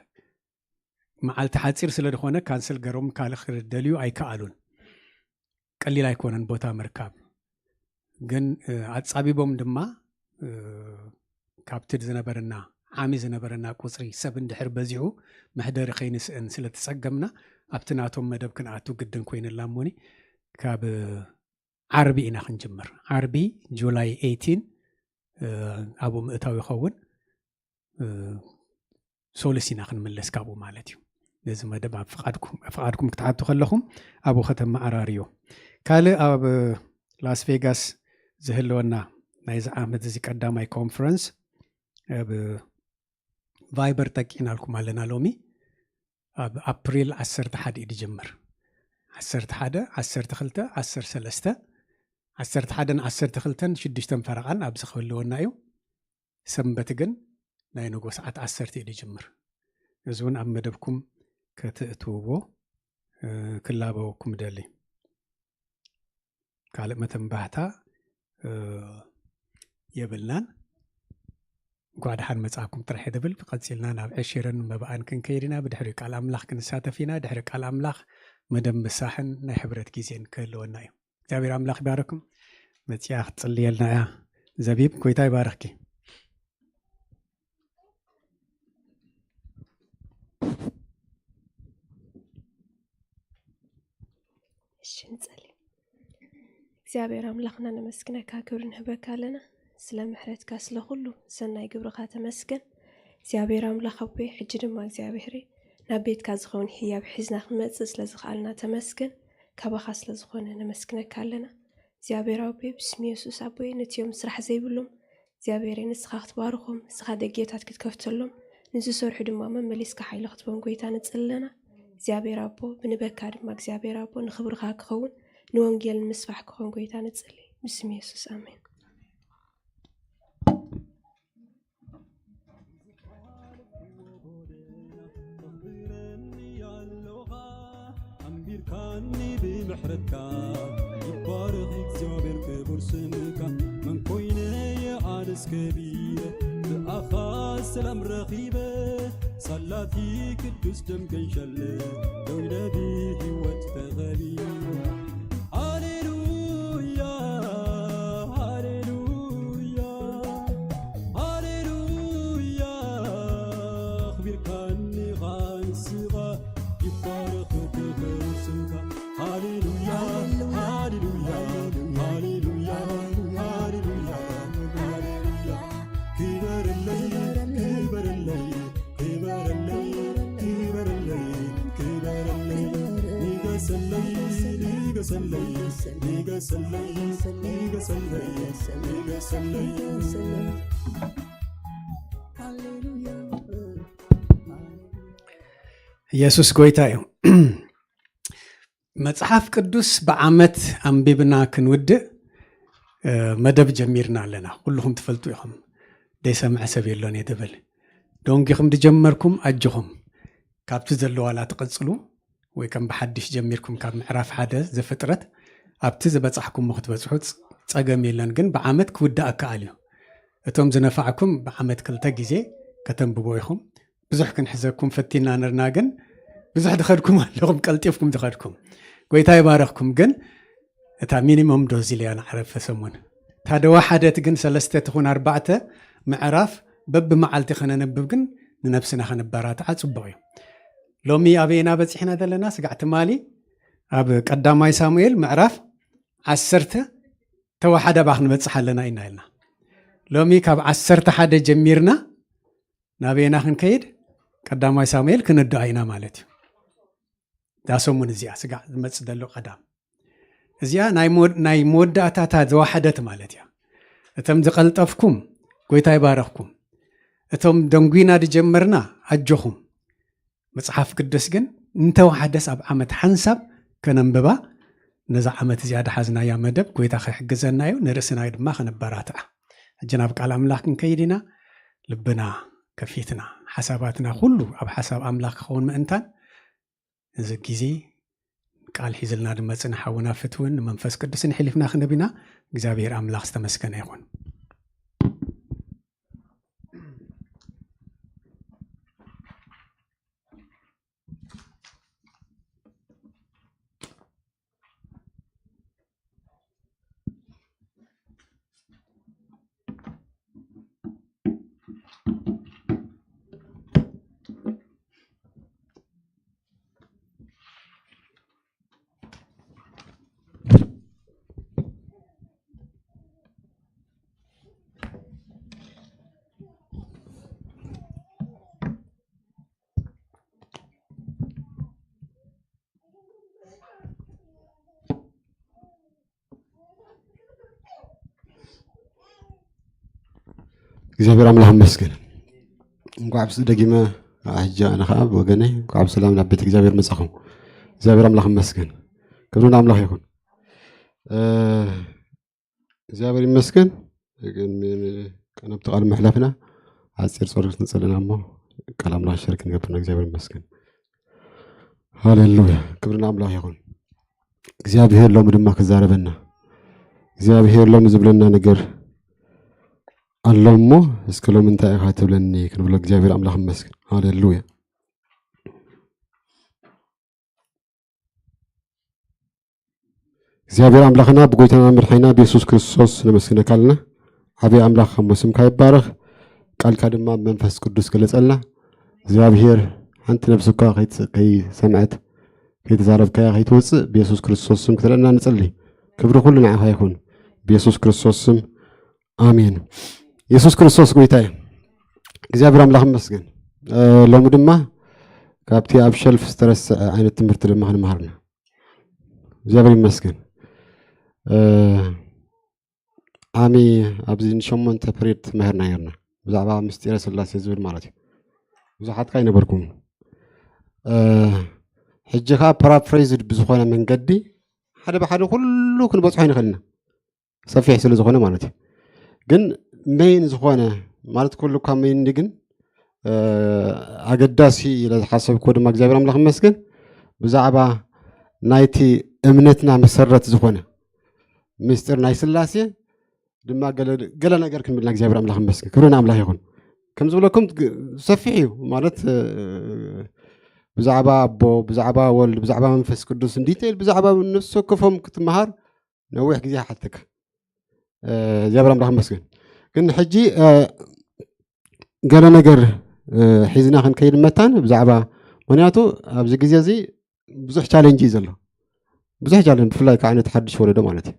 መዓልቲ ሓጺር ስለ ዝኾነ ካንስል ገሮም ካልእ ክደልዩ ኣይከኣሉን። ቀሊል ኣይኮነን ቦታ ምርካብ። ግን፣ እ፣ ኣጻቢቦም ድማ፣ እ፣ ካብቲ ዝነበረና ዓሚ ዝነበረና ቁጽሪ ሰብ እንድሕር በዚሑ መሕደሪ ከይንስእን ስለ ተጸገምና ኣብቲ ናቶም መደብ ክንኣቱ ግድን ኮይንላ እሞኒ ካብ ዓርቢ ኢና ክንጅምር። ዓርቢ ጁላይ ኤይቲን፣ እ፣ ኣብኡ ምእታው ይኸውን። እ፣ ሶሉስ ኢና ክንምለስ ካብኡ ማለት እዩ። ነዚ መደብ ኣብ ፍቓድኩም፣ ኣብ ፍቓድኩም ክትሓቱ ከለኹም ኣብኡ ከተመዓራርዮ። ካልእ ኣብ ላስ ቬጋስ ዝህልወና ናይዚ ዓመት እዚ ቀዳማይ ኮንፈረንስ ኣብ ቫይበር ጠቂናልኩም ኣለና። ሎሚ ኣብ ኣፕሪል ዓሰርተ ሓደ እዩ ዝጅምር። ዓሰርተ ሓደ፣ ዓሰርተ ክልተ፣ ዓሰርተ ሰለስተ፣ ዓሰርተ ሓደን ዓሰርተ ክልተን ሽዱሽተን ፈረቓን ኣብዚ ክህልወና እዩ። ሰንበት ግን ናይ ንጎ ሰዓት ዓሰርተ እዩ ዝጅምር። እዚ እውን ኣብ መደብኩም ከተእትውዎ፣ እ፣ ክላበወኩም እደሊ። ካልእ መተንባህታ፣ እ፣ የብልናን። እንኳዕ ደሓን መጻእኩም ጥራሕ እየ ድብል። ቀጺልና ናብ ዕሽርን መባእን ክንከይድ ኢና። ብድሕሪ ቃል ኣምላኽ ክንሳተፍ ኢና። ድሕሪ ቃል ኣምላኽ መደብ ምሳሕን ናይ ሕብረት ግዜን ክህልወና እዩ። እግዚኣብሔር ኣምላኽ ይባረኩም። መጺኣ ክትጽልየልና እያ። ዘቢብ፣ ጎይታ ይባርኽኪ። እሺ፣ ንጸሊ። እግዚኣብሔር ኣምላኽና ነመስግነካ፣ ክብሪ ንህበካ ኣለና። ስለ ምሕረትካ፣ ስለ ኩሉ ሰናይ ግብርኻ ተመስገን። እግዚኣብሔር ኣምላኽ ኣቦይ፣ ሕጂ ድማ እግዚኣብሔር፣ ናብ ቤትካ ዝኸውን ህያብ ሒዝና ክንመጽእ ስለ ዝኸኣልና ተመስገን። ካባኻ ስለ ዝኾነ ነመስግነካ ኣለና። እግዚኣብሔር ኣቦይ፣ ብስም የሱስ ኣቦይ፣ ነቲኦም ስራሕ ዘይብሎም እግዚኣብሔር፣ ንስኻ ክትባርኾም፣ ንስኻ ደጌታት ክትከፍተሎም፣ ንዝሰርሑ ድማ መመሊስካ ሓይሊ ክትቦም ጎይታ ንጽሊ ኣለና። እግዚኣብሔር ኣቦ፣ ብንበካ ድማ እግዚኣብሔር ኣቦ ንኽብርኻ ክኸውን፣ ንወንጌል ንምስፋሕ ክኾን ጎይታ ንጽሊ። ብስም የሱስ ኣሜን። ኣንቢርካኒ ብምሕረትካ ይባረኽ እግዚኣብሔር ክቡር ስምካ። መን ኮይነ ኣነስ ከቢረ ብኣኻ ሰላም ረኺበ። ሳላቲ ቅዱስ ደም ገንሸለ ደው ኢለ ብህይወት ተኸቢረ። ሃሌሉያ፣ ሃሌሉያ፣ ሃሌሉያ፣ ኣኽቢርካኒ ኻንስኻ ይባረኽ ክብር ስምካ። ሃሌሉያ፣ ሃሌሉያ፣ ሃሌሉያ፣ ሃሌሉያ፣ ሃሌሉያ። ክበረለይ፣ ክበረለይ፣ ክበረለይ፣ ክበረለይ፣ ክበረለይ። ንገሰለይ፣ ንገሰለይ፣ ኢየሱስ ጎይታ እዩ። መጽሓፍ ቅዱስ ብዓመት ኣንቢብና ክንውድእ፣ እ፣ መደብ ጀሚርና ኣለና። ኩልኹም ትፈልጡ ኢኹም። ዘይሰምዐ ሰብ የሎን እየ ድብል። ደንጊኹም ድጀመርኩም ኣጆኹም። ካብቲ ዘሎ ዋላ ትቐጽሉ፣ ወይ ከም ብሓድሽ ጀሚርኩም ካብ ምዕራፍ ሓደ ዘፍጥረት ኣብቲ ዝበጻሕኩሞ ክትበጽሑ ጸ-፣ ጸገም የለን፣ ግን ብዓመት ክውዳእ ይከኣል እዩ። እቶም ዝነፋዕኩም ብዓመት ክልተ ግዜ ከተንብቦ ኢኹም። ብዙሕ ክንሕዘኩም ፈቲና ነርና፣ ግን ብዙሕ ድኸድኩም ኣለኹም፣ ቀልጢፍኩም ድኸድኩም። ጎይታ ይባረኽኩም። ግን እታ ሚኒመም ዶዝ ኢለያ ንዓረፈ ሰሙን። እታ ደዋ ሓደት ግን ሰለስተ ትኹን ኣርባዕተ ምዕራፍ በብመዓልቲ ከነንብብ ግን ንነብስና ከነበራትዓ ጽቡቕ እዩ። ሎሚ ኣበየና በጺሕና ዘለና? ስጋዕ ትማሊ ኣብ ቀዳማይ ሳሙኤል ምዕራፍ ዓሰርተ ተወሓደ ባ ክንበጽሕ ኣለና ኢና ኢልና። ሎሚ ካብ ዓሰርተ ሓደ ጀሚርና ናበየና ክንከይድ? ቀዳማይ ሳሙኤል ክንድኣ ኢና ማለት እዩ። እዛ ሰሙን እዚኣ ስጋዕ ዝመጽእ ዘሎ ቀዳም እዚኣ ናይ መወ-፣ ናይ መወዳእታታ ዘዋሓደት ማለት እያ። እቶም ዝቐልጠፍኩም ጎይታ ይባረኽኩም። እቶም ደንጉይና ድጀመርና ኣጆኹም። መጽሓፍ ቅዱስ ግን እንተወሓደስ ኣብ ዓመት ሓንሳብ ከነንብባ ነዛ ዓመት እዚኣ ድሓዝናያ መደብ ጎይታ ክሕግዘና እዩ፣ ንርእስና ድማ ከነበራትዓ። ሕጂ ናብ ቃል ኣምላኽ ክንከይድ ኢና። ልብና ከፊትና ሓሳባትና ኩሉ ኣብ ሓሳብ ኣምላኽ ክኸውን ምእንታን እዚ ግዜ ቃል ሒዝልና ድመጽእ ንሓውና ፍትውን ንመንፈስ ቅዱስን ሒሊፍና ክንህብ ኢና። እግዚኣብሔር ኣምላኽ ዝተመስገነ ይኹን። እግዚኣብሔር ኣምላኽ ይመስገን። እንኳዕ ብስ-፣ ደጊመ ሕጂ ኣነ ኸዓ ብወገነይ እንኳዕ ብሰላም ናብ ቤት እግዚኣብሔር መጻኹም። እግዚኣብሔር ኣምላኽ ይመስገን። ክብሪ ንኣምላኽ ይኹን። እ፣ እግዚኣብሔር ይመስገን። ግን ም-፣ ም-፣ ቀነብቲ ቃል ምሕለፍና ሓጺር ጸሎት ንጸልና እሞ ቃል ኣምላኽ ሸር ክንገብር ነው። እግዚኣብሔር ይመስገን። ሃሌሉያ፣ ክብሪ ንኣምላኽ ይኹን። እግዚኣብሔር ሎሚ ድማ ክዛረበና፣ እግዚኣብሔር ሎሚ ዝብለና ነገር ኣሎ እሞ፣ እስከ ሎሚ እንታይ ኢኻ ትብለኒ ክንብሎ እግዚኣብሔር ኣምላኽ ይመስገን። ሃሌሉያ። እግዚኣብሔር ኣምላኽና ብጎይታና መድሓኒና ብየሱስ ክርስቶስ ነመስግነካ ኣለና። ዓብዪ ኣምላኽ እሞ ስምካ ይባረኽ። ቃልካ ድማ ብመንፈስ ቅዱስ ገለጸልና። እግዚኣብሔር ሓንቲ ነብሲ እኳ ከይትስ-፣ ከይሰምዐት ከይተዛረብካያ ከይትወፅእ ብየሱስ ክርስቶስ ስም ክትረአና ንጽሊ። ክብሪ ኩሉ ንዓኻ ይኹን ብየሱስ ክርስቶስ ስም ኣሜን። የሱስ ክርስቶስ ጎይታ እዩ። እግዚኣብሔር ኣምላኽ ይመስገን። እ፣ ሎሚ ድማ ካብቲ ኣብ ሸልፍ ዝተረስዐ ዓይነት ትምህርቲ ድማ ክንመሃርና እግዚኣብሔር ይመስገን። እ፣ ዓሚ ኣብዚ ንሸሞንተ ፕሬድ ትምህርና ነርና፣ ብዛዕባ ምስጢረ ስላሴ ዝብል ማለት እዩ። ብዙሓት ከ ኣይነበርኩም። እ፣ ሕጂ ከኣ ፓራፍሬዝድ ብዝኾነ መንገዲ ሓደ ብሓደ ኩሉ ክንበጽሖ ኣይንኽእልና፣ ሰፊሕ ስለ ዝኾነ ማለት እዩ። ግን ሜይን ዝኾነ ማለት ኩሉ እኳ ሜይን እንዲ ግን እ፣ ኣገዳሲ ኢለ ዝሓሰብኩዎ ድማ እግዚኣብሔር ኣምላኽ ይመስገን፣ ብዛዕባ ናይቲ እምነትና መሰረት ዝኾነ ምስጢር ናይ ስላሴ ድማ ገለ፣ ገለ ነገር ክንብልና እግዚኣብሔር ኣምላኽ ይመስገን። ክብሪ ንኣምላኽ ይኹን። ከም ዝብለኩም ግ-፣ ሰፊሕ እዩ ማለት፣ እ፣ ብዛዕባ ኣቦ፣ ብዛዕባ ወልድ፣ ብዛዕባ መንፈስ ቅዱስ፣ ዲቴይል ብዛዕባ ነፍሲ ወከፎም ክትመሃር ነዊሕ ግዜ ይሓትክ። እ፣ እግዚኣብሔር ኣምላኽ ይመስገን። ግን ሕጂ፣ እ፣ ገለ ነገር፣ እ፣ ሒዝና ክንከይድ መታን ብዛዕባ፣ ምኽንያቱ ኣብዚ ግዜ እዚ ብዙሕ ቻሌንጅ እዩ ዘሎ። ብዙሕ ቻሌንጅ፣ ብፍላይ ከዓ ነቲ ሓድሽ ወለዶ ማለት እዩ።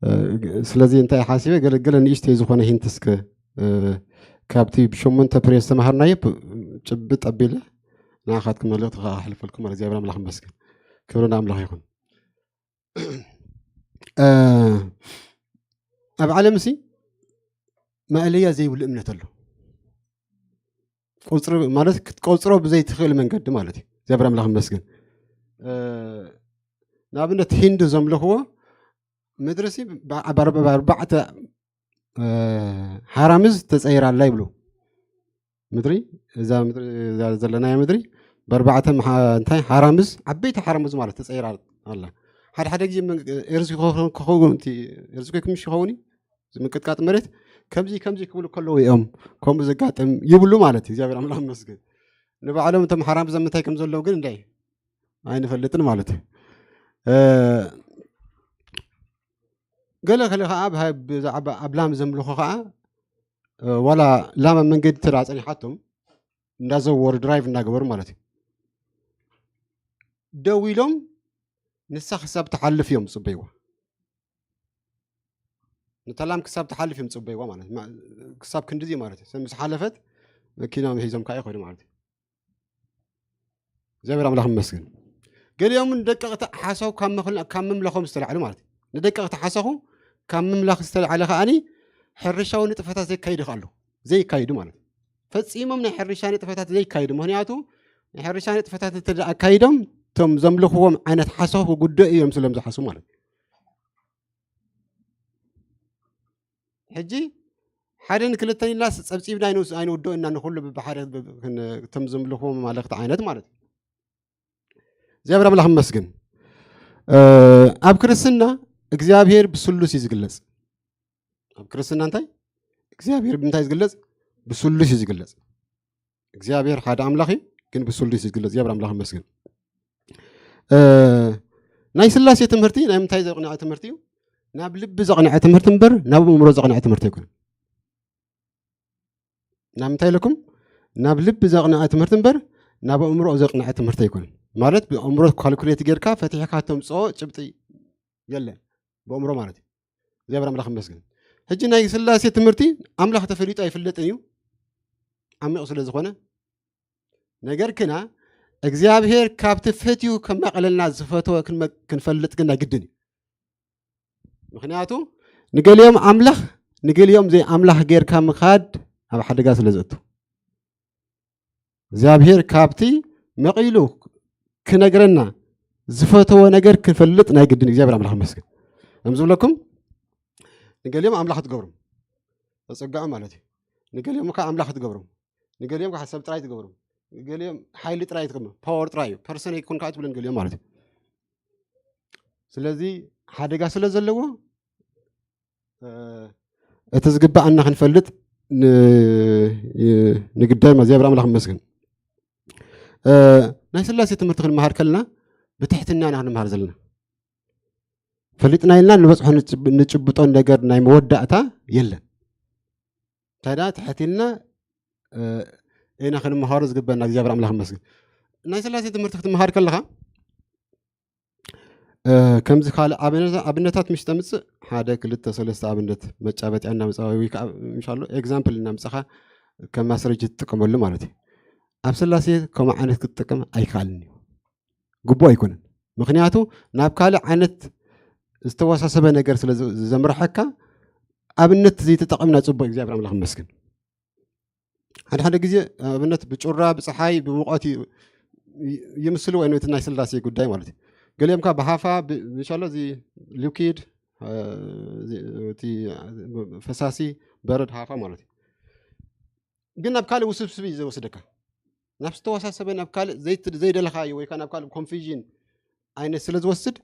እ፣ ስለዚ እንታይ ሓሲበ፣ ገለ፣ ገለ ንእሽተይ ዝኾነ ሂንት እስከ፣ እ፣ ካብቲ ብሸሞንተ ፕሬስ ዝተምሃርናዮ ብ-፣ ጭብጥ ኣቢለ ንዓኻትኩም መልእኽቲ ከዓ ኣሕልፈልኩም ማለት። እግዚኣብሔር ኣምላኽ ይመስገን። ክብሪ ንኣምላኽ ይኹን። ኣብ ዓለም ሲ መእለያ ዘይብሉ እምነት ኣሎ። ቁፅሪ ማለት ክትቆፅሮ ብዘይትኽእል መንገዲ ማለት እዩ። እግዚኣብሔር ኣምላኽ ይመስገን። ንኣብነት ሂንዱ ዘምልኽዎ ምድሪ ሲ ብኣርባዕተ ሓራምዝ ተፀይራ ኣላ ይብሉ። ምድሪ እዛ ዘለናያ ምድሪ ብኣርባዕተ እንታይ ሓራምዝ፣ ዓበይቲ ሓራምዝ ማለት ተፀይራ ኣላ። ሓደ ሓደ ግዜ ኤርዝኮ ክኸውን፣ ኤርዝኮ ክምሽ ይኸውን እዩ፣ ምቅጥቃጥ መሬት ከምዚ ከምዚ ክብሉ ከለዉ እዮም ከምኡ ዘጋጥም ይብሉ ማለት እዩ። እግዚኣብሔር ኣምላኽ ይመስገን። ንባዕሎም እቶም ሓራምዝ ምንታይ ከም ዘለዉ ግን እንታይ ኣይንፈልጥን ማለት እዩ። ገለ ገለ ከዓ ብዛዕባ ኣብ ላም ዘምልኹ ከዓ ዋላ ላም ኣብ መንገዲ ተዳ ፀኒሓቶም እንዳዘወሩ ድራይቭ እንዳገበሩ ማለት እዩ። ደው ኢሎም ንሳ ክሳብ ትሓልፍ እዮም ዝፅበይዋ። ንተላም ክሳብ ትሓልፍ እዮም ዝፅበይዋ ማለት ክሳብ ክንድዚ ማለት እዩ። ምስ ሓለፈት መኪና ሒዞም ከዓ ይኸዱ ማለት እዩ። እግዚኣብሔር ኣምላኽ ይመስገን። ገሊኦም ንደቀቕቲ ሓሰኹ ካብ ምምለኾም ዝተላዕሉ ማለት እዩ። ንደቀቕቲ ሓሰኹ ካብ ምምላኽ ዝተላዕለ ከዓኒ ሕርሻዊ ንጥፈታት ዘይካይዱ ከኣሉ ዘይካይዱ ማለት እዩ። ፈፂሞም ናይ ሕርሻ ንጥፈታት ዘይካይዱ፣ ምክንያቱ ናይ ሕርሻ ንጥፈታት እንተ ኣካይዶም እቶም ዘምልኽዎም ዓይነት ሓሰኹ ጉዳይ እዮም ስለም ዝሓስቡ ማለት እዩ። ሕጂ ሓደን ክልተን ኢልና ጸብጺብና ኣይንውድኦ ኢና፣ ንኹሉ ብሓደ እቶም ዘምልኽዎም ማለኽቲ ዓይነት ማለት እዩ። እግዚኣብሔር ኣምላኽ ይመስገን። ኣብ ክርስትና እግዚኣብሔር ብስሉስ እዩ ዝግለጽ። ኣብ ክርስትና እንታይ እግዚኣብሔር ብምንታይ ዝግለጽ? ብስሉስ እዩ ዝግለጽ። እግዚኣብሔር ሓደ ኣምላኽ እዩ፣ ግን ብስሉስ እዩ ዝግለጽ። እግዚኣብሔር ኣምላኽ ይመስገን። ናይ ስላሴ ትምህርቲ ናይ ምንታይ ዘቕንዐ ትምህርቲ እዩ? ናብ ልቢ ዘቕንዐ ትምህርቲ እምበር ናብ ኣእምሮ ዘቕንዐ ትምህርቲ ኣይኮነን። ናብ ምንታይ ኢለኩም? ናብ ልቢ ዘቕንዐ ትምህርቲ እምበር ናብ ኣእምሮ ዘቕንዐ ትምህርቲ ኣይኮነን። ማለት ብኣእምሮ ካልኩሌት ጌርካ ፈቲሕካ ተምፅኦ ጭብጢ የለን፣ ብኣእምሮ ማለት እዩ። እግዚኣብሔር ኣምላኽ ይመስገን። ሕጂ ናይ ስላሴ ትምህርቲ ኣምላኽ ተፈሊጡ ኣይፍለጥን እዩ፣ ዓሚቑ ስለ ዝኾነ። ነገር ግና እግዚኣብሔር ካብቲ ፈትዩ ከማቐለልና ዝፈተወ ክንፈልጥ ግን ናይ ግድን እዩ። ምክንያቱ ንገሊኦም ኣምላኽ ንገሊኦም ዘይ ኣምላኽ ጌርካ ምኻድ ኣብ ሓደጋ ስለ ዘእቱ፣ እግዚኣብሔር ካብቲ መቒሉ ክነግረና ዝፈተወ ነገር ክንፈልጥ ናይ ግድን። እግዚኣብሔር ኣምላኽ ይመስገን። ከም ዝብለኩም ንገሊኦም ኣምላኽ ትገብሮም ተጸጋዑ ማለት እዩ። ንገሊኦም ከዓ ኣምላኽ ትገብሮም፣ ንገሊኦም ከዓ ሰብ ጥራይ ትገብሮም፣ ንገሊኦም ሓይሊ ጥራይ ትገብሮም፣ ፓወር ጥራይ እዩ፣ ፐርሰን ኣይኮን ከዓ ትብለን ገሊኦም ማለት እዩ። ስለዚ ሓደጋ ስለ ዘለዎ እቲ ዝግባኣና ክንፈልጥ ንግዳይ። እግዚኣብሔር ኣምላኽ ይመስገን። ናይ ስላሴ ትምህርቲ ክንመሃር ከለና ብትሕትና ኢና ክንመሃር ዘለና። ፈሊጥና ኢልና ንበፅሖ ንጭብጦ ነገር ናይ መወዳእታ የለን። ታዲያ ትሕት ኢልና ኢና ክንመሃሮ ዝግበና። እግዚኣብሔር ኣምላኽ ይመስገን። ናይ ስላሴ ትምህርቲ ክትመሃር ከለኻ ከምዚ ካልእ ኣብነታት ምሽ ተምፅእ ሓደ ክልተ ሰለስተ ኣብነት መጫበጢያ እናምፃ ወይ ከዓ ምሻሎ ኤግዛምፕል እናምፃኻ ከም ማስረጅ ትጥቀመሉ ማለት እዩ። ኣብ ስላሴ ከምኡ ዓይነት ክትጥቀም ኣይከኣልን እዩ፣ ግቡእ ኣይኮነን። ምክንያቱ ናብ ካልእ ዓይነት ዝተወሳሰበ ነገር ስለ ዘምርሐካ ኣብነት ዘይተጠቐምና ፅቡቅ። እግዚኣብሔር ኣምላኽ ይመስገን። ሓደ ሓደ ግዜ ኣብነት ብጩራ ብፀሓይ ብሙቐት ይምስልዎ እዮም እቲ ናይ ስላሴ ጉዳይ ማለት እዩ። ገሊኦም ከዓ ብሃፋ ብሻሎ እዚ ሊኪድ እቲ ፈሳሲ በረድ ሃፋ ማለት እዩ። ግን ናብ ካልእ ውስብስብ እዩ ዝወስደካ፣ ናብ ዝተወሳሰበ ናብ ካልእ ዘይደለኻዮ ወይ ከዓ ናብ ካልእ ኮንፊዥን ዓይነት ስለ ዝወስድ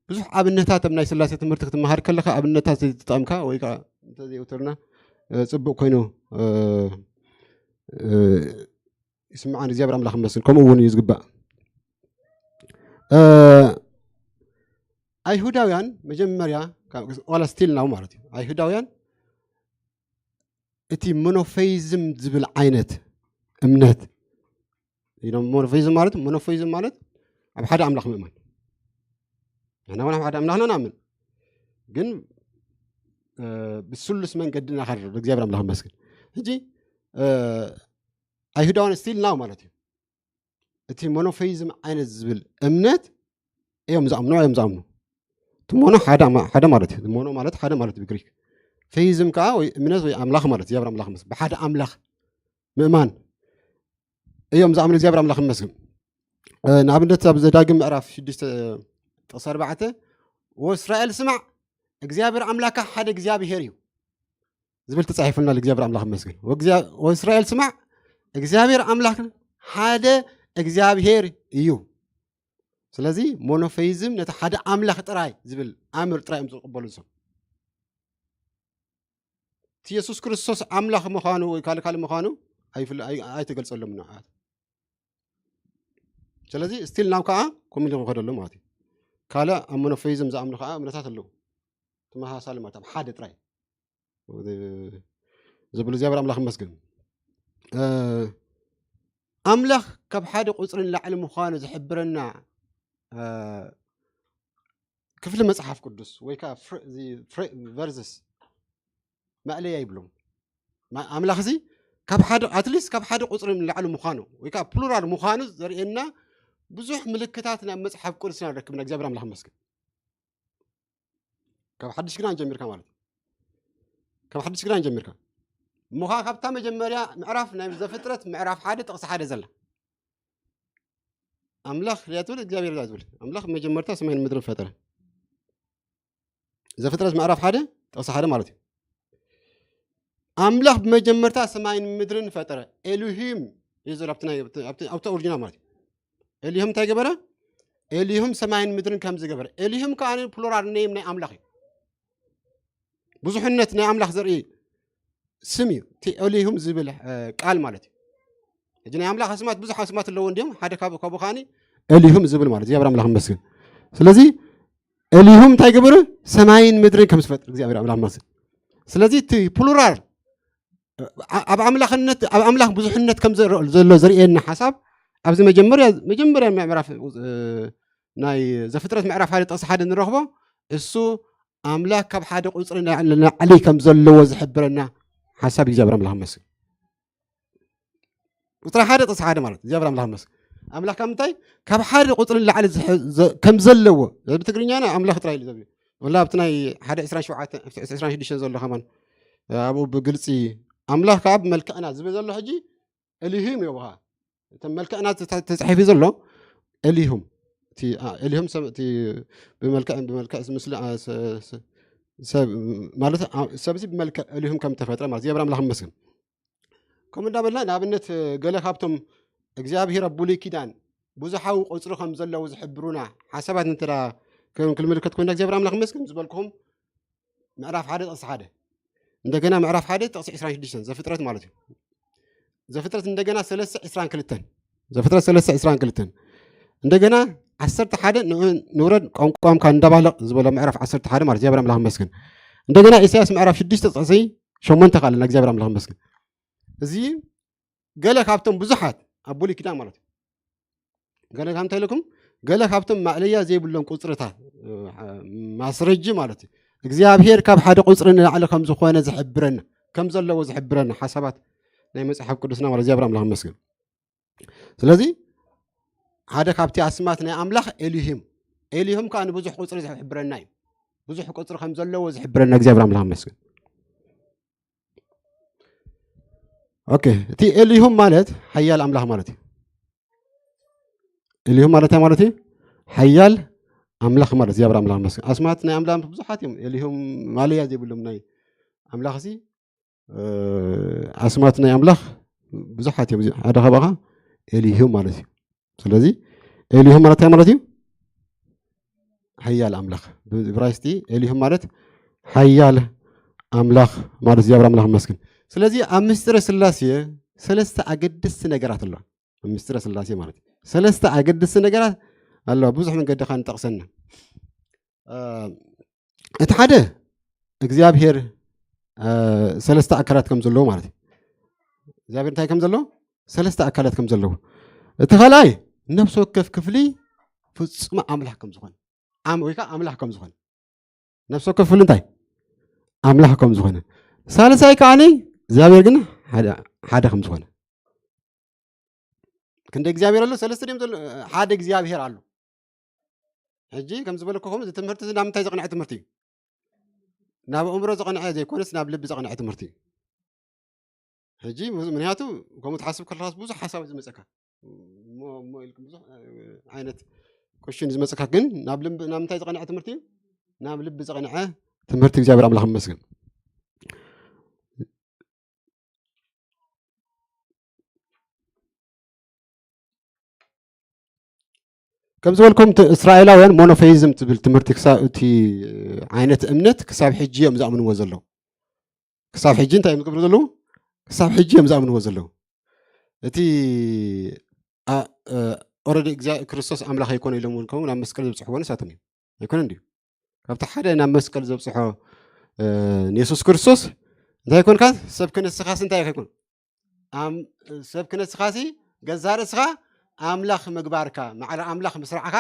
ብዙሕ ኣብነታት ኣብ ናይ ስላሴ ትምህርቲ ክትመሃር ከለካ ኣብነታት ዘይተጠቐምካ ወይ ከዓ እንተዘይውትርና ፅቡቅ ኮይኑ ይስምዓን። እግዚኣብሔር ኣምላኽ ይመስል። ከምኡ እውን እዩ ዝግባእ። ኣይሁዳውያን መጀመርያ ዋላ ስቲል ናው ማለት እዩ። ኣይሁዳውያን እቲ ሞኖፌይዝም ዝብል ዓይነት እምነት ሞኖፌይዝም ማለት ሞኖፌይዝም ማለት ኣብ ሓደ ኣምላኽ ምእማን። ንሕና እውን ኣብ ሓደ ኣምላኽና ንኣምን፣ ግን ብስሉስ መንገዲ እናኸደ ብእግዚኣብሔር ኣምላኽ ይመስገን። ሕጂ ኣይሁዳውያን ስቲል ናው ማለት እዩ። እቲ ሞኖፌይዝም ዓይነት ዝብል እምነት እዮም ዝኣምኑ እዮም ዝኣምኑ። እቲ ሞኖ ሓደ ማ- ሓደ ማለት እዩ። ሞኖ ማለት ሓደ ማለት እዩ ብግሪክ። ቴይዝም ከዓ ወይ እምነት ወይ ኣምላኽ ማለት እዩ። እግዚኣብሔር ኣምላኽ ይመስገን። ብሓደ ኣምላኽ ምእማን እዮም ዝኣምኑ። እግዚኣብሔር ኣምላኽ ይመስገን። እ፣ ንኣብነት ኣብ ዘዳግም ምዕራፍ ሽዱሽተ ጥቕሲ ኣርባዕተ፣ "ወእስራኤል ስማዕ እግዚኣብሔር ኣምላካ ሓደ እግዚኣብሔር እዩ" ዝብል ተጻሒፉልና። እግዚኣብሔር ኣምላኽ ይመስገን። ወእግዚኣ- "ወእስራኤል ስማዕ እግዚኣብሔር ኣምላክ ሓደ እግዚኣብሔር እዩ" ስለዚ ሞኖፌይዝም ነቲ ሓደ ኣምላኽ ጥራይ ዝብል ኣምር ጥራይ እዮም ዝቕበሉ። እዞም እቲ የሱስ ክርስቶስ ኣምላኽ ምዃኑ ወይ ካልእ ካልእ ምዃኑ ኣይፍል- ኣይ- ኣይተገልጸሎም ንዓት። ስለዚ ስቲል ናብ ከዓ ኮሚሉ ክኸደሉ ማለት እዩ። ካልእ ኣብ ሞኖፌይዝም ዝኣምኑ ከዓ እምነታት ኣለዉ። ተመሳሳሊ ማለት ኣብ ሓደ ጥራይ ዝብሉ እግዚኣብሔር ኣምላኽ ይመስገን። እ፣ ኣምላኽ ካብ ሓደ ቁፅሪ ንላዕሊ ምዃኑ ዝሕብረና እ፣ ክፍሊ መፅሓፍ ቅዱስ ወይ ከዓ ፍረ- እዚ ፍረ- ቨርዝስ ማእለያ ይብሎም። ማ- ኣምላኽ እዚ ካብ ሓደ ኣትሊስት ካብ ሓደ ቁፅሪ ንላዕሊ ምዃኑ ወይ ከዓ ፕሉራል ምዃኑ ዘርእየና ብዙሕ ምልክታት ናብ መፅሓፍ ቅዱስና ንረክብና። እግዚኣብሔር ኣምላኽ ይመስገን። ካብ ሓድሽ ኪዳን ጀሚርካ ማለት እዩ። ካብ ሓድሽ ኪዳን ጀሚርካ እሞ ከዓ ካብታ መጀመርያ ምዕራፍ ናይ ዘፍጥረት ምዕራፍ ሓደ ጥቕሲ ሓደ ዘላ ኣምላኽ ያ ትብል እግዚኣብሔር ያ ትብል ኣምላኽ መጀመርታ ሰማይን ምድርን ፈጠረ። ዘፍጥረት ምዕራፍ ሓደ ጥቕሲ ሓደ ማለት እዩ። ኣምላኽ ብመጀመርታ ሰማይን ምድርን ፈጠረ። ኤሉሂም እዩ ዘሎ ኣብቲ ናይ- ኣብቲ ኣብቲ ኦሪጂናል ማለት እዩ። ኤሊሁም እንታይ ገበረ? ኤሊሁም ሰማይን ምድርን ከም ዝገበረ። ኤሊሁም ከዓ ፕሉራል ኔም ናይ ኣምላኽ እዩ። ብዙሕነት ናይ ኣምላኽ ዘርኢ ስም እዩ እቲ ኤሊሁም ዝብል እ፣ ቃል ማለት እዩ። ሕጂ ናይ ኣምላኽ ኣስማት ብዙሕ ኣስማት ኣለዎ እንዲሁም ሓደ ካብ ካብኡ ከዓኒ ኤሊሁም ዝብል ማለት እግዚኣብሔር ኣምላኽ ይመስገን። ስለዚ ኤሊሁም እንታይ ገበረ? ሰማይን ምድርን ከም ዝፈጥር እግዚኣብሔር ኣምላኽ ይመስገን። ስለዚ እቲ ፕሉራል ኣ- ኣብ ኣምላኽነት ኣብ ኣምላኽ ብዙሕነት ከም ዘር- ዘሎ ዘርእየና ሓሳብ ኣብዚ መጀመርያ መጀመርያ ምዕራፍ እ፣ ናይ ዘፍጥረት ምዕራፍ ሓደ ጥቕሲ ሓደ ንረኽቦ። እሱ ኣምላኽ ካብ ሓደ ቁፅሪ ንላዕሊ ከም ዘለዎ ዝሕብረና ሓሳብ እግዚኣብሔር ኣምላኽ ይመስል። ቁፅሪ ሓደ ጥቕሲ ሓደ ማለት እግዚኣብሔር ኣምላኽ ይመስል። ኣምላኽ ካብ ምንታይ ካብ ሓደ ቁፅሪ ንላዕሊ ዝሕ- ዘ- ከም ዘለዎ ብትግርኛና ኣምላኽ ጥራይ ኢሉ ዘብዩ ወላ ኣብቲ ናይ ሓደ ዕስራን ሸውዓተ ዕስራን ሽዱሽተ ዘሎ ከማን ኣብኡ ብግልፂ ኣምላኽ ከዓ ብመልክዕና ዝብል ዘሎ ሕጂ እሊሂም እዩ ብኻ እቶም መልክዕና ተታ- ተጻሒፉ ዘሎ እሊሁም እቲ አ- እሊሁም ሰብ እቲ ብመልክዕ ብመልክዕ ምስ- ምስ- ስ- ስ- ሰብ ማለት አ- ሰብዚ ብመልክዕ እሊሁም ከም ተፈጥረ ማለት እግዚኣብሔር ኣምላኽ ይመስገን። ከምኡ እንዳበልና ንኣብነት ገለ ካብቶም እግዚኣብሔር ኣብ ብሉይ ኪዳን ብዙሓዊ ቁፅሪ ከም ዘለዉ ዝሕብሩና ሓሳባት እንተ ክልምልከት ኮይና እግዚኣብሔር ኣምላኽ ይመስገን ዝበልኩኹም ምዕራፍ ሓደ ጥቕሲ ሓደ እንደገና ምዕራፍ ሓደ ጥቕሲ ዕስራን ሽዱሽተን ዘፍጥረት ማለት እዩ። ዘፍጥረት እንደገና ሰለስተ ዕስራን ክልተን ዘፍጥረት ሰለስተ ዕስራን ክልተን እንደገና ዓሰርተ ሓደ ንዑ ንውረድ ቋንቋምካ እንዳባለቕ ዝበሎ ምዕራፍ ዓሰርተ ሓደ ማለት እግዚኣብሔር ኣምላኽ ይመስገን። እንደገና ኢሳያስ ምዕራፍ ሽዱሽተ ጥቕሲ ሸሞንተ ካልእና እግዚኣብሔር ኣምላኽ ይመስገን። እዚ ገለ ካብቶም ብዙሓት ኣብ ብሉይ ኪዳን ማለት እዩ። ገለ ካብ እንታይ ኢለኩም ገለ ካብቶም ማእለያ ዘይብሎም ቁፅርታት እ፣ ማስረጂ ማለት እዩ እግዚኣብሔር ካብ ሓደ ቁፅሪ ንላዕሊ ከም ዝኾነ ዝሕብረና ከም ዘለዎ ዝሕብረና ሓሳባት ናይ መፅሓፍ ቅዱስና ማለት እግዚኣብሔር ኣምላኽ ይመስገን። ስለዚ ሓደ ካብቲ ኣስማት ናይ ኣምላኽ ኤሊሂም ኤሊሂም ከዓ ንብዙሕ ቁፅሪ ዝሕብረና እዩ። ብዙሕ ቁፅሪ ከም ዘለዎ ዝሕብረና እግዚኣብሔር ኣምላኽ ይመስገን። ኦኬ እቲ ኤሊሁም ማለት ሓያል ኣምላኽ ማለት እዩ። ኤሊሁም ማለት እንታይ ማለት እዩ? ሓያል ኣምላኽ ማለት እግዚኣብሔር ኣምላኽ መስገን። ኣስማት ናይ ኣምላኽ ብዙሓት እዮም። ኤሊሁም ማለያ ዘይብሎም ናይ ኣምላኽ ሲ ኣስማት ናይ ኣምላኽ ብዙሓት እዮም። ሓደ ካባኻ ኤሊሁም ማለት እዩ። ስለዚ ኤሊሁም ማለት እንታይ ማለት እዩ? ሓያል ኣምላኽ ብዕብራይስጢ ኤሊሁም ማለት ሓያል ኣምላኽ ማለት እግዚኣብሔር ኣምላኽ መስግን። ስለዚ ኣብ ምስጢረ ስላሴ ሰለስተ ኣገደስቲ ነገራት ኣለዋ። ኣብ ምስጢረ ስላሴ ማለት እዩ ሰለስተ ኣገደስቲ ነገራት ኣለዋ። ብዙሕ መንገዲ ካ ንጠቕሰና እቲ ሓደ እግዚኣብሔር ሰለስተ ኣካላት ከም ዘለዎ ማለት እዩ። እግዚኣብሔር እንታይ ከም ዘለዎ ሰለስተ ኣካላት ከም ዘለዎ እቲ ካልኣይ ነፍሲ ወከፍ ክፍሊ ፍጹም ኣምላኽ ከም ዝኾነ ኣም- ወይ ከዓ ኣምላኽ ከም ዝኾነ ነፍሲ ወከፍ ክፍሊ እንታይ ኣምላኽ ከም ዝኾነ ሳልሳይ ከዓኒ እግዚኣብሔር ግን ሓደ- ሓደ ከም ዝኾነ ክንደ እግዚኣብሔር ኣሎ ሰለስተ ድም ዘሎ ሓደ እግዚኣብሔር ኣሎ። ሕጂ ከም ዝበለኩኹም፣ እዚ ትምህርቲ እዚ ናብ ምንታይ ዘቕንዐ ትምህርቲ እዩ? ናብ ኣእምሮ ዘቕንዐ ዘይኮነስ፣ ናብ ልቢ ዘቕንዐ ትምህርቲ እዩ። ሕጂ ምዝ-፣ ምክንያቱ፣ ከምኡ ትሓስብ ከለኻስ ብዙሕ ሓሳብ እዩ ዝመጸካ። እሞ፣ እሞ ኢልኩም ብዙሕ፣ እ፣ ዓይነት ኮሽን ዝመጸካ፣ ግን ናብ ልብ-፣ ናብ ምንታይ ዘቕንዐ ትምህርቲ እዩ? ናብ ልቢ ዘቕንዐ ትምህርቲ። እግዚኣብሔር ኣምላኽ ይመስገን። ከም ዝበልኩም፣ እቲ እስራኤላውያን ሞኖፌይዝም ትብል ትምህርቲ ክሳ-፣ እቲ ዓይነት እምነት ክሳብ ሕጂ እዮም ዝኣምንዎ ዘለዉ። ክሳብ ሕጂ እንታይ እዮም ዝገብሩ ዘለዉ? ክሳብ ሕጂ እዮም ዝኣምንዎ ዘለዉ። እቲ ኣ-፣ እ፣ ኦረዲ እግዚኣብ-፣ ክርስቶስ ኣምላኽ ኣይኮነ ኢሎም እውን ከምኡ ናብ መስቀል ዘብጽሕዎ ንሳቶም እዮም። ኣይኮነን ድዩ? ካብቲ ሓደ ናብ መስቀል ዘብጽሖ፣ እ፣ ንየሱስ ክርስቶስ እንታይ ኮንካ? ሰብ ክነስኻስ እንታይ ኣይኮን? ኣም-፣ ሰብ ክነስኻሲ ገዛ ርእስኻ ኣምላኽ ምግባርካ፣ ማዕረ ኣምላኽ ምስራዕካ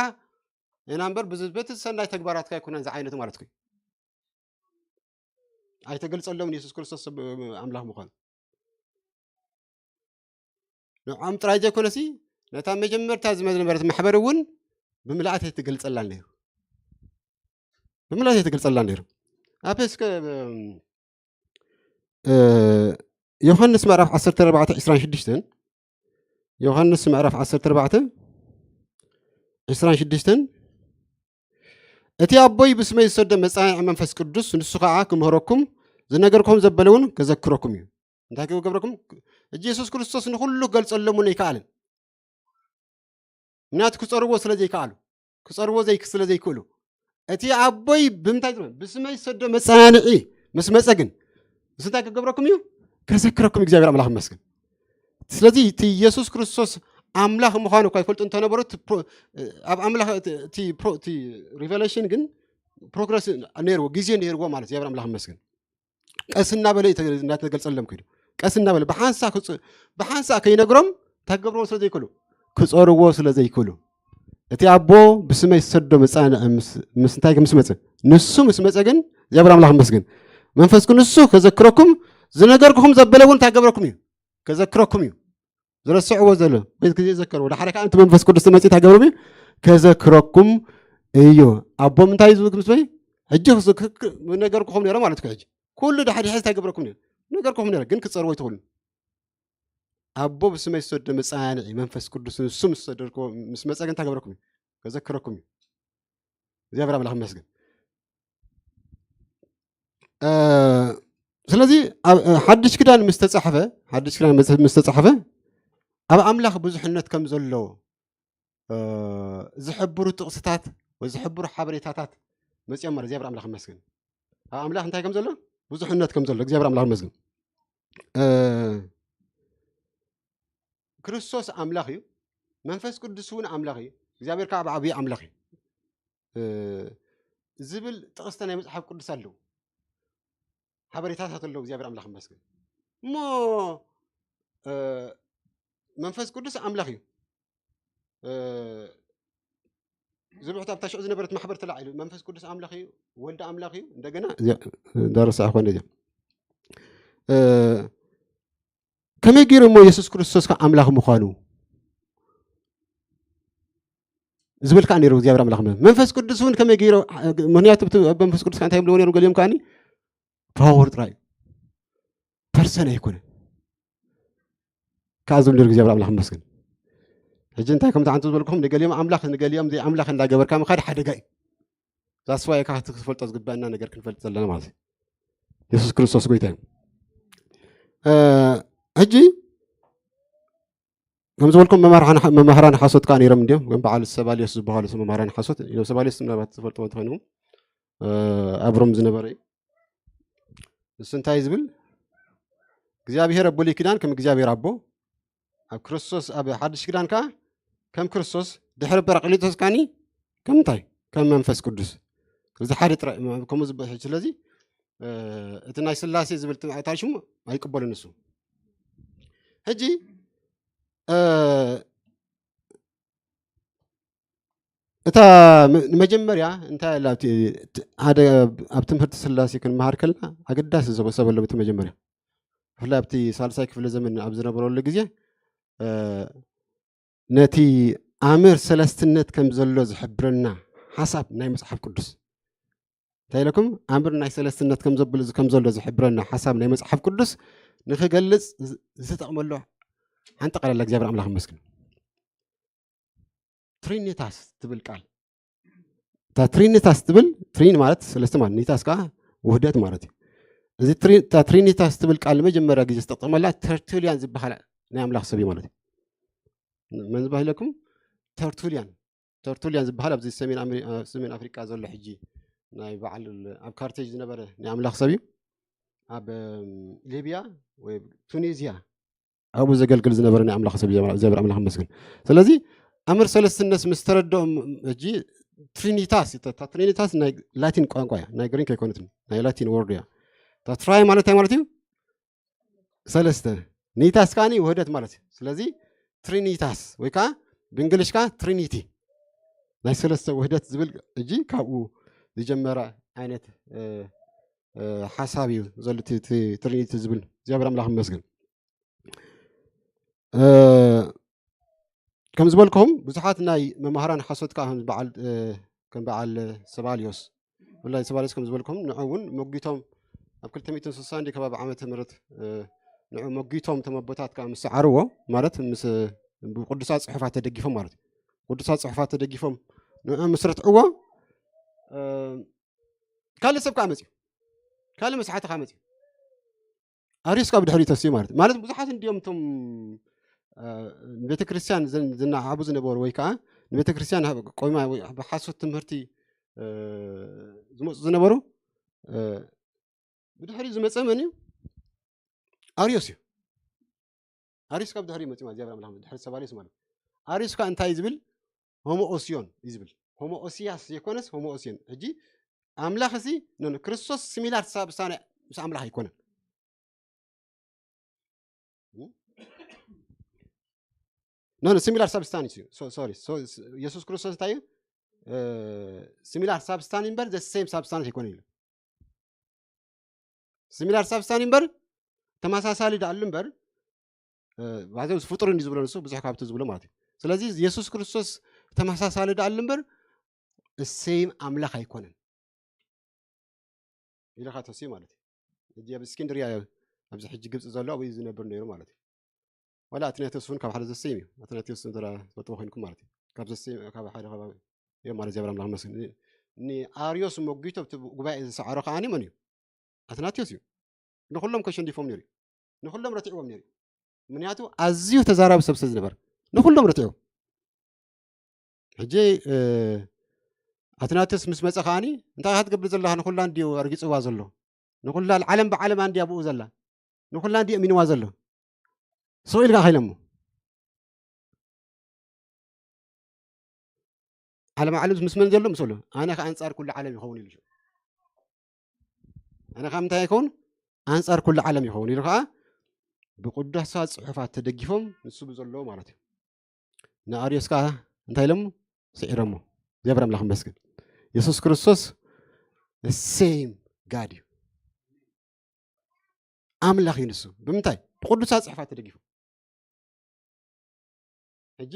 ኢና እምበር፣ ብዝ-፣ በቲ ሰናይ ተግባራትካ ኣይኮነን ዝዓይነቱ ማለት እዩ። ኣይተገልጸሎም ንየሱስ ክርስቶስ ሰብ ኣምላኽ ምዃኑ። ንዖም ጥራይ ዘይኮነሲ፣ ነታ መጀመርታ ዝመ-፣ ዝነበረት ማሕበር እውን ብምልኣት ኣይተገልጸላን ነይሩ። ብምልኣት ኣይተገልጸላን ነይሩ። ኣብ እስከ፣ እ፣ ዮሃንስ ምዕራፍ ዓሰርተ ኣርባዕተ ዕስራን ሽዱሽተን፣ ዮሃንስ ምዕራፍ ዓሰርተ ኣርባዕተ ዕስራን ሽዱሽተን፣ "እቲ ኣቦይ ብስመይ ዝሰዶ መጻንዒ መንፈስ ቅዱስ፣ ንሱ ኸዓ ክምህረኩም፣ ዝነገርኩም ዘበለ እውን ከዘክረኩም እዩ።" እንታይ ክገብረኩም? ሕጂ የሱስ ክርስቶስ ንኹሉ ክገልጸሎም እውን ኣይከኣለን። ምክንያቱ ክጸርዎ ስለ ዘይከኣሉ፣ ክጸርዎ ዘይክ-፣ ስለ ዘይክእሉ፣ እቲ ኣቦይ ብምንታይ ዝመ-፣ ብስመይ ዝሰዶ መጸናንዒ ምስ መጸ ግን፣ ምስ እንታይ ክገብረኩም እዩ? ከዘክረኩም። እግዚኣብሔር ኣምላኽ ይመስገን። ስለዚ እቲ የሱስ ክርስቶስ ኣምላኽ ምዃኑ እኳ ይፈልጡ እንተነበሩ፣ እቲ ፕሮ-፣ ኣብ ኣምላኽ እቲ፣ እቲ ፕሮ-፣ እቲ ሪቨሌሽን ግን ፕሮግረስ ነይርዎ፣ ግዜ ነይርዎ ማለት እግዚኣብሔር ኣምላኽ ይመስገን። ቀስ እናበለ እዩ ተገ-፣ እናተገልጸሎም ከይዱ። ቀስ እናበለ ብሓንሳእ ክጽ-፣ ብሓንሳእ ከይነግሮም እንታይ ክገብርዎ ስለ ዘይክእሉ? ክጾርዎ ስለ ዘይክእሉ። እቲ ኣቦ ብስመይ ዝሰዶ መጻንዒ ምስ፣ ምስ እንታይ ምስ መጸ? ንሱ ምስ መጸ ግን እግዚኣብሔር ኣምላኽ ይመስገን። መንፈስ ቅዱስ ንሱ ከዘክረኩም ዝነገርኩኹም ዘበለ እውን እንታይ ክገብረኩም እዩ? ከዘክረኩም እዩ። ዝረስዕዎ ዘሎ ወይ ግዜ ዘከርዎ። ድሓረ ከኣ እቲ መንፈስ ቅዱስ መጺኡ እንታይ ክገብረኩም እዩ? ከዘክረኩም እዩ። ኣቦ ምንታይ ዝብል ምስ በይ? ሕጂ ክስ-፣ ክ-፣ ክ-፣ ነገርኩኹም ነይረ ማለት እዩ። ሕጂ ኩሉ ድሓ-፣ ድሓ እንታይ ክገብረኩም ነይረ? ነገርኩኹም ነይረ፣ ግን ክጸርዎ ኣይትኽእሉን። ኣቦ ብስመይ ዝሰዶ መጻንዒ መንፈስ ቅዱስ ንሱ ምስ ሰደድክዎ፣ ምስ መጸ ግን እንታይ ክገብረኩም እዩ? ከዘክረኩም እዩ። እግዚኣብሔር ኣምላኽ ይመስገን። እ፣ ስለዚ ኣብ፣ እ፣ ሓድሽ ኪዳን ምስ ተጻሕፈ፣ ሓድሽ ኪዳን ምስ፣ ምስ ተጻሕፈ ኣብ ኣምላኽ ብዙሕነት ከም ዘሎ፣ እ፣ ዝሕብሩ ጥቕስታት ወይ ዝሕብሩ ሓበሬታታት መጺኦም ማለት እግዚኣብሔር ኣምላኽ ይመስገን። ኣብ ኣምላኽ እንታይ ከም ዘሎ? ብዙሕነት ከም ዘሎ እግዚኣብሔር ኣምላኽ ይመስገን። እ፣ ክርስቶስ ኣምላኽ እዩ። መንፈስ ቅዱስ እውን ኣምላኽ እዩ። እግዚኣብሔር ከዓ ብዓብዪ ኣምላኽ እዩ፣ እ፣ ዝብል ጥቕስቲ ናይ መጽሓፍ ቅዱስ ኣለዉ። ሓበሬታታት ኣለዉ። እግዚኣብሔር ኣምላኽ ይመስገን። እሞ፣ እ፣ መንፈስ ቅዱስ ኣምላኽ እዩ፣ እ፣ ዝብል ሕቶ ኣብታ ሽዑ ዝነበረት ማሕበር ተላዒሉ። መንፈስ ቅዱስ ኣምላኽ እዩ፣ ወልዲ ኣምላኽ እዩ። እንደገና እዚኣ፣ እ፣ እንዳረሳዕ ኮነ እዚኣ። እ፣ ከመይ ገይሩ እሞ የሱስ ክርስቶስ ከ ኣምላኽ ምዃኑ ዝብል ከኣ ነይሩ እግዚኣብሔር ኣምላኽ። መንፈስ ቅዱስ እውን ከመይ ገይሩ፣ ምክንያቱ እቲ መንፈስ ቅዱስ ከኣ እንታይ ይብልዎ ነይሮም ገሊኦም ከኣኒ? ፓወር ጥራይ እዩ፣ ፐርሰን ኣይኮነን ከኣ ዝብል ነይሩ እግዚኣብሔር ኣምላኽ ይመስገን። ሕጂ እንታይ ከም ትዓንቱ ዝበልኩኹም፣ ንገሊኦም ኣምላኽ ንገሊኦም ዘይኣምላኽ እንዳገበርካ ምኻድ ሓደጋ እዩ። ዛስዋይ ከኣ እቲ ክትፈልጦ ዝግበአና ነገር ክንፈልጥ ዘለና ማለት እዩ። የሱስ ክርስቶስ ጎይታ እዩ። እ፣ ሕጂ ከም ዝበልኩም መማህራን፣ መማህራን ሓሶት ከኣ ነይሮም እንድዮም። ከም በዓል ሰባልዮስ ዝበሃሉ ሰብ መማህራን ሓሶት እዮም። ሰባልዮስ ምናልባት ትፈልጥዎ ትኾኑ፣ እ፣ ኣብ ሮም ዝነበረ እዩ። እሱ እንታይ ዝብል? እግዚኣብሔር ኣብ ብሉይ ኪዳን ከም እግዚኣብሔር ኣቦ፣ ኣብ ክርስቶስ፣ ኣብ ሓድሽ ኪዳን ከኣ ከም ክርስቶስ፣ ድሕሪ ጳራቅሊጦስ ከኣኒ ከም እንታይ? ከም መንፈስ ቅዱስ። እዚ ሓደ ጥራይ፣ ከምኡ ዝበ-፣ ስለዚ፣ እ፣ እቲ ናይ ስላሴ ዝብል ት-፣ ኣታ ሽሙ ኣይቅበሉን እሱ። ሕጂ፣ እ፣ እታ ም-፣ ንመጀመርያ እንታይ ኣላ ኣብቲ፣ ት-፣ ሓደ ኣብ ትምህርቲ ስላሴ ክንመሃር ከለና ኣገዳሲ ዘበ-፣ ሰብ ኣሎ። እቲ መጀመርያ ብፍላይ ኣብቲ ሳልሳይ ክፍለ ዘመን ኣብ ዝነበረሉ ግዜ፣ እ፣ ነቲ ኣምር ሰለስትነት ከም ዘሎ ዝሕብረና ሓሳብ ናይ መጽሓፍ ቅዱስ እንታይ ኢለኩም ኣምር ናይ ሰለስትነት ከም ዘብል ከም ዘሎ ዝሕብረና ሓሳብ ናይ መጽሓፍ ቅዱስ ንክገልጽ ዝ- ዝተጠቕመሉ ሓንቲ ቃል ኣላ እግዚኣብሔር ኣምላኽ ይመስገን። ትሪኒታስ ትብል ቃል እታ ትሪኒታስ ትብል ትሪን ማለት ሰለስተ ማለት ኒታስ ከዓ ውህደት ማለት እዩ። እዚ ትሪ- እታ ትሪኒታስ ትብል ቃል ንመጀመርያ ግዜ ዝተጠቕመላ ተርቱልያን ዝበሃል ናይ ኣምላኽ ሰብ እዩ ማለት እዩ። መን ዝበሃለኩም? ተርቱልያን። ተርቱልያን ዝበሃል ኣብዚ ሰሜን ኣፍሪቃ ዘሎ ሕጂ ናይ በዓል ኣብ ካርቴጅ ዝነበረ ናይ ኣምላኽ ሰብ እዩ። ኣብ ሊብያ ወይ ቱኒዝያ ኣብኡ ዘገልግል ዝነበረ ናይ ኣምላኽ ሰብ እግዚኣብሔር ኣምላኽ መስግን። ስለዚ ኣምር ሰለስትነት ምስ ተረድኦም ሕጂ ትሪኒታስ ትሪኒታስ ናይ ላቲን ቋንቋ እያ፣ ናይ ግሪክ ኣይኮነትን፣ ናይ ላቲን ወርድ እያ። ትራይ ማለት እንታይ ማለት እዩ? ሰለስተ። ኒታስ ከዓኒ ውህደት ማለት እዩ። ስለዚ ትሪኒታስ ወይ ከዓ ብእንግሊሽ ከዓ ትሪኒቲ ናይ ሰለስተ ውህደት ዝብል እጂ ካብኡ ዝጀመረ ዓይነት ሓሳብ እዩ ዘሎ ትሪኒቲ ዝብል። እግዚኣብሔር ኣምላኽ ይመስገን። ከም ዝበልኩም ብዙሓት ናይ መማህራን ሓሶት ከዓ ከም በዓል ሰባልዮስ ብፍላይ ሰባልዮስ ከም ዝበልኩም ንዑ እውን መጒቶም ኣብ ክልተ ሚእትን ስሳን ከባቢ ዓመተ ምህረት ንዑ መጒቶም ተመቦታት ከዓ ምስ ሰዓርዎ ማለት ምስ ብቅዱሳት ፅሑፋት ተደጊፎም ማለት እዩ። ቅዱሳት ፅሑፋት ተደጊፎም ንዑ ምስ ረትዕዎ ካልእ ሰብ ከዓ መፅዩ ካልእ መስሓቲ ከዓ መፅዩ ኣሪዮስ ካብ ድሕሪኡ ተስዩ ማለት ማለት ብዙሓት እንዲዮም እቶም ንቤተ ክርስቲያን ዝነዓዓቡ ዝነበሩ ወይ ከዓ ንቤተ ክርስቲያን ቆይማ ብሓሶት ትምህርቲ ዝመፁ ዝነበሩ ብድሕሪ ዝመፀ መን እዩ? ኣሪዮስ እዩ። ኣሪዮስ ካብ ድሕሪ መፂ እግዚኣብሔር ኣምላኽ ድሕሪ ሰብ ኣሪዮስ ማለት ኣሪዮስ ከዓ እንታይ ዝብል ሆሞኦስዮን እዩ ዝብል። ሆሞኦስያስ ዘይኮነስ ሆሞኦስዮን። ሕጂ ኣምላኽ እዚ ክርስቶስ ሲሚላር ሳብስታን ምስ ኣምላኽ ኣይኮነን። ኖ ሲሚላር ሳብስታንስ እዩ። ሶሪ የሱስ ክርስቶስ እንታይ እዩ? ሲሚላር ሳብስታንስ እምበር ዘ ሴም ሳብስታንስ ኣይኮነ ኢሉ። ሲሚላር ሳብስታንስ እምበር ተመሳሳሊ ዳኣሉ እምበር ባዘ ፍጡር እንዲ ዝብሎ ንሱ ብዙሕ ካብቲ ዝብሎ ማለት እዩ። ስለዚ የሱስ ክርስቶስ ተመሳሳሊ ዳኣሉ እምበር ሴም ኣምላኽ ኣይኮነን። ኢልኻ ተስዩ ማለት እዩ። ሕጂ ኣብ እስክንድርያ ኣብዚ ሕጂ ግብፂ ዘሎ ኣብኡ ዝነብር ነይሩ ማለት እዩ። ዋላ ኣትናቴዎስ እውን ካብ ሓደ ዘሰይም እዩ። ኣትናቴዎስ እንተ ትፈልጥዎ ኮይንኩም ማለት እዩ። ካብ ዘሰይም ካብ ሓደ ከባቢ እዮም ማለት እግዚኣብሔር ኣምላኽ መስግን። ንኣርዮስ መጒቶ ኣብቲ ጉባኤ ዝሰዓሮ ከዓኒ መን እዩ? ኣትናቴዎስ እዩ። ንኩሎም ከሸንዲፎም ነይሩ እዩ። ንኩሎም ረቲዕዎም ነይሩ እዩ። ምክንያቱ ኣዝዩ ተዛራቢ ሰብ ስለ ዝነበር ንኩሎም ረቲዑ። ሕጂ ኣትናቴዎስ ምስ መፀ ከዓኒ እንታይ ክትገብር ዘለካ ንኩላ እንዲዩ ኣርጊፅዋ ዘሎ ንኩላ ዓለም ብዓለም ኣንዲያ ብኡ ዘላ ንኩላ እንዲዩ ኣሚንዋ ዘሎ ስቕ ኢልካ ከይለሞ ዓለም ዓለም ምስ መን ዘሎ ምስ ኣሎ ኣነ ከ ኣንፃር ኩሉ ዓለም ይኸውን ኢሉ ኣነ ካብ ምንታይ ይኸውን ኣንፃር ኩሉ ዓለም ይኸውን ኢሉ ከዓ ብቅዱሳት ፅሑፋት ተደጊፎም ንሱ ብዘለዎ ማለት እዩ ንኣርዮስ ከዓ እንታይ ኢሎሞ ስዒሮሞ እግዚኣብሔር ኣምላኽ መስገን የሱስ ክርስቶስ ሴም ጋድ እዩ ኣምላኽ እዩ ንሱ ብምንታይ ብቅዱሳት ፅሑፋት ተደጊፉ ሕጂ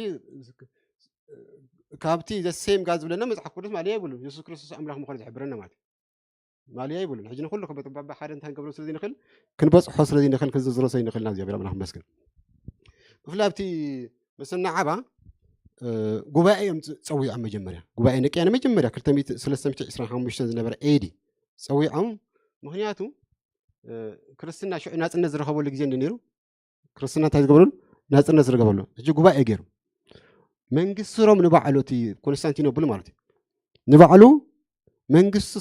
ካብቲ ዘ ሴም ጋድ ዝብለና መፅሓፍ ቅዱስ ማለያ ይብሉ የሱስ ክርስቶስ ኣምላኽ ምዃኑ ዝሕብረና ማለት እዩ ማለያ ይብሉን ሕጂ ንኩሉ በቢ ሓደ እንታይ ክንገብሮ ስለ ዘይንኽእል ክንበፅሖ ስለ ዘይንኽእል ክንዝርዝሮ ስለ ዘይንኽእል ናብ እግዚኣብሔር ኣምላኽ መስግን ብፍላይ ኣብቲ መሰናዓባ ጉባኤ እዮም ፀዊዖም መጀመርያ ጉባኤ ንቅያ ንመጀመርያ ክልተ ሚእቲ ሰለስተ ሚእቲ ዕስራን ሓሙሽተን ዝነበረ ኤዲ ፀዊዖም ምክንያቱ ክርስትና ሽዑ ናፅነት ዝረኸበሉ ግዜ እንዲ ነይሩ ክርስትና እንታይ ዝገበረሉ ናፅነት ዝረከበሉ ሕጂ ጉባኤ ገይሩ መንግስቲ ሮም ንባዕሉ እቲ ኮንስታንቲኖብል ማለት እዩ ንባዕሉ መንግስቱ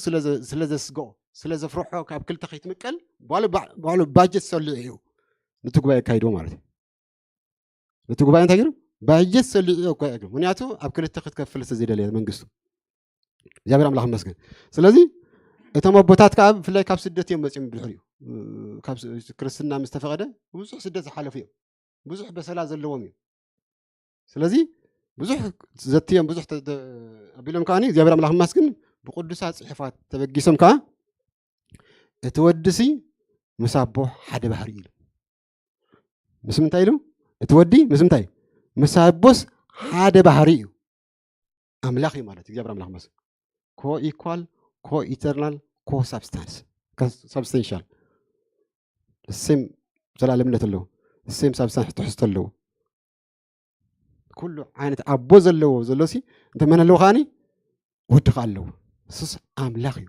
ስለ ዘስግኦ ስለ ዘፍርሖ ካብ ክልተ ከይትምቀል ባዕሉ ባጀት ሰሊዑ እዩ ነቲ ጉባኤ ኣካይድዎ ማለት እዩ ነቲ ጉባኤ እንታይ ገይሩ ባጀት ሰሊዑ ምክንያቱ ኣብ ክልተ ክትከፍል ስለዘይደለየ መንግስቱ እግዚኣብሔር ኣምላኽ መስገን ስለዚ እቶም ኣቦታት ከዓ ብፍላይ ካብ ስደት እዮም መፅኦም ብድሕሪኡ ክርስትና ምስ ተፈቐደ ብዙሕ ስደት ዝሓለፉ እዮም ብዙሕ በሰላ ዘለዎም እዮም ስለዚ ብዙሕ ዘትዮም ብዙሕ ኣቢሎም ከዓ እግዚኣብሔር ኣምላኽ መስግን ብቅዱሳት ፅሑፋት ተበጊሶም ከዓ እቲ ወድሲ ምስ ኣቦ ሓደ ባህሪ ኢሉ ምስ ምንታይ ኢሉ እቲ ወዲ ምስ ምንታይ ምስ ኣቦስ ሓደ ባህሪ እዩ ኣምላኽ እዩ ማለት እግዚኣብሔር ኣምላኽ መስግን co-equal, co-eternal, co-substance፣ substantial፣ ሴም ዘላለምነት ኣለዎ፣ ሴም ሳብስታንስ ትሕዝቶ ኣለዎ። ኩሉ ዓይነት ኣቦ ዘለዎ ዘሎ ሲ እንተ መን ኣለዎ ከዓኒ ወዲ ከኣ ኣለዎ። እሱስ ኣምላኽ እዩ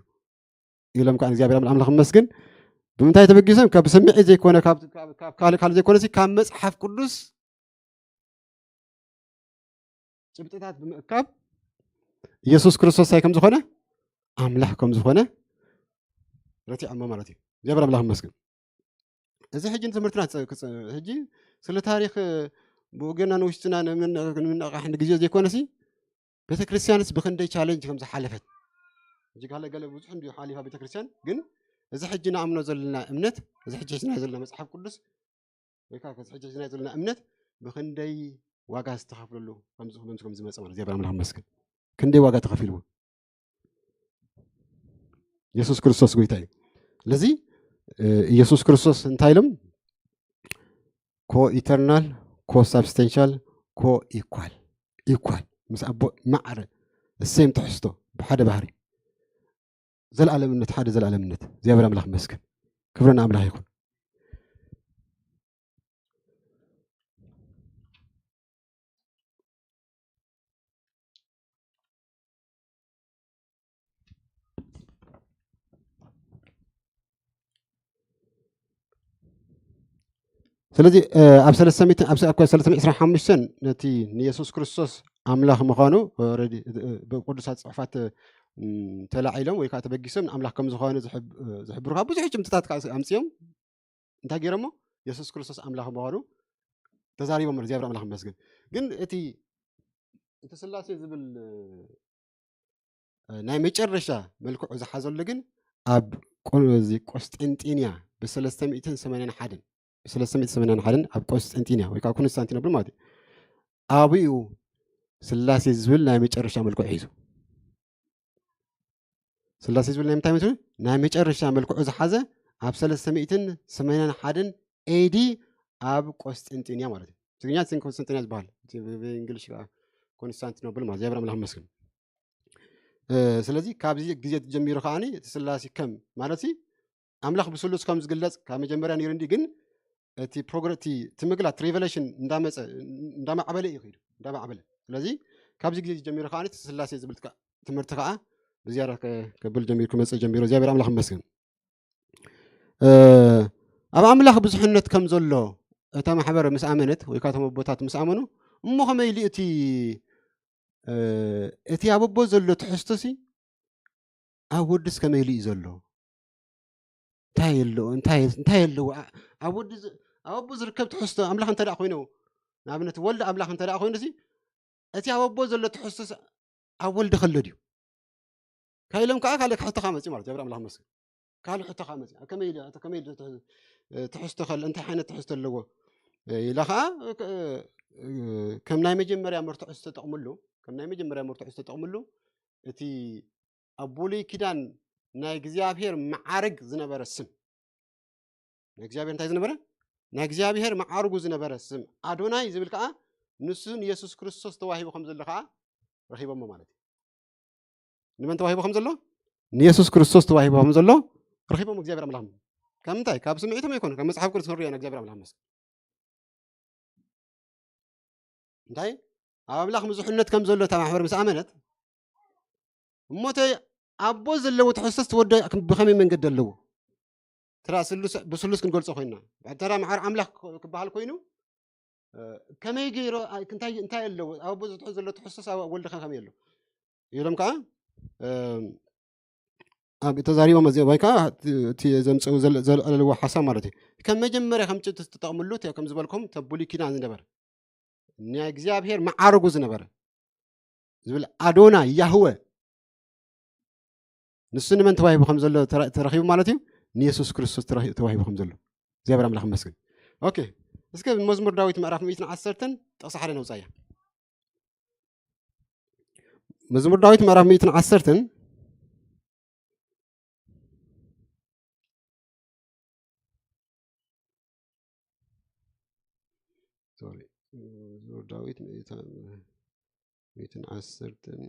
ኢሎም ከኣ እግዚኣብሔር ኣምላኽ ይመስገን። ብምንታይ ተበጊሶም? ካብ ስምዒት ዘይኮነ፣ ካብ ካልእ ካልእ ዘይኮነ ሲ ካብ መጽሓፍ ቅዱስ ጭብጥታት ብምእካብ ኢየሱስ ክርስቶስ እንታይ ከም ዝኾነ፣ ኣምላኽ ከም ዝኾነ ረቲዖሞ ማለት እዩ። እግዚኣብሔር ኣምላኽ ይመስገን። እዚ ሕጂ ንትምህርትና ሕጂ ስለ ታሪኽ ብወገና ንውሽጥና ንምንቕቃሕ ግዜ ዘይኮነሲ ቤተክርስትያንስ ብክንደይ ቻለንጅ ከም ዝሓለፈት ሕጂ ካለ ገለ ብዙሕ እንዲዩ ሓሊፋ ቤተክርስትያን። ግን እዚ ሕጂ ንኣምኖ ዘለና እምነት፣ እዚ ሕጂ ሒዝና ዘለና መጽሓፍ ቅዱስ ወይ ከዓ እዚ ሕጂ ሒዝና ዘለና እምነት ብክንደይ ዋጋ ዝተኸፍለሉ ከምዚ ከምዚ ከም ዝመፀ ማለት እግዚኣብሔር ኣምላኽ ይመስገን። ክንደይ ዋጋ ተኸፊልዎ። ኢየሱስ ክርስቶስ ጎይታ እዩ። ስለዚ ኢየሱስ ክርስቶስ እንታይ ኢሎም? ኮ ኢተርናል፣ ኮ ሳብስቴንሻል፣ ኮ ኢኳል፣ ኢኳል ምስ ኣቦ ማዕረ እሰይም ትሕዝቶ ብሓደ ባህሪ፣ ዘላለምነት፣ ሓደ ዘላለምነት። እግዚኣብሔር ኣምላኽ ይመስገን። ክብሪ ንኣምላኽ ይኹን። ስለዚ ኣብ ሰለስተ ሚእትን ኣብ ሰለስተ ሚእትን ዕስራን ሓሙሽተን ነቲ ንየሱስ ክርስቶስ ኣምላኽ ምዃኑ ብቅዱሳት ጽሑፋት ተላዒሎም ወይ ከዓ ተበጊሶም ንኣምላኽ ከም ዝኾነ ዝሕብሩ ካብ ብዙሕ ጭምትታት ኣምፅኦም እንታይ ገይሮሞ? የሱስ ክርስቶስ ኣምላኽ ምዃኑ ተዛሪቦም። እግዚኣብሔር ኣምላኽ ይመስገን። ግን እቲ እቲ ስላሴ ዝብል ናይ መጨረሻ መልክዑ ዝሓዘሉ ግን ኣብ እዚ ቆስጠንጢንያ ብ ሰለስተ ሚእትን ሰማንያን ሓደን ብ ሰለስተ ሚእትን ሰማንያን ሓደን ኣብ ቆስጠንጢንያ ወይ ከዓ ኮንስታንቲኖፕል ማለት እዩ ኣብኡ ስላሴ ዝብል ናይ መጨረሻ መልክዑ ሒዙ። ስላሴ ዝብል ናይ ምንታይ መስሉ? ናይ መጨረሻ መልክዑ ዝሓዘ ኣብ ሰለስተ ሚእትን ሰማንያን ሓደን ኤዲ ኣብ ቆስጠንጢንያ ማለት እዩ። ትግርኛ ን ኮንስታንቲንያ ዝበሃል እንግሊሽ ኮንስታንቲኖፕል ማለት እግዚኣብሔር ኣምላኽ መስገን። ስለዚ ካብዚ ግዜ ጀሚሩ ከዓኒ እቲ ስላሴ ከም ማለት ኣምላኽ ብስሉስ ከም ዝግለጽ ካብ መጀመርያ ነይሩ እንዲ ግን እቲ ፕሮግረ እቲ እቲ ምግላጥ ሪቨሌሽን እንዳመጸ እንዳማዕበለ እዩ ከይዱ እንዳማዕበለ። ስለዚ ካብዚ ግዜ ጀሚሩ ከዓኒ እቲ ስላሴ ዝብል ትምህርቲ ከዓ ብዝያዳ ከብል ጀሚሩ ክመጽእ ጀሚሩ እግዚኣብሔር ኣምላኽ ይመስገን። ኣብ ኣምላኽ ብዙሕነት ከም ዘሎ እታ ማሕበር ምስ ኣመነት ወይ ከዓ እቶም ኣቦታት ምስ ኣመኑ እሞ ከመይ ኢሉ እቲ እቲ ኣብ ኣቦ ዘሎ ትሕዝቶሲ ኣብ ወድስ ከመይ ኢሉ እዩ ዘሎ? እንታይ ኣለዎ እንታይ እንታይ ኣለዎ ኣብ ወዲ ኣብ ኣቦ ዝርከብ ትሕዝቶ ኣምላኽ እንተ ደኣ ኮይኑ ንኣብነት ወልድ ኣምላኽ እንተ ደኣ ኮይኑ እቲ ኣብ ኣቦ ዘሎ ትሕዝቶ ኣብ ወልዲ ከሎ ድዩ? ካብ ኢሎም ከዓ ካልእ ሕቶ ከዓ መፅኡ ማለት እግዚኣብሔር ኣምላኽ መስገን ካልእ ሕቶ ከዓ መፅኡ ከመይ ኢሉ ከመይ ኢሉ ትሕዝቶ ከሎ እንታይ ዓይነት ትሕዝቶ ኣለዎ ኢለ ከዓ ከም ናይ መጀመርያ መርትዖ ዝተጠቕምሉ ከም ናይ መጀመርያ መርትዖ ዝተጠቕምሉ እቲ ኣብ ብሉይ ኪዳን ናይ እግዚኣብሔር መዓርግ ዝነበረ ስም ናይ እግዚኣብሔር እንታይ ዝነበረ ናይ እግዚኣብሔር መዓርጉ ዝነበረ ስም ኣዶናይ ዝብል ከዓ ንሱ ንየሱስ ክርስቶስ ተዋሂቡ ከም ዘሎ ከዓ ረኺቦሞ ማለት እዩ። ንመን ተዋሂቡ ከም ዘሎ ንየሱስ ክርስቶስ ተዋሂቡ ከም ዘሎ ረኺቦም እግዚኣብሔር ኣምላኽ ካብ ምንታይ ካብ ስምዒቶም ኣይኮነ ካብ መፅሓፍ ቅዱስ ንሪኦ ኢና እግዚኣብሔር ኣምላኽ መስል እንታይ ኣብ ኣምላኽ ብዙሕነት ከም ዘሎ እታ ማሕበር ምስ ኣመነት እሞተ ኣቦ ዘለዎ ትሕዝቶስ ትወደ ብኸመይ መንገዲ ኣለዎ ተራ ብስሉስ ክንገልፆ ኮይና ተራ መዓር ኣምላኽ ክበሃል ኮይኑ ከመይ ገይሮ እንታይ ኣለዎ ኣብ ኣቦ ዝትሕዝ ዘሎ ትሕዝቶስ ወልድኻ ከመይ ኣሎ ኢሎም ከዓ ተዛሪቦም እዚ ወይ ከዓ እቲ ዘምፅኡ ዘለለዎ ሓሳብ ማለት እዩ ከም መጀመርያ ከም ጭብቲ ዝተጠቕምሉ ከም ዝበልኩም ተብሉይ ኪዳን ዝነበረ ናይ እግዚኣብሔር መዓርጉ ዝነበረ ዝብል ኣዶና ያህወ ንሱ ንመን ተዋሂቡ ከም ዘሎ ተረኺቡ ማለት እዩ ንየሱስ ክርስቶስ ተዋሂቡ ከም ዘሎ እግዚኣብሔር ኣምላኽ መስግን ኦኬ እስከ መዝሙር ዳዊት ምዕራፍ ሚእትን ዓሰርተን ጥቕሲ ሓደ ነውፃያ መዝሙር ዳዊት ምዕራፍ ሚእትን ዓሰርተን ዳዊት ሚእትን ዓሰርተን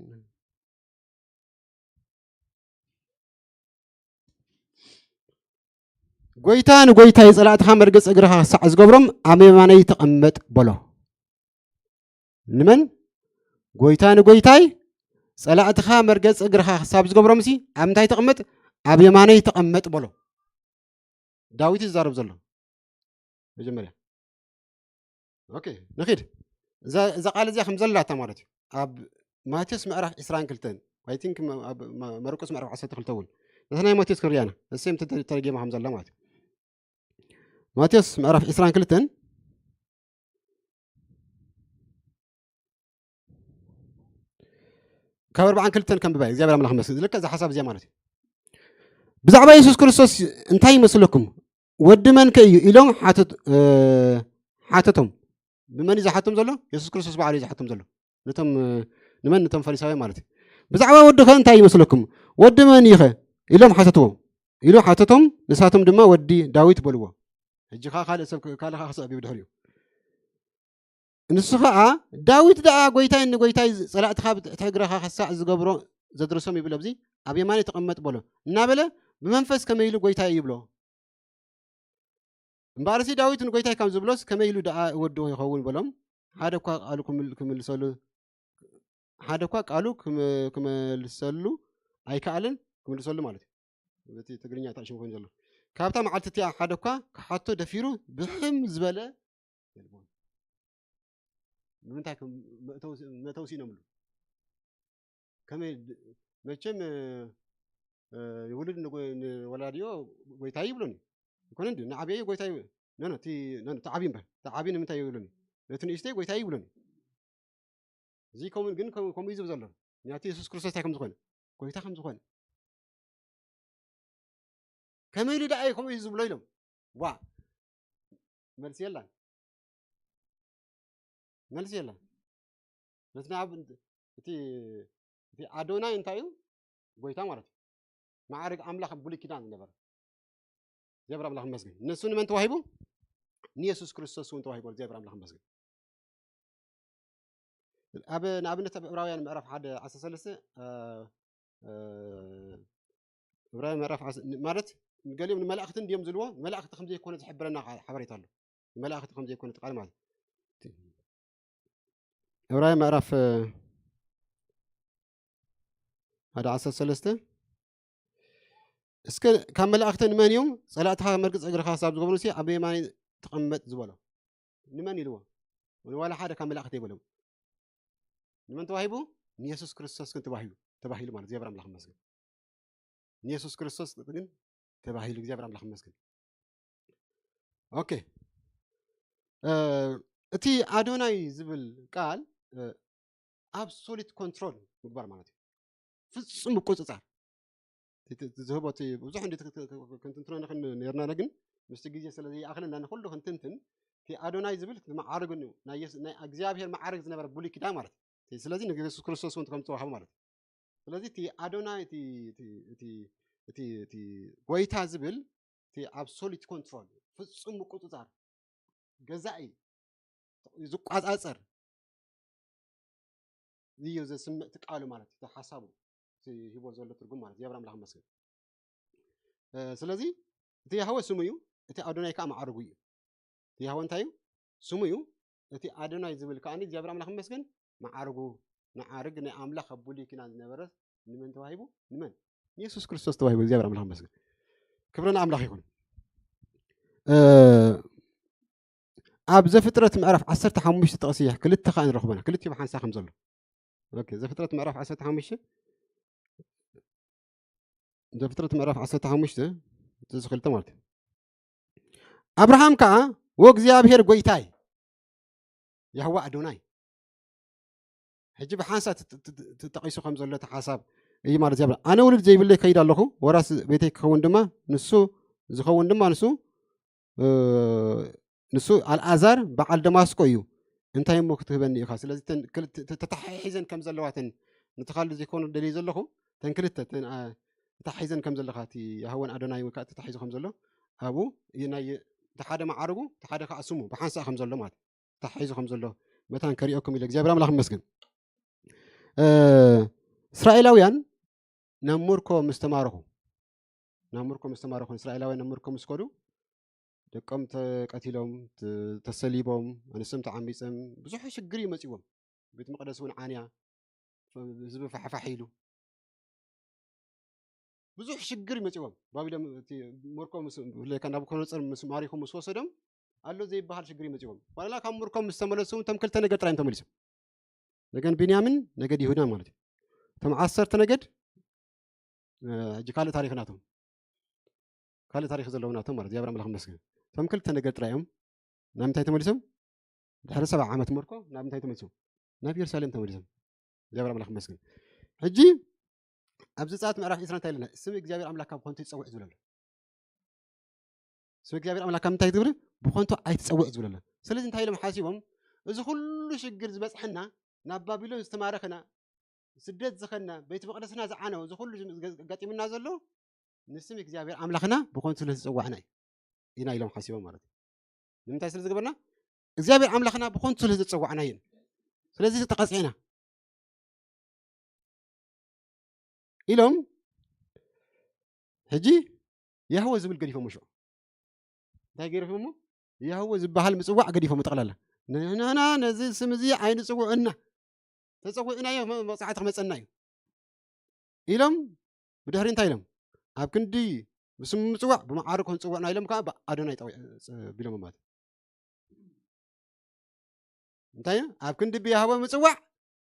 ጎይታ ንጎይታይ፣ ጸላእትኻ መርገጽ እግርኻ ክሳዕ ዝገብሮም ኣብ የማነይ ተቐመጥ በሎ። ንመን? ጎይታ ንጎይታይ፣ ጸላእትኻ መርገጽ እግርኻ ክሳብ ዝገብሮምሲ ኣብ ምንታይ ተቐመጥ? ኣብ የማነይ ተቐመጥ በሎ። ዳዊት እዩ ዝዛረብ ዘሎ መጀመርያ። ኦኬ፣ ንኺድ። እዛ እዛ ቃል እዚኣ ከም ዘላታ ማለት እዩ። ኣብ ማቴዎስ ምዕራፍ ዕስራን ክልተን፣ I think፣ ኣብ ማ- ማርቆስ ምዕራፍ ዓሰርተ ክልተ እውን፣ ነታ ናይ ማቴዎስ ክንሪኣና፣ እሴም ተተ- ተረጊማ ከም ዘላ ማለት እዩ። ማቴዎስ ምዕራፍ ዕስራን ክልተን፣ ካብ ኣርባዓን ክልተን ከም ብባይ እግዚኣብሔር ኣምላኽ መስል ዝልከ፣ እዛ ሓሳብ እዚኣ ማለት እዩ። ብዛዕባ የሱስ ክርስቶስ እንታይ ይመስለኩም? ወዲ መን ከ እዩ ኢሎም ሓተት- እ፣ ሓተቶም። ብመን እዩ ዝሓቶም ዘሎ? የሱስ ክርስቶስ ባዕሉ እዩ ዝሓቶም ዘሎ። ነቶም እ፣ ንመን? ነቶም ፈሪሳውያን ማለት እዩ። ብዛዕባ ወዲ ኸ እንታይ ይመስለኩም? ወዲ መን እዩ ኸ ኢሎም ሓተትዎም። ኢሉ ሓተቶም። ንሳቶም ድማ ወዲ ዳዊት በልዎ። ሕጂ ኸዓ ካልእ ሰብ ካልእ ኸዓ ክስዕብ እዩ ብድሕሪኡ። ንሱ ኸዓ፣ ዳዊት ደኣ ጎይታይ ንጎይታይ፣ ጸላእትኻ ብትሕቲ እግርኻ ክሳዕ ዝገብሮ ዘድርሶም ይብል ኣብዚ፣ ኣብ የማነይ ተቐመጥ በሎ እናበለ ብመንፈስ ከመይ ኢሉ ጎይታይ ይብሎ? እምበኣርሲ ዳዊት ንጎይታይ ከም ዝብሎስ ከመይ ኢሉ ደኣ እወድኦ ይኸውን በሎም። ሓደ እኳ ቃሉ ክምል- ክምልሰሉ ሓደ እኳ ቃሉ ክም- ክመልሰሉ ኣይከኣለን። ክምልሰሉ ማለት እዩ። በቲ ትግርኛ ተዕሽሙ ኮይኑ ዘሎ፣ ካብታ መዓልቲ እቲኣ ሓደ እኳ ክሓቶ ደፊሩ ብሕም ዝበለ የልቦን። ንምንታይ ከም መእተው መእተው ሲኖምሉ? ከመይ ድ- መቸም እ፣ እ፣ ውሉድ ንጎ- ንወላዲዮ ጎይታይ ይብሎን እዩ። ይኮነ እንዲ ንዓብየዮ ጎይታይ ይብ- ኖ ኖ እቲ ኖ ኖ እቲ ዓብዪ እምበር፣ እቲ ዓብዪ ንምንታይ ይብሎን እዩ? ነቲ ንእሽተይ ጎይታይ ይብሎን እዩ። እዚ ከምኡ ግን ከም- ከምኡ እዩ ዝብል ዘሎ። ምክንያቱ የሱስ ክርስቶስ እንታይ ከም ዝኾነ፣ ጎይታ ከም ዝኾነ። ከመይ ኢሉ ደኣ እዩ ከምኡ እዩ ዝብሎ ኢሎም? ዋ፣ መልሲ የላን። መልሲ የላን። ነቲ ናብ- እቲ እቲ ኣዶናይ እንታይ እዩ? ጎይታ ማለት እዩ። ማዕረግ ኣምላኽ ብሉይ ኪዳን ዝነበረ እግዚኣብሔር ኣምላኽ ይመስገን። ንሱ ንመን ተዋሂቡ? ንየሱስ ክርስቶስ እውን ተዋሂቡ። እግዚኣብሔር ኣምላኽ ይመስገን። ኣብ ንኣብነት ኣብ ዕብራውያን ምዕራፍ ሓደ ዓሰርተ ሰለስተ እ፣ እ፣ ዕብራውያን ምዕራፍ ዓስ- ን- ማለት ገሊኦም ንመላእኽቲ እንዲዮም ዝልዎ፣ መላእኽቲ ከም ዘይኮነ ዝሕብረና ቃል- ሓበሬታ ኣሎ። ንመላእኽቲ ከም ዘይኮነ እቲ ቃል ማለት እዩ። ዕብራውያን ምዕራፍ እ፣ ሓደ ዓሰርተ ሰለስተ፣ እስከ ካብ መላእኽቲ ንመን እዮም ጸላእትኻ መርገጽ እግርኻ ክሳብ ዝገብሩሲ ኣብ የማነይ ተቐመጥ ዝበሎ? ንመን ኢልዎ? ዋላ ሓደ ካብ መላእኽቲ ኣይበሎም። ንመን ተዋሂቡ? ንየሱስ ክርስቶስ ግን ተባሂሉ ተባሂሉ ማለት እግዚኣብሔር ኣምላኽ ይመስገን። ንየሱስ ክርስቶስ ግን ተባሂሉ እግዚኣብሔር ኣምላኽ ይመስገን። ኦኬ፣ እ፣ እቲ ኣዶናይ ዝብል ቃል እ፣ ኣብሶሉት ኮንትሮል ምግባር ማለት እዩ። ፍጹም ምቁጽጻር። እቲ- እቲ ዝህቦ እቲ ብዙሕ እንዲ ክንትንትኖ ንኽእል ነርና፣ ግን ምስቲ ግዜ ስለ ዘይኣኽለና ንኹሉ ክንትንትን፣ እቲ ኣዶናይ ዝብል እቲ መዓርጉ እዩ። ናይ የሱ- ናይ እግዚኣብሔር መዓርግ ዝነበረ ብሉይ ኪዳን ማለት እዩ። ስለዚ ንየሱስ ክርስቶስ እውን ከም ዝተዋህቦ ማለት እዩ። ስለዚ እቲ ኣዶናይ እቲ- እቲ- እቲ- እቲ- እቲ ጎይታ ዝብል እቲ ኣብሶሉት ኮንትሮል፣ ፍጹም ምቁጽጻር፣ ገዛኢ፣ ዝቋጻጸር እዩ ዘስምዕ እቲ ቃሉ ማለት እዩ፣ እቲ ሓሳቡ፣ እቲ ሂቦ ዘሎ ትርጉም ማለት እዩ። እግዚኣብሔር ኣምላኽ ይመስገን። እ፣ ስለዚ እቲ ያህወ ስሙ እዩ፣ እቲ ኣዶናይ ከዓ መዓርጉ እዩ። እቲ ያህወ እንታይ እዩ? ስሙ እዩ። እቲ ኣዶናይ ዝብል ከዓ እግዚኣብሔር ኣምላኽ ይመስገን መዓርጉ፣ መዓርግ ናይ ኣምላኽ ኣብ ብሉይ ኪዳን ዝነበረ ንመን ተዋሂቡ? ንመን? ንየሱስ ክርስቶስ ተዋሂቡ። እግዚኣብሔር ኣምላኽ ይመስገን። ክብሪ ንኣምላኽ ይኹን። እ፣ ኣብ ዘፍጥረት ምዕራፍ ዓሰርተ ሓሙሽተ ጥቕሲ ክልተ ከዓ ንረኽበና። ክልቲኡ ብሓንሳ ከም ዘሎ። ኦኬ፣ ዘፍጥረት ምዕራፍ ዓሰርተ ሓሙሽተ፣ ዘፍጥረት ምዕራፍ ዓሰርተ ሓሙሽተ ጥቕሲ ክልተ ማለት እዩ። ኣብርሃም ከዓ፣ "ወእግዚኣብሔር ጎይታይ፣ ያህዋ ኣዶናይ"፣ ሕጂ ብሓንሳ ት- ት- ት- ተጠቒሱ ከም ዘሎ እቲ ሓሳብ እዩ ማለት እዩ። "ኣነ ውሉድ ዘይብለይ ከይድ ኣለኹ፣ ወራስ ቤተይ ክኸውን ድማ ንሱ፣ ዝኸውን ድማ ንሱ፣ እ፣ ንሱ ኣልኣዛር በዓል ደማስቆ እዩ፣ እንታይ እሞ ክትህበኒ ኢኻ?" ስለዚ እተን ክልተ- ተ- ተተሓሒዘን ከም ዘለዋ እተን፣ ነቲ ካልእ ዘይኮነ ደልየ ዘለኹ፣ እተን ክልተ እተን፣ ኣ፣ ተታሒዘን ከም ዘለኻ፣ እቲ ያህወን ኣዶናይ ወይ ከዓ ተታሒዙ ከም ዘሎ ኣብኡ እዩ፣ ናይ እቲ ሓደ መዓርጉ፣ እቲ ሓደ ከዓ ስሙ ብሓንሳእ ከም ዘሎ ማለት እዩ። ተታሒዙ ከም ዘሎ መታን ከሪኦኩም ኢለ እግዚኣብሔር ኣምላኽ ይመስገን። እ፣ እስራኤላውያን ናብ ምርኮ ምስ ተማረኹ፣ ናብ ምርኮ ምስ ተማረኹ፣ እስራኤላውያን ናብ ምርኮ ምስ ከዱ፣ ደቆም ተቀቲሎም፣ ተ-፣ ተሰሊቦም፣ ኣንስቶም ተዓሚፀም፣ ብዙሕ ሽግር እዩ መፂዎም። ቤት መቅደስ እውን ዓንያ፣ ህዝቢ ፋሕፋሕ ኢሉ። ብዙሕ ሽግር ይመፅዎም። ባቢሎን እቲ ምርኮ ምስ፣ ብፍላይ ካብ ናቡከደነፆር ምስ ማሪኹ ምስ ወሰዶም ኣሎ ዘይበሃል ሽግር ይመፅዎም። ዋላ ካብ ምርኮ ምስ ተመለሱ እውን እቶም ክልተ ነገድ ጥራይ እዮም ተመሊሶም። ነገድ ቢንያምን ነገድ ይሁዳ ማለት እዩ። እቶም ዓሰርተ ነገድ፣ እ፣ ሕጂ ካልእ ታሪኽ ናቶም። ካልእ ታሪኽ ዘለዎም ናቶም ማለት እዩ። እግዚኣብሔር ኣምላኽ ይመስገን። እቶም ክልተ ነገድ ጥራይ እዮም ናብ ምንታይ ተመሊሶም? ድሕሪ ሰብዓ ዓመት ምርኮ ናብ ምንታይ ተመሊሶም? ናብ የሩሳሌም ተመሊሶም። እግዚኣብሔር ኣምላኽ ይመስገን። ሕጂ ኣብ ዘጸኣት ምዕራፍ ዕስራ እንታይ ኢለና? ስም እግዚኣብሔር ኣምላኽካ ብኸንቱ ይጸውዕ ዝብል ኣሎ። ስም እግዚኣብሔር ኣምላኽካ ምንታይ ትግብር? ብኸንቱ ኣይትጸውዕ ዝብል ኣሎ። ስለዚ እንታይ ኢሎም ሓሲቦም? እዚ ኩሉ ሽግር ዝበጽሐና፣ ናብ ባቢሎን ዝተማረኽና፣ ስደት ዝኸድና፣ ቤት መቕደስና ዝዓነወ፣ እዚ ኩሉ ገጢሙና ዘሎ ንስም እግዚኣብሔር ኣምላኽና ብኸንቱ ስለ ዝጸዋዕና እዩ ኢና ኢሎም ሓሲቦም ማለት እዩ። ንምንታይ ስለ ዝገበርና? እግዚኣብሔር ኣምላኽና ብኸንቱ ስለ ዝጸዋዕና እዩ። ስለዚ ተቐጺዕና ኢሎም። ሕጂ ያህወ ዝብል ገዲፎም ሽዑ እንታይ ገዲፎሞ? ያህወ ዝበሃል ምጽዋዕ ገዲፎም ጠቕላላ። ንሕና ነዚ ስም እዚ ኣይንጽውዕና፣ ተጸዊዕናዮ መ-፣ መቕጻዕቲ ክመጸና እዩ ኢሎም። ብድሕሪ እንታይ ኢሎም? ኣብ ክንዲ ብስሙ ምጽዋዕ ብመዓርኮ ንጽውዕና ኢሎም ከዓ ብኣዶናይ ጠዊ-፣ ጸ-፣ ቢሎም ማለት እዩ። እንታይ እዩ? ኣብ ክንዲ ብያህወ ምጽዋዕ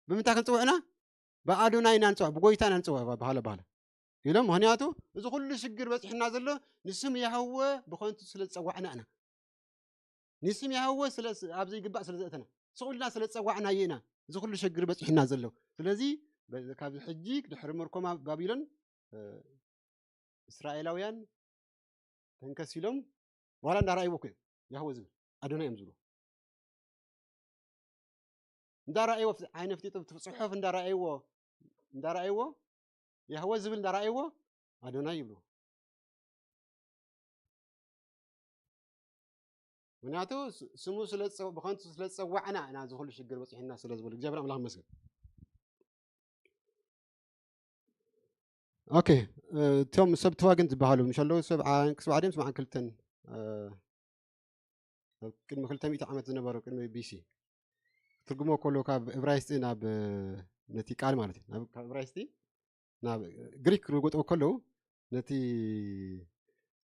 ብምንታይ ክንጽውዕና? ብኣዶናይ ኢና ንጽዋዕ፣ ብጎይታ ኢና ንጽዋዕ፣ ባህለ ባህለ ኢሎም። ምኽንያቱ እዚ ኩሉ ሽግር በጺሕና ዘሎ ንስም ያህወ ብኸንቱ ስለ ዝጸዋዕና ኢና። ንስም ያህወ ስለ፣ ኣብ ዘይግባእ ስለ ዘእተና፣ ስቕ ኢልና ስለ ዝጸዋዕናዮ ኢና እዚ ኩሉ ሽግር በጺሕና ዘሎ። ስለዚ በ-፣ ካብዚ ሕጂ ድሕሪ ምርኮ ማ-፣ ባቢሎን፣ እ፣ እስራኤላውያን ተንከስ ኢሎም ዋላ እንዳረኣይዎ እኮ እዮም ያህወ ዝብል ኣዶናይ እዮም ዝብሉ። እንዳረኣይዎ፣ ኣብቲ ዓይነ ፍጢጦም፣ እቲ ጽሑፍ እንዳረኣይዎ፣ እንዳረኣይዎ፣ ያህወ ዝብል እንዳረኣይዎ ኣዶናይ ይብሉ። ምኽንያቱ ስ-፣ ስሙ ስለ ዝጸው-፣ ብኸንቱ ስለ ዝጸዋዕና ኢና እዚ ኩሉ ሽግር በጺሕና ስለ ዝበሉ። እግዚኣብሔር ኣምላኽ ይመስገን። ኦኬ፣ እ፣ እቶም ሰብ ተዋግን ዝበሃሉ ምሽ ኣለዉ፣ ሰብዓ፣ ሰብዓ ድዮም ሰብዓን ክልተን፣ እ፣ ኣብ ቅድሚ ክልተ ሚእቲ ዓመት ዝነበሩ፣ ቅድሚ ቢ ሲ። ክትርጉሞ ከሎ ካብ እብራይስጢ ናብ፣ እ፣ ነቲ ቃል ማለት እዩ። ናብ፣ ካብ እብራይስጢ ናብ ግሪክ ክልወጥዎ ከለዉ ነቲ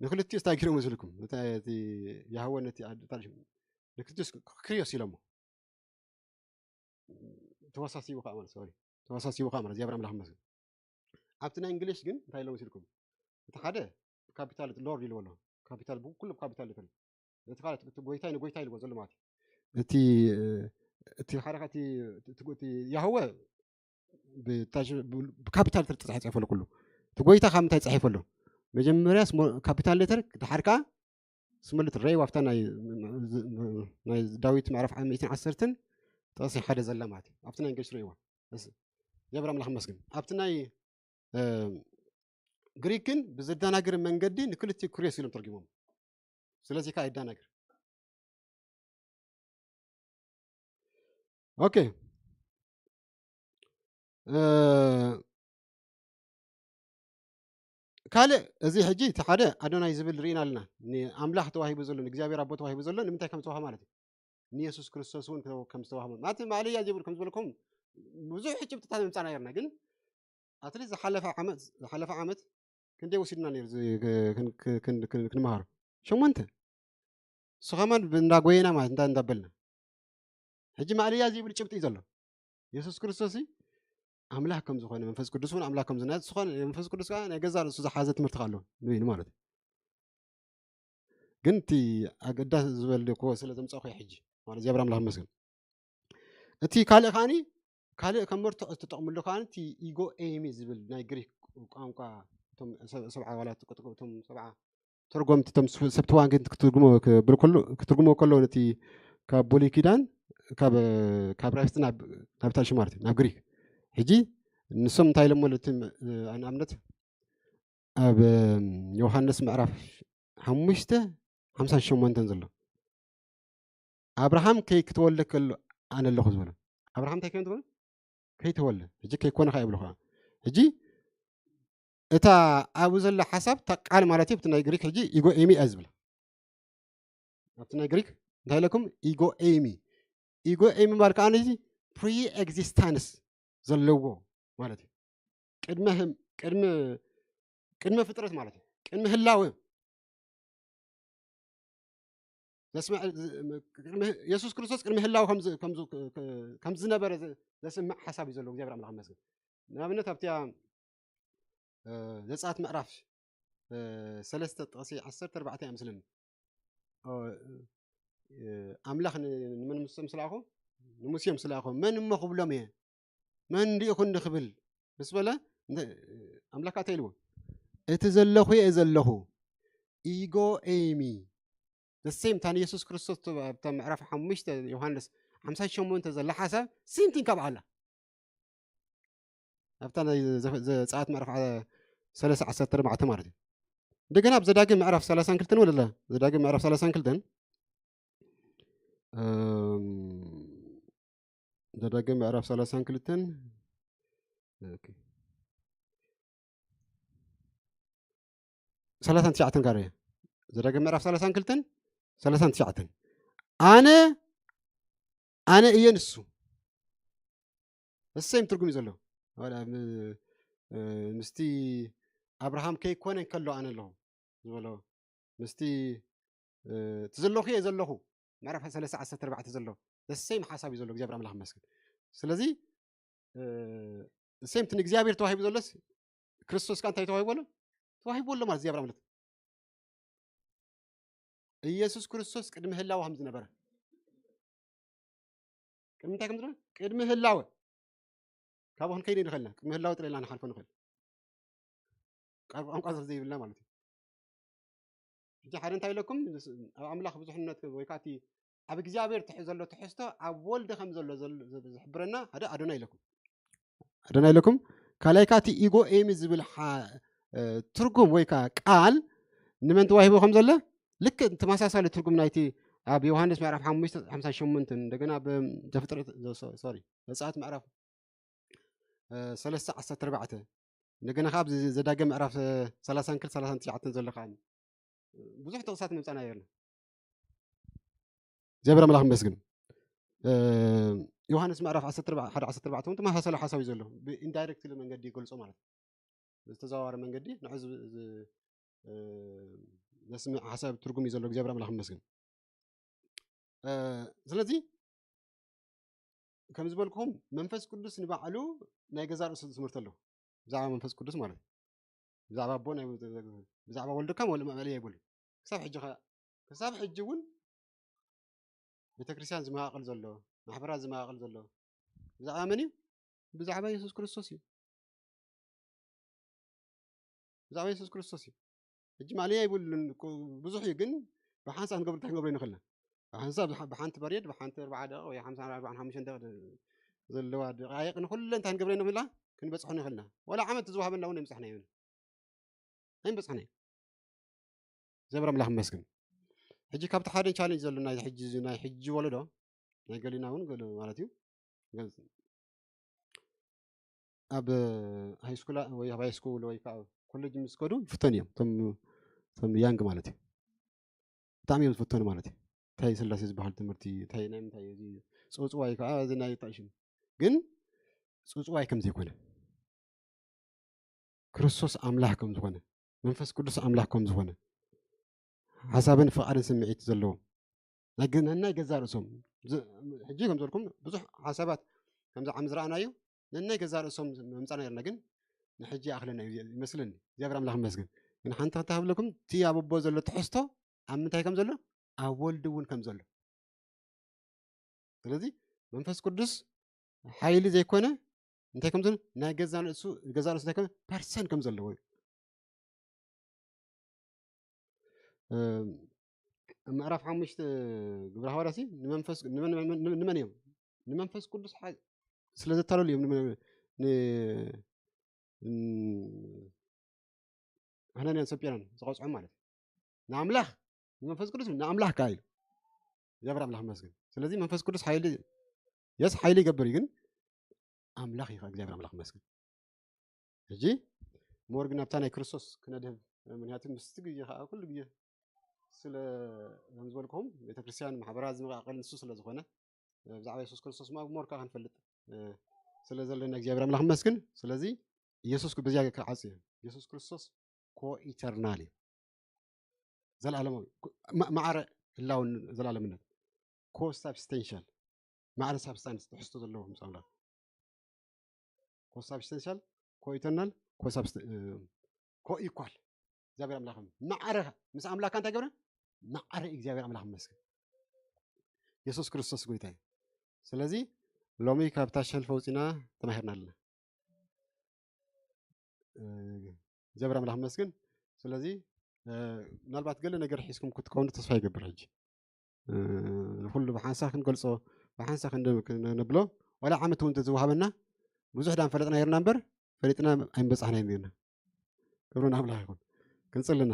ንክልቲኡ ስታይ ገይሮም መስልኩም? ነቲ፣ እቲ ያህወ ነቲ ኣድ-፣ ታሪሽ-፣ ንክልቲኡ ስ-፣ ክሪዮስ ኢሎሞ። ተወሳሲቡ ከዓ ማለት፣ ሶሪ፣ ተወሳሲቡ ከዓ ማለት እግዚኣብሔር ኣምላኽ ይመስገን። ኣብቲ ናይ እንግሊሽ ግን እንታይ ኢሎም መሲልኩም? እቲ ሓደ ካፒታል ሎርድ ኢልዎ ኣሎ። ካፒታል ብ-፣ ኩሉ ብካፒታል ሌተር። እቲ ካልእ እቲ ጎይታይ ንጎይታይ ኢልዎ ዘሎ ማለት እዩ። እቲ፣ እቲ ሓደ እቲ፣ እቲ፣ እቲ ያህወ ብታሽ-፣ ብ-፣ ብካፒታል ሌተር ተጻሒፉ ኣሎ ኩሉ። እቲ ጎይታ ካብ ምንታይ ተጻሒፉ ኣሎ? መጀመርያ ስሞ-፣ ካፒታል ሌተር፣ ድሓር ከኣ ስሞል ሌተር። ረእይዋ ኣብታ ናይ፣ ናይ ዳዊት ምዕራፍ ሚእትን ዓሰርተን ጥቕሲ ሓደ ዘላ ማለት እዩ። ኣብቲ ናይ እንግሊሽ ረእይዋ። እስ-፣ እግዚኣብሔር ኣምላኽ ይመስገን። ኣብቲ ናይ፣ እ፣ ግሪክ ግን ብዘደናግር መንገዲ ንክልቲኡ ክሪዮስ ኢሎም ተርጉሞም። ስለዚ ከኣ ይደናግር። ኦኬ። እ፣ ካልእ እዚ ሕጂ እቲ ሓደ ኣዶናይ ዝብል ርኢና ኣለና። ንኣምላኽ ተዋሂቡ ዘሎ፣ ንእግዚኣብሔር ኣቦ ተዋሂቡ ዘሎ ንምንታይ ከም ዝተዋህበ ማለት እዩ። ንየሱስ ክርስቶስ እውን ከም ዝተዋህበ። ማለት ማእለያ ዘይብሉ ከም ዝበልኩም ብዙሕ ጭብጥታት ምምጻእና ነርና፣ ግን ኣትሊስት ዝሓለፈ ዓመት፣ ዝሓለፈ ዓመት ክንደይ ወሲድና ነይሩ እዚ ክ-፣ ክን-፣ ክ-፣ ክን-፣ ክን-፣ ክንመሃሮ? ሸሞንተ። እሱ ከማን ብ-፣ እንዳጎየና ማለት እንዳ-፣ እንዳበልና። ሕጂ ማእለያ ዘይብሉ ጭብጢ እዩ ዘሎ። የሱስ ክርስቶስ ኣምላኽ ከም ዝኾነ፣ መንፈስ ቅዱስ እውን ኣምላኽ ከም ዝኾነ፣ ዝኾነ መንፈስ ቅዱስ ከኣ ናይ ገዛእ ርእሱ ዝሓዘ ትምህርቲ ከኣ ኣለዎ ንበይኑ ማለት እዩ። ግን እቲ ኣገዳሲ ዝበልኩዎ ስለ ዘምጻእኩ እየ ሕጂ ማለት እግዚኣብሔር ኣምላኽ ይመስገን። እቲ ካልእ ከኣኒ፣ ካልእ ከም መርትዖ እትጠቕምሉ ከኣኒ እቲ ኢጎ ኤሚ ዝብል ናይ ግሪክ ቋንቋ እቶም ሰብ-፣ ሰብዓ ዋላ እቶም ሰብዓ ተርጎምቲ እቶም ስ-፣ ሰብ ተዋግንቲ ክትርጉሞ ክብል ከሎ፣ ክትርጉሞ ከሎ ነቲ ካብ ብሉይ ኪዳን ካብ፣ ካብ ዕብራይስጢ ናብ፣ ናብ ታልሽ ማለት እዩ፣ ናብ ግሪክ። ሕጂ ንሶም እንታይ ኢሎሞ እቲ ም-፣ ንኣብነት ኣብ ዮሃንስ ምዕራፍ ሓሙሽተ ሓምሳን ሸሞንተን ዘሎ ኣብርሃም ከይክተወልደ ከሎ ኣነ ኣለኹ ዝበሎ። ኣብርሃም እንታይ ኮይኑ ዝበሎ? ከይተወልደ። ሕጂ ከይኮነ ከኣ ይብሉ ከኣ። ሕጂ እታ ኣብኡ ዘላ ሓሳብ፣ እታ ቃል ማለት እዩ፣ ብቲ ናይ ግሪክ ሕጂ ኢጎ ኤሚ እያ ዝብላ። ኣብቲ ናይ ግሪክ እንታይ ኢለኩም? ኢጎ ኤሚ። ኢጎ ኤሚ ማለት ከዓ ነዚ ፕሪ ኤግዚስታንስ ዘለዎ ማለት እዩ። ቅድመ ህም- ቅድሚ ቅድመ ፍጥረት ማለት እዩ። ቅድሚ ህላወ ዘስመ- ዝ- ቅድሚ ህ- የሱስ ክርስቶስ ቅድሚ ህላወ ከም ዝ- ከም ዝ- ከም ዝነበረ ዘ- ዘስምዕ ሓሳብ እዩ ዘለዎ። እግዚኣብሔር ኣምላኽ ይመስገን። ንኣብነት ኣብቲያ እ፣ ዘጸኣት ምዕራፍ እ፣ ሰለስተ ጥቕሲ ዓሰርተ ኣርባዕተ እያ መስለኒ። ኦ፣ እ፣ ኣምላኽ ን- ንመን ምስ ምስ ለኣኹ ንሙሴ ምስ ለኣኹ መን እሞ ክብሎም እየ፣ መን እንዲኢኹ እንዲ ክብል ምስ በለ እንተ- ኣምላኽ ኣታይ ኢልዎ? እቲ ዘለኹ እየ ዘለኹ። ኢጎ ኤሚ ዘሴም ታን የሱስ ክርስቶስ ተ- ኣብታ ምዕራፍ ሓሙሽተ ዮሃንስ ሓምሳ ሸሞንተ ዘላ ሓሳብ ሴምቲንግ ካብ ዓላ ኣብታ ናይ ዘ- ዘ- ዘጸኣት ምዕራፍ ዓ- ሰለስተ ዓሰርተ ኣርባዕተ ማለት እዩ። እንደገና ኣብ ዘዳግም ምዕራፍ ሰላሳን ክልተን ወለላ ዘዳግም ምዕራፍ ሰላሳን ክልተን እም፣ ዘዳግም ምዕራፍ ሰላሳን ክልተን ኦኬ። ሰላሳን ትሽዓተን ጋር እየ። ዘዳግም ምዕራፍ ሰላሳን ክልተን ሰላሳን ትሽዓተን ኣነ ኣነ እየ ንሱ እሰይም ትርጉም እዩ ዘለዎ። ዋላ ም- እ፣ ምስቲ ኣብርሃም ከይኮነ እንከሎ ኣነ ኣለኹ ዝበሎ ምስቲ እ፣ እቲ ዘለኹ እየ ዘለኹ ምዕራፍ ሰለስተ ዓሰርተ ኣርባዕተ ዘሎ ዘሰይም ሓሳብ እዩ ዘሎ እግዚኣብሔር ኣምላኽ መስገን። ስለዚ እ፣ እሰይም እቲ ንእግዚኣብሔር ተዋሂቡ ዘሎስ ክርስቶስ ከ እንታይ ተዋሂቡ ኣሎ? ተዋሂቡ ኣሎ ማለት እግዚኣብሔር ኣምላኽ ኢየሱስ ክርስቶስ ቅድሚ ህላወ ከም ዝነበረ ቅድሚ እንታይ ከም ዝነበረ ቅድሚ ህላወ ካብኡ ክንከይድ ንኽእልና ቅድሚ ህላወ ጥረልና ንሓልፎ ንኽእል ቃል ቋንቋ ስለ ዘይብልና ማለት እዩ። ሕጂ ሓደ እንታይ ኢለኩም ኣብ ኣምላኽ ብዙሕነት ወይ ከዓ እቲ ኣብ እግዚኣብሔር ትሕ- ዘሎ ትሕዝቶ ኣብ ወልድ ከም ዘሎ ዘሎ- ዝሕብረና ሓደ ኣዶና ኢለኩም ኣዶና ኢለኩም ካልኣይ ከዓ እቲ ኢጎ ኤሚ ዝብል ሓ- እ፣ ትርጉም ወይ ከዓ ቃል ንመን ተዋሂቡ ከም ዘሎ ልክ ተመሳሳሊ ትርጉም ናይቲ ኣብ ዮሃንስ ምዕራፍ ሓሙሽተ ሓምሳ ሸሞንተ እንደገና ብ- ዘፍጥረት ሶ- ሶሪ ዘጸኣት ምዕራፍ እ፣ ሰለስተ ዓሰርተ ኣርባዕተ እንደገና ከዓ ኣብዚ ዘዳግም ምዕራፍ እ፣ ሰላሳን ክልተ ሰላሳን ትሽዓተን ዘሎ ከዓ ብዙሕ ጥቕሳት መምጻና የርና እግዚኣብሔር ኣምላኽ ይመስግን። እ፣ ዮሃንስ ምዕራፍ ዓሰርተ ኣርባዕተ ሓደ ዓሰርተ ኣርባዕተ እውን ተመሳሳሊ ሓሳብ እዩ ዘሎ ብኢንዳይሬክትሊ መንገዲ ይገልጾ ማለት እዩ። ብዝተዘዋወረ መንገዲ ንዑ ዝ- ዝ- እ፣ ዘስምዕ ሓሳብ ትርጉም እዩ ዘሎ እግዚኣብሔር ኣምላኽ ይመስግን። እ፣ ስለዚ ከም ዝበልኩኹም መንፈስ ቅዱስ ንባዕሉ ናይ ገዛ ርእሱ ትምህርቲ ኣለዎ ብዛዕባ መንፈስ ቅዱስ ማለት እዩ። ብዛዕባ ኣቦ ናይ ብዛዕባ ወልድካ ወልድ መእመሊ የብሉ ክሳብ ሕጂ ከ- ክሳብ ሕጂ እውን ቤተክርስትያን ዝመቃቅል ዘሎ ማሕበራት ዝመቃቅል ዘሎ ብዛዕባ መን እዩ? ብዛዕባ የሱስ ክርስቶስ እዩ። ብዛዕባ የሱስ ክርስቶስ እዩ። ሕጂ ማለያ ይብሉን እኮ ብዙሕ እዩ ግን ብሓንሳብ ክንገብር እንታይ ክንገብሮ ንኽእልና ብሓንሳብ ዝሓ- ብሓንቲ በሬድ ብሓንቲ ኣርባዓ ደቂቕ ወይ ሓምሳ ኣርባዓን ሓሙሽተን ደቂቕ ዘለዋ ደቃይቕ ንኩለ እንታይ ክንገብረ ንኽእልና ክንበፅሖ ንኽእልና ዋላ ዓመት ዝወሃበና እውን ኣይምፅሕና ይብን ኣይምበፅሕና እዩ። እግዚኣብሔር ኣምላኽ ይመስግን። ሕጂ ካብቲ ሓደ ቻሌንጅ ዘሎ ናይ ሕጂ ናይ ሕጂ ወለዶ ናይ ገሊና እውን ገለ ማለት እዩ ገል- ኣብ ሃይስኩል ወይ ኣብ ሃይስኩል ወይ ከዓ ኮሌጅ ምስ ከዱ ይፍተኑ እዮም እቶም እቶም ያንግ ማለት እዩ ብጣዕሚ እዮም ዝፍተኑ ማለት እዩ እንታይ ስላሴ ዝበሃል ትምህርቲ እንታይ ናይ ምንታይ እዩ እዚ ፅውፅዋይ ከዓ እዚ ናይ ጣሽን ግን ፅውፅዋይ ከም ዘይኮነ ክርስቶስ ኣምላኽ ከም ዝኾነ መንፈስ ቅዱስ ኣምላኽ ከም ዝኾነ ሓሳብን ፍቓድን ስምዒት ዘለዎም ናይ ገ- ነናይ ገዛ ርእሶም ዝ- ሕጂ ከም ዘልኩም ብዙሕ ሓሳባት ከምዚ ዓም ዝረኣናዩ ነናይ ገዛ ርእሶም መምፃና የርና ግን ንሕጂ ኣኽለና እዩ ይመስለኒ እግዚኣብሔር ኣምላኽ ይመስገን ግን ሓንቲ ክተሃብለኩም እቲ ኣብ ኣቦ ዘሎ ትሕዝቶ ኣብ ምንታይ ከም ዘሎ ኣብ ወልዲ እውን ከም ዘሎ ስለዚ መንፈስ ቅዱስ ሓይሊ ዘይኮነ እንታይ ከም ዘሎ ናይ ገዛ ርእሱ ገዛ ርእሱ እንታይ ከም ፐርሰን ከም ዘለዎ እዩ። እ፣ ምዕራፍ ሓሙሽተ ግብረ ሃዋርያ ሲ ንመንፈስ ንመን ንመን- ንመን እዮም ንመንፈስ ቅዱስ ሓ- ስለ ዘታለሉ እዮም ንመን- ን- ን- ሃናንያን ሰጲራን ዝቐፅዖም ማለት እዩ ንኣምላኽ ንመንፈስ ቅዱስ ንኣምላኽ ከዓ ኢሉ እግዚኣብሔር ኣምላኽ መስግን ስለዚ መንፈስ ቅዱስ ሓይሊ የስ ሓይሊ ይገብር እዩ ግን ኣምላኽ እዩ እግዚኣብሔር ኣምላኽ መስግን ሕጂ ሞር ግን ኣብታ ናይ ክርስቶስ ክነድህብ ምክንያቱ ምስቲ ግዜ ከዓ ኩሉ ግዜ ስለ ከም ዝበልኩም ቤተክርስትያን ማሕበራ ዝመቃቀል ንሱ ስለ ዝኾነ ብዛዕባ የሱስ ክርስቶስ ማ ሞርካ ክንፈልጥ ስለ ዘለና እግዚኣብሔር ኣምላኽ መስግን። ስለዚ ኢየሱስ በዚያ ክዓጽ እዩ። ኢየሱስ ክርስቶስ ኮ ኢተርናል እዩ። ዘላለማዊ ማዕረ ህላውን ዘላለምነት ኮ ሳብስቴንሻል ማዕረ ሳብስታንስ ትሕዝቶ ዘለዎ ምስ ኣምላኽ ኮ ሳብስቴንሻል ኮ ኢተርናል ኮ ኢኳል እግዚኣብሔር ኣምላኽ ማዕረ ምስ ኣምላኽካ እንታይ ገብረ ማዕረ እግዚኣብሔር ኣምላኽ መስግን። የሱስ ክርስቶስ ጎይታ እዩ። ስለዚ ሎሚ ካብታ ሸልፍ ወፂና ተማሂርና ኣለና። እግዚኣብሔር ኣምላኽ መስግን። ስለዚ ምናልባት ገለ ነገር ሒዝኩም ክትከውኑ ተስፋ ይገብር። ሕጂ ንኩሉ ብሓንሳ ክንገልፆ ብሓንሳ ክንብሎ ዋላ ዓመት እውን ተዝወሃበና ብዙሕ ዳን ፈለጥና ይርና እምበር ፈሊጥና ኣይምበፃሕና ይርና። ክብሪ ንኣምላኽ ይኹን። ክንፅልና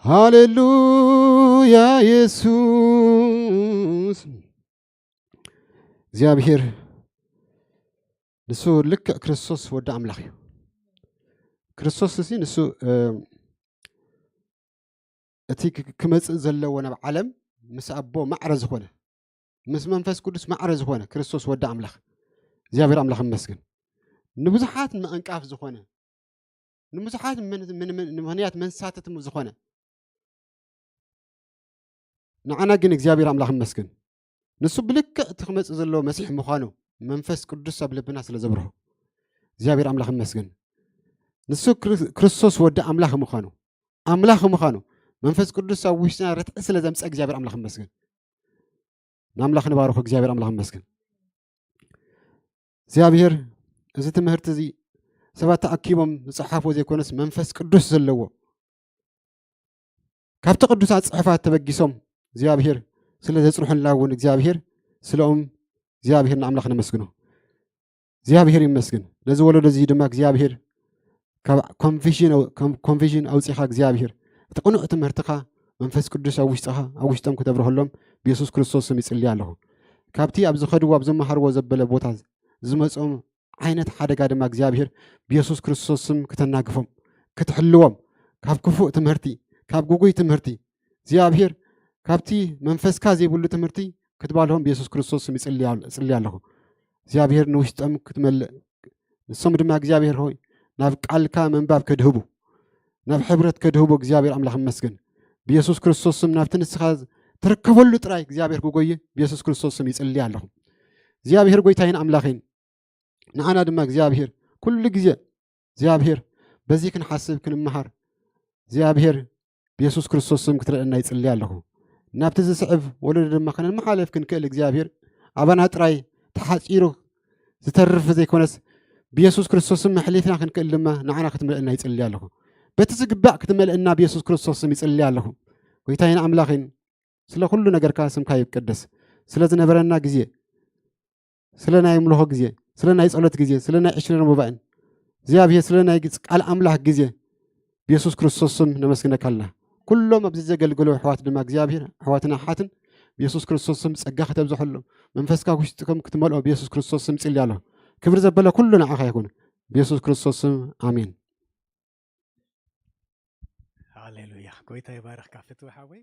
ሃሌሉያ የሱስ እግዚኣብሔር ንሱ ልክዕ ክርስቶስ ወዲ ኣምላኽ እዩ። ክርስቶስ እዚ ንሱ እቲ ክመፅእ ዘለዎ ናብ ዓለም ምስ ኣቦ ማዕረ ዝኾነ ምስ መንፈስ ቅዱስ ማዕረ ዝኾነ ክርስቶስ ወዲ ኣምላኽ እግዚኣብሔር ኣምላኽ ይመስገን። ንብዙሓት ምዕንቃፍ ዝኾነ ንብዙሓት ምኽንያት መንሳተት ዝኾነ ንዓና ግን እግዚኣብሔር ኣምላኽ ይመስገን። ንሱ ብልክዕ እቲ ክመፅእ ዘለዎ መሲሕ ምዃኑ መንፈስ ቅዱስ ኣብ ልብና ስለ ዘብርሆ እግዚኣብሔር ኣምላኽ ይመስገን። ንሱ ክርስቶስ ወዲ ኣምላኽ ምዃኑ ኣምላኽ ምዃኑ መንፈስ ቅዱስ ኣብ ውሽጥና ርትዒ ስለ ዘምፀ እግዚኣብሔር ኣምላኽ ይመስገን። ንኣምላኽ ንባርኹ። እግዚኣብሔር ኣምላኽ ይመስገን። እግዚኣብሔር እዚ ትምህርቲ እዚ ሰባት ተኣኪቦም ዝፀሓፎ ዘይኮነስ መንፈስ ቅዱስ ዘለዎ ካብቲ ቅዱሳት ፅሑፋት ተበጊሶም እግዚኣብሔር ስለ ዘፅንሑልና እውን እግዚኣብሔር ስለኦም እግዚኣብሔር ንኣምላኽ ነመስግኖ። እግዚኣብሔር ይመስግን። ነዚ ወለዶ እዚ ድማ እግዚኣብሔር ካብ ኮንፊዥን ኣውፂኻ እግዚኣብሔር እቲ ቅኑዕ ትምህርትኻ መንፈስ ቅዱስ ኣብ ውሽጥኻ ኣብ ውሽጦም ክተብርሃሎም ብየሱስ ክርስቶስ ስም ይፅሊ ኣለኹ። ካብቲ ኣብ ዝኸድዎ ኣብ ዝመሃርዎ ዘበለ ቦታ ዝመፅኦም ዓይነት ሓደጋ ድማ እግዚኣብሔር ብየሱስ ክርስቶስ ስም ክተናግፎም ክትሕልዎም ካብ ክፉእ ትምህርቲ ካብ ጉጉይ ትምህርቲ እግዚኣብሔር ካብቲ መንፈስካ ዘይብሉ ትምህርቲ ክትባልሆም ብየሱስ ክርስቶስ ስም ይፅሊ ኣለኹ። እግዚኣብሔር ንውሽጦም ክትመልእ ንሶም ድማ እግዚኣብሔር ሆይ ናብ ቃልካ መንባብ ከድህቡ ናብ ሕብረት ከድህቡ እግዚኣብሔር ኣምላኽ ይመስገን። ብየሱስ ክርስቶስ ስም ናብቲ ንስኻ ትርከበሉ ጥራይ እግዚኣብሔር ክጎይ ብየሱስ ክርስቶስ ስም ይፅሊ ኣለኹ። እግዚኣብሔር ጎይታይን ኣምላኽን ንዓና ድማ እግዚኣብሔር ኩሉ ግዜ እግዚኣብሔር በዚ ክንሓስብ ክንመሃር እግዚኣብሔር ብየሱስ ክርስቶስ ስም ክትረአና ይፅሊ ኣለኹ። ናብቲ ዝስዕብ ወለዶ ድማ ከነመሓለፍ ክንክእል እግዚኣብሔር ኣባና ጥራይ ተሓፂሩ ዝተርፍ ዘይኮነስ ብየሱስ ክርስቶስ ስም መሕሊፍና ክንክእል ድማ ንዓና ክትመልእና ይፅሊ ኣለኹ። በቲ ዝግባእ ክትመልእና ብየሱስ ክርስቶስ ስም ይፅሊ ኣለኹ። ጎይታይን ኣምላኽን ስለ ኩሉ ነገርካ ስምካ ይቀደስ። ስለ ዝነበረና ግዜ ስለ ናይ ኣምልኾ ግዜ ስለ ናይ ፀሎት ግዜ ስለ ናይ ዕሽርን ርባዕን እግዚኣብሔር ስለ ናይ ቃል ኣምላኽ ግዜ ብየሱስ ክርስቶስ ስም ነመስግነካ ኣለና። ኩሎም ኣብዚ ዘገልግሉ ኣሕዋት ድማ እግዚኣብሔር ኣሕዋትና ኣሓትን ብየሱስ ክርስቶስ ስም ፀጋ ከተብዝሐሎም መንፈስካ ውሽጥኩም ክትመልኦ ብየሱስ ክርስቶስ ስም ይፅሊ ኣለኹ። ክብሪ ዘበለ ኩሉ ንዓኻ ይኹን ብየሱስ ክርስቶስ ስም ኣሜን። ሃሌሉያ። ጎይታ ይባርኽካ ፍትዊ ሓወይ።